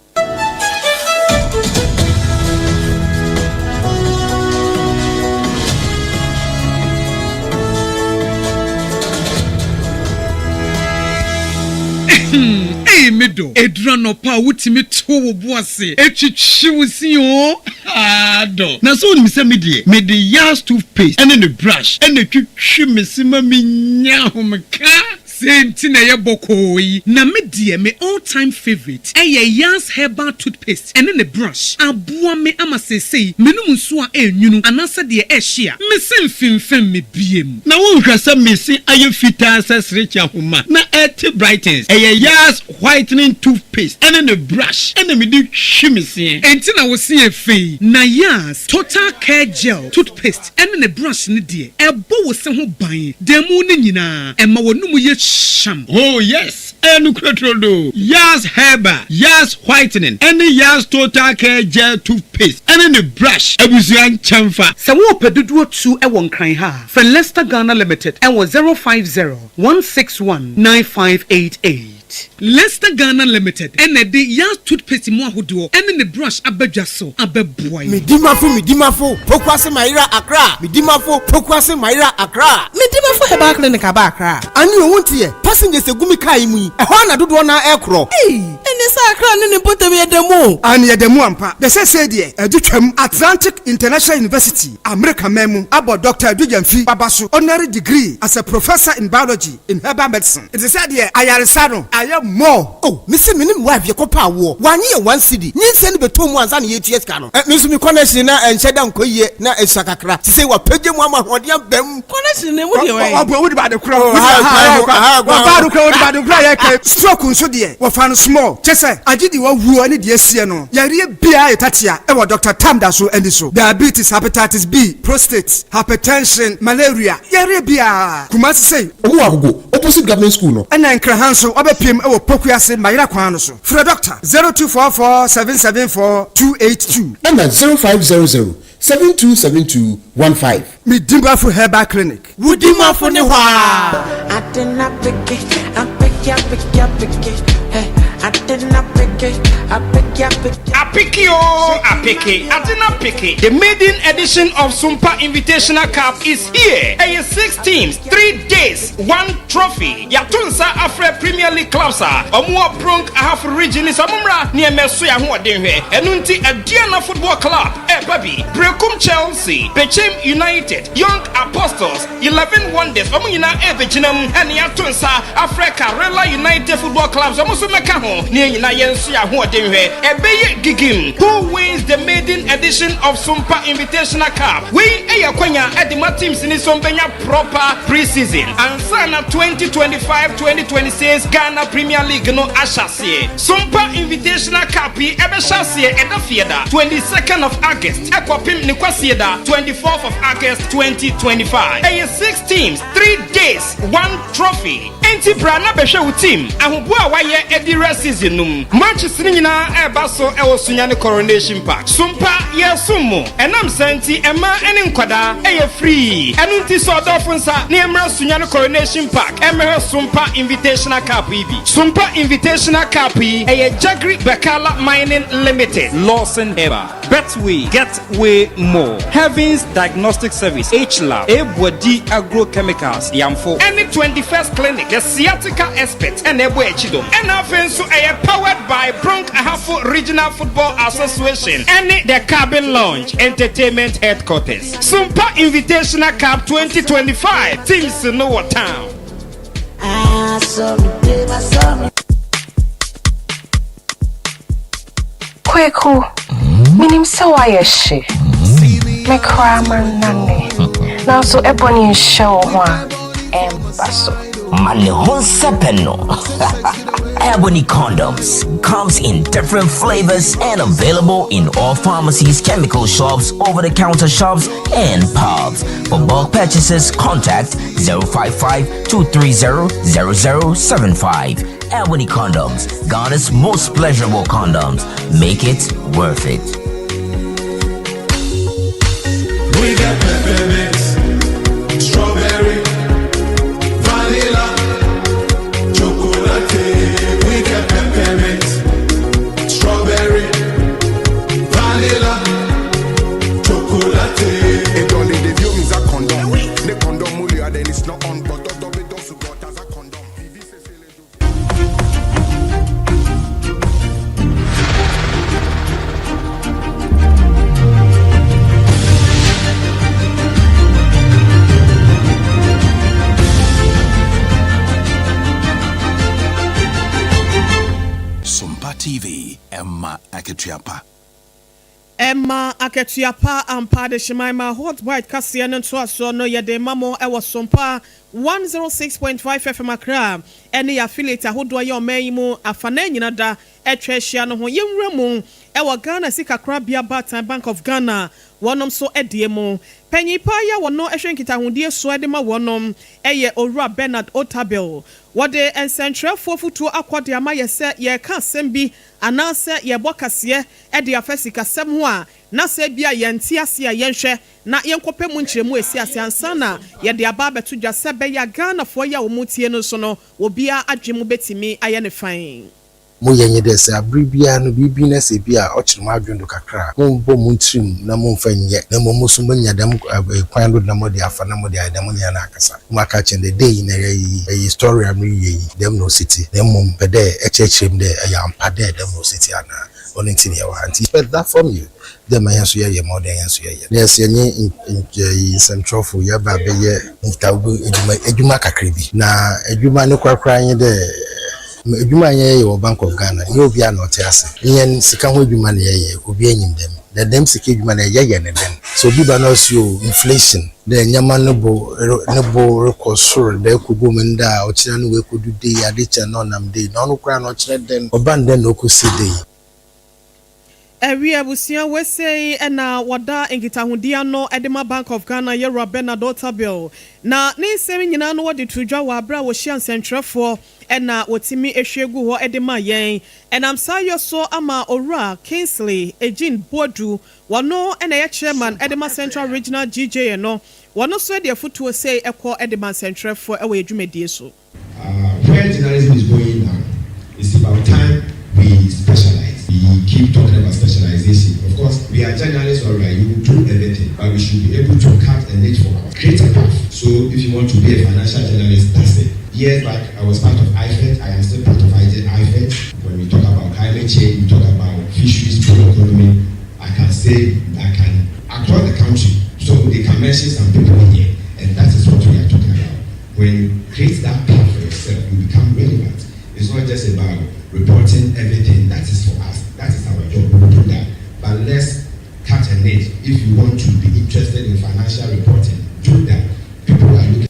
Hmm, ei me dɔ, ɛduru anɔpa a wotumi to wo bo ase twitwi wo se oo, haa dɔ. Na sɛ wonim sɛ me deɛ, mede Yas toothpaste ne ne brush na ɛtwitwi me se ma menya ahomeka. Sei nti na ɛyɛ bɔkɔɔ yi. Na me deɛ me all time favourite ɛyɛ Yas herbal toothpaste ɛne ne brush. Aboa me ama seesei menom nsuo a ɛnwunu anaasɛ deɛ ɛhye a, me se mfemfem me biem. Na wonhwɛ sɛ me se ayɛ fitaa sɛ serekye ahoma na ɛte brightens. Ɛyɛ Yas whitening toothpaste ɛne ne brush ɛna mede twi me seɛ. Enti na wo se yɛ fɛ yi. Na Yas total care gel toothpaste ɛne ne brush no deɛ, ɛbɔ wo se ho ban da mu no nyinaa, ɛma w'anomu yɛ hyam. Oh yes, ɛyɛ nokorɛ turodoo. Yas Herbal, Yas Whitening ɛne Yas Total Care Gel Toothpaste ɛne ne brush abusua nkyɛnfa. Sɛ worepɛ dodoɔ tu wɔ Nkran ha a, frɛ Lester Ghana Limited wɔ 050 161 9588. Lester Ghana Limited na ɛde Yas Toothpaste mu ahodoɔ ne ne brush aba dwa so abɛboa yɛn. Medimafo Medimafo Pokuase Mayera Accra Medimafo Pokuase Mayera Accra. Medimafo Herbal Clinic aba Accra. Ane o wonteɛ, passengers egu me car yi mu yi, ɛhɔ ara na dodoɔ no ara ɛrekorɔ. Ei! Ɛneɛ sɛ Accra ne ne mpɔtam yɛ da mu o. Aane yɛda mu ampa. Na seesei deɛ adu twam. Atlantic International University, Amerika man mu, abɔ Dɔkta Adu Gyamfi Baba so honorary degree as a Professor in Biology in Herbal Medicine. Nti sɛ deɛ ayaresa no ayɛ more. Oh me se me ne me wife yɛkɔ pɛ awoɔ wanye yɛ one cedi nyinsɛn no bɛtɔ mu ansa na yɛtua sika no eh me nso me connection na ɛnhyɛ da nkɔ yie na ɛsua kakra sisei wapagya mu ama ahoɔden aba mu. Connection no emu deɛ wɛn. Ɔboa wode ba ade korɔ wode ba ha wɔba ade korɔ wode ba ade korɔ a yɛka stroke nso deɛ wɔfa no small kyɛ sɛ agye deɛ wawuo ne deɛ asie no yareɛ biara yɛ tatea ɛwɔ Doctor Tam da so ani so diabetes hepatitis B prostate hypertension malaria yareɛ biara Kumasi sei. Ɔmo wɔ Agogo opposite government school no. Ɛna Nkran ha nso wabɛpiem wɔ Pokuase Mayera kwan no so. Frɛ Dɔkta 0244 774 282. Ɛna 0500 7272 15. Me Dimafo Herbal Clinic. Wo Dimafo ne hɔ aa. Apeke oo apeke, ade no apeke, The maiden edition of Sumpa Invitational Cup is here! Ɛyɛ six teams, 3 days, one trophy. Yɛato nsa afrɛ Premier League clubs a wɔwɔ Brong Ahafo Region no sɛ wɔmmra ne yɛmmɛso yɛn ahoɔden nhwɛ. Ɛno nti Aduana Football Club ɛreba bi, Berekum Chelsea, Bechem United, Young Apostles, 11 Wonders, wɔn nyinaa ɛrebɛgyina mu. Ɛna yɛato nsa afrɛ Karela United Football Club sɛ wɔn nso mmɛka ho ne yɛn nyinaa yɛnso yɛn ahoɔden nhwɛ. Ɛbɛyɛ gigim. Who wins the maiden edition of Sumpa Invitational Cup? Wei yɛ akwanya de ma teams no sɛ wɔbɛnya proper pre-season ansa na 2025-2026 Ghana Premier League no ahyɛ aseɛ. Sumpa Invitational Cup yi ɛbɛhyɛ aseɛ ɛda Fieda 22nd of August ɛkɔpem ne Kwasieda 24th of August 2025. Ɛyɛ six teams, 3 days, one trophy. Enti bra na bɛhwɛ wo team ahoboa a wayɛ adi rɛ season no mu. Matches no nyinaa ɛreba so ɛwɔ Sunyani Coronation Park. Sumpa yɛresom mo. Ɛnam saa nti mmaa ne nkwadaa ɛyɛ free. Ɛno nti sɔ ɔdɔfo nsa na yɛmmra Sunyani Coronation Park ɛmmɛhwɛ Sumpa Invitational Cup yi bi. Sumpa Invitational Cup yi ɛyɛ Jagri Bakala Mining Limited. Lawson Herbal, Betway, Get Way More, Heavens Diagnostic Service, H Lab, Ebuadi Agrochemicals, Yamfo. Ɛne 21st Clinic, the sciatica expert, ɛna ɛbɔ akyi dom. Ɛna afei nso ɛyɛ powered by Brong Ahafo Regional Football Association ɛne the Cabin Lounge Entertainment Headquarters. Sumpa Invitational Cup 2025 teams no wɔ town. Kweku, minim sɛ woayɛ hye. Me koraa manane. Nanso ɛbɔ ne nhyɛ wo ho a, ɛmba so. Ma ne ho nsɛpɛ no. Ebony condoms comes in different flavors and available in all pharmacies, chemical shops, over-the-counter shops, and pubs. For bulk purchases, contact 055 230 0075. Ebony condoms, Ghana's most pleasurable condoms. Make it worth it. We got peppermint, strawberry, vanilla, chocolate. We got peppermint, strawberry, vanilla, chocolate. It only the view is a condom. The condom then it's not on, but the double dose got as a condom. TV, ɛma akatua pa. Ɛma akatua pa ampa. Adehyeman ma Hot Bite kaseɛ no ntoasoɔ no yɛde ma mo ɛwɔ Sompa 106.5 FM Accra ɛne yɛ affiliate ahodoɔ yɛ ɔman yi mu afanan nyina da atwa ahyia no ho. Yɛnwura mu ɛwɔ Ghana sikakorabea baatan Bank of Ghana wɔnom so ɛdeɛ mu. Panyin pa yɛ wɔno ɛhwɛ nkitahodie so ɛde ma wɔnom ɛyɛ Owura Bernard Otabil. Wɔde nsɛntwerɛfoɔ fotuo akɔ de ama yɛ sɛ yɛreka asɛm bi anaasɛ yɛbɔ kaseɛ ɛde afa sikasɛm ho a, na sɛ bi a yɛnte ase a, yɛnhwɛ na yɛnkɔpɛ mu nkyerɛmu esi ase ansa na yɛde aba abɛto dwa sɛ bɛyɛ a Ghanafoɔ yi a wɔn tie no so no, obiara adwe mu bɛtumi ayɛ ne fan. Moyɛ nye dɛ sɛ aber biara no biribi na sɛ bi a ɔkyerɛ mo adwen do kakra a, mombɔ mo ntirim na momfa nyɛ, na mmom mo so monya dɛm kwan do na mode afa na mode ayɛ dɛm nyɛ no akasa na moaka akyerɛ no dɛ dei yi na ɛyɛ yi, ɛyɛ story a mereyɛ yi, dɛm na osi tse, na mmom pɛ dɛ ɛkyerɛkyerɛ mu dɛ ɛyɛ ampa dɛ dɛm na osi tse anaa. Ɔno ntsi na yɛwɔ ha. Ntsi expect that from you dɛ ma hɛn so yɛyɛ ma ɔdɛ hɛn so yɛyɛ na yɛsɛ yɛnye nsɛmtwerɛfo yɛba bɛyɛ nkitaho edwuma edwuma kakra bi, na edwuma no korakora nye dɛ edwuma a yɛyɛ wɔ Bank of Ghana nyɛ obiara na ɔte ase. Yɛn sika ho edwuma na yɛyɛ, obiara nyim dɛm na dɛm sika edwuma na yɛyɛ ne dɛn. Sɛ obi ba na ɔsi o inflation dɛ nneɛma no bo ne bo rekɔ soro dɛ ɛkɔ bom nda a ɔkyerɛ no wɔekɔdu dei ade kyɛn na ɔnam dei na ɔno koraa na ɔkyerɛ dɛn ɔba no dɛn na ɔkɔsi dei. Ɛwi abusua wesei ɛna wɔda nkitahodie ano ɛde ma Bank of Ghana yɛwura Bernard Otabil, na ne nsɛm nyinaa no wɔde to dwa wɔ abere a wɔhyia nsɛntwerɛfoɔ ɛna wɔtumi ehwie gu hɔ ɛde ma yɛn. Ɛnam saa yɛ so ama Owura Kingsley Egyin Boadu, wɔno ɛna ɛyɛ chairman ɛde ma Central Regional GJA no, wɔno nso de afutuo sei ɛkɔ ɛde ma nsɛntwerɛfoɔ ɛwɔ yɛ dwumadie so. Where journalism is going now, it's about time we specialize. We keep talking about specialization. Of course, we are journalists, all right, you will do everything, but we should be able to cut a niche for our create a path. So if you want to be a financial journalist, that's it. Years back, I was part of IFET. I am still part of IFET. When we talk about climate change, we talk about fisheries, blue economy. I can say I can across the country. So they can mention some people here, and that is what we are talking about. When you create that path for yourself, you become relevant. It's not just about reporting everything. That is for us. That is our job. We will do that. But let's cut a niche. If you want to be interested in financial reporting, do that. People are looking.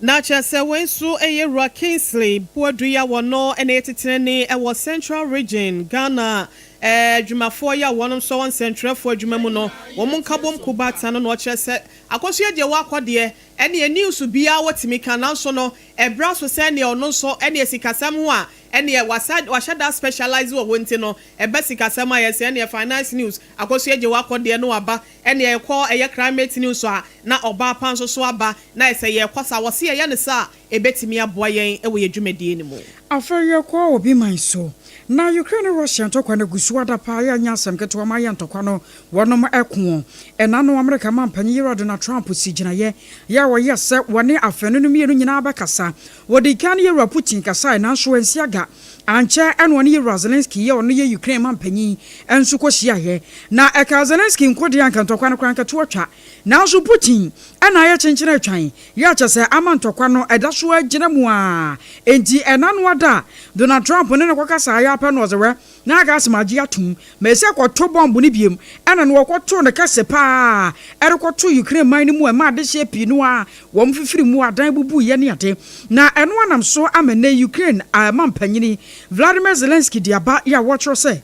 Na kyerɛ sɛ wɔn nso yɛ Wura Kingsley Boadu yi a wɔno na yɛtetene wɔ Central Region Ghana adwumafoɔ yi a wɔn nso wɔ nsɛntwerɛfoɔ adwuma mu no, wɔn nkabom kubata no, na ɔkyerɛ sɛ Akosua deɛ wakɔ deɛ ɛne news biara wɔtumi ka, nanso no ɛbra so sɛ ɛneɛ ɔno nso ɛne sikasɛm ho a ɛneɛ wasa wahyɛ da specialize wɔ hɔ. Nti no ɛbɛ sikasɛm a yɛsɛ ɛneɛ finance news, Akosua gye wakɔ deɛ no waba, ɛneɛ ɛkɔ ɛyɛ climate news a na ɔbaa pa nso so aba, na ɛsɛ yɛkɔ sa wɔsi ɛyɛ ne sa a ɛbɛtumi aboa yɛn ɛwɔ yɛ dwumadie no mu. Afei yɛkɔ obi man so na Ukraine ne Russia ntɔkwa no gu so ada paa. Yɛanyɛ asɛm ketewa ma yɛ ntɔkwa no wɔnom ɛko. Ɛna no Amerika ma mpanyin yɛrɛ Donald Trump si gyinaeɛ yɛ a wɔyɛ sɛ wɔne afɛno no mmienu nyinaa bɛkasa. Wɔde kan ne yɛwura Putin kasae, nanso ansi aga ankyɛ ɛna ɔne yɛwura Zelensky yɛ ɔno yɛ Ukraine ma mpanyin nso kɔhyiaeɛ, na ɛka Zelensky nko deɛ anka ntɔkwa no koraa nkɛtoɔ twa, nanso Putin ɛna ayɛ kyenkyene atwan yɛ akyɛ sɛ ama ntɔkwa no ɛda so agyina mu a. Enti ɛna no ada a Donald Trump ne ne kɔkasa ayɛ apɛ no ɔdze wɛ na aka asɛm agye atom ma ɛsɛ kɔto bɔmbo no biem, ɛna no wɔkɔtoo no kɛse paa ɛrekɔto Ukraine man no mu a ɛma adehyeɛ pii no a wɔn fifiri mu adan bubu yɛ ne ade. Na ɛno anam so ama nnɛ Ukraine ma mpanyini Vladimir Zelensky de aba yɛ a wɔkyerɛ sɛ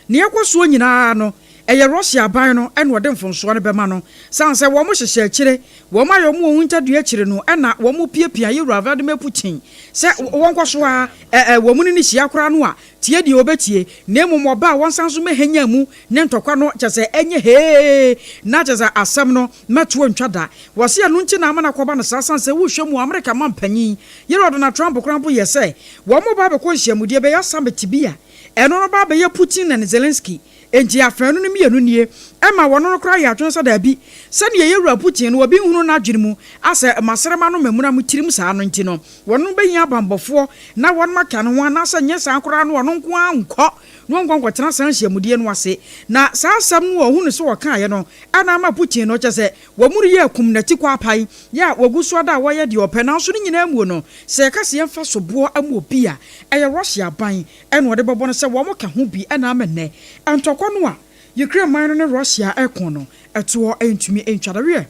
nea ɛkɔ soɔ nyinaa no ɛyɛ Russia aban no ɛna ɔde mfonsoɔ no bɛma no, san sɛ wɔn hyehyɛ akyire, wɔn ayɛ wɔn wɔn ntadua akyire no, ɛna wɔn piapia yɛwura Vladimir Putin sɛ wɔn kɔ so a ɛɛ wɔn ne ne hyia koraa no a tie deɛ wɔbɛtie, na mmom ɔba a wɔnsan so mɛhɛnya mu ne ntɔkwa no kyɛ sɛ ɛnyɛ hee na kyɛ sɛ asɛm no mɛtoɔ ntwa da. Wɔsi ɛno nti na ama no akɔba no saa, san sɛ wohwɛ mu Amerika ma mpanyin yɛrɛ Donald Trump koraa mpo yɛ sɛ wɔn mo ba abɛkɔ nhyiamudie bɛyɛ summit bi a ɛno no ba abɛyɛ Putin and Zelensky. Enti afɛn no mmienu nie. Ɛma wɔno no koraa yɛ adwene sɛ daabi, sɛdeɛ yɛwura Putin no obi nhunu n'adwene mu asɛ masrɛma no mamuna mo tirim saa no nti no, wɔno bɛhia abanbɔfoɔ na wɔnom aka ne ho anaasɛ nyɛ saa koraa no ɔno nko ara nkɔ na ɔnkɔ nkɔtena saa nhyiamudie no ase. Na saa asɛm no a ɔhunu sɛ wɔkaeɛ no na ama Putin no kyɛ sɛ wɔn reyɛ akum n'atikɔ apae yɛ a wɔgu so ada a wɔyɛ deɛ ɔpɛ. Nanso ne nyinaa muo no, sɛ yɛka sɛ yɛmfa soboɔ ma obi a, ɛyɛ Russia aban na ɔde bɛbɔ no sɛ wɔn ka ho bi na ama nnɛ ntɔkwa no a Ukraine man no ne Russia reko no ɛtoɔ ntumi ntwa da. Wiɛ,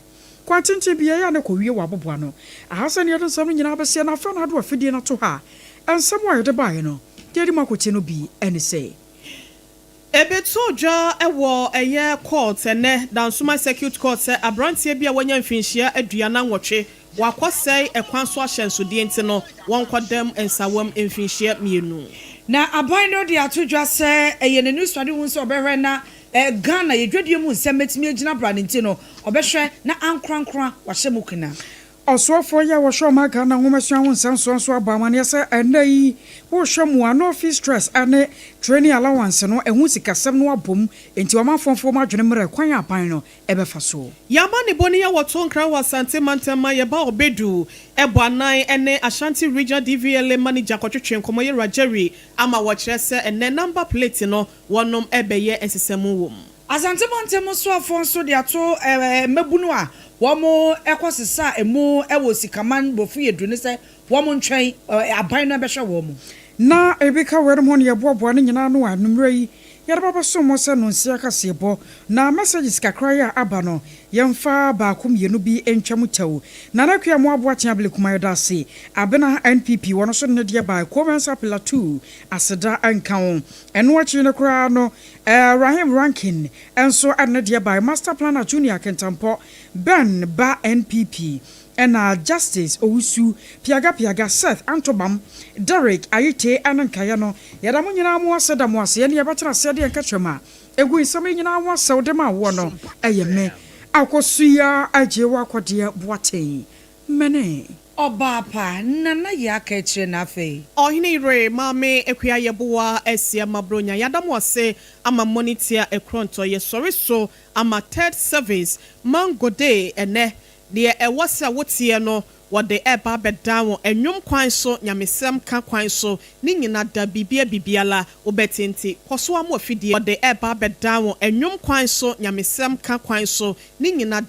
kwan tenten biara a na ɛkɔwie wɔ aboboa no aha sɛ nea yɛde nsɛm no nyinaa bɛseɛ na afei na ado afidie no ato ha a nsɛm a yɛde baeɛ no deɛ yɛde mu akɔtie no bi ne sɛ. Ɛbɛtoo dwa wɔ ɛyɛ court ɛnɛ, Dansoman Circuit Court sɛ aberanteɛ bi a wanya mfinhyia 48 wakɔsɛe ɛkwan so ahyɛnsodeɛ nti no wɔnkɔdam nsawam mfinhyia 2. Na aban no de ato dwa sɛ ɛyɛ n'ani suade hu sɛ ɔbɛhwɛ na Ghana yɛdwadie mu nsɛm mɛtumi agyina bra ne nti no ɔbɛhwɛ na ankorankora wahyɛ mu kena. Ɔsoafoɔ yi a wɔhwɛ ɔman Ghana nwomasua ho nsɛnsoɔ nso abɔ amanneɛ sɛ ɛnnɛ yi wohwɛ mu a no fee stress ne training allowance no ɛho sikasɛm no abom nti ɔmanfoɔ mfa wɔn adwene mmerɛ kwan a aban no ɛbɛfa so. Yɛama ne bɔne yɛ wɔto nkra wɔ Asante mantam ma yɛba ɔbɛdu ɛbɔ anan ne Ashanti Regional DVLA manager kɔtwetwe nkɔmmɔ yɛ Rajeri ama wɔkyerɛ sɛ ɛnɛ number plate no wɔnom ɛbɛyɛ nsesɛmu wɔ mu. Asante mantam soafoɔ nso de ato mmabunu a wɔn ɛkɔ sesa emu ɛwɔ Sikaman Bɔfu yɛ duru ne sɛ wɔn ntwɛn aban no bɛhwɛ wɔn mu. Na ebi ka wɔn ho ne yɛboaboa no nyinaa no a nummerɛ yi yɛde bɛbɛso mo sɛ no nsia kaseɛbɔ na messages kakra yi a aba no yɛmfa baako mmienu bi ntwam tɛw. Nana Akua mo aboa kyɛn abele kuma yɛda ase. Abena NPP wɔn nso ne deɛ baa Commensa Pillar 2 aseda nka ho. Ɛno akyi no koraa no Rahim Rankin nso ne deɛ baa Master Planner Junior Kentampɔ Ben ba NPP ɛna Justice Owusu Piaga Piaga Seth Antobam Derek Ayite ɛne nkaeɛ no yɛda mo nyinaa mo ase da mo ase ɛne yɛbɛtena aseɛ deɛ nkɛkyerɛm a ɛgu nsɛm yi nyinaa ho asɛw de ma woɔ no ɛyɛ me Akosua agye wɔ akɔdeɛ Boateng mene. Ɔbaa pa Nana yɛ aka akyire na afei. Ɔhene yere Maame Akua Yɛboa asia mabronya yɛada mo ase ama mmɔne ɛkorɔntɔ yɛsɔre so ama third service Mango Day ɛnɛ deɛ ɛwɔ sɛ woteɛ no wɔde ɛba abɛdan wɔn ɛnwom kwan so nyamesɛm ka kwan so ne nyina da bibia bibiala wobɛte nti kɔ so ama afidie wɔde ɛba abɛdan wɔn ɛnwom kwan so nyamesɛm ka kwan so ne nyina.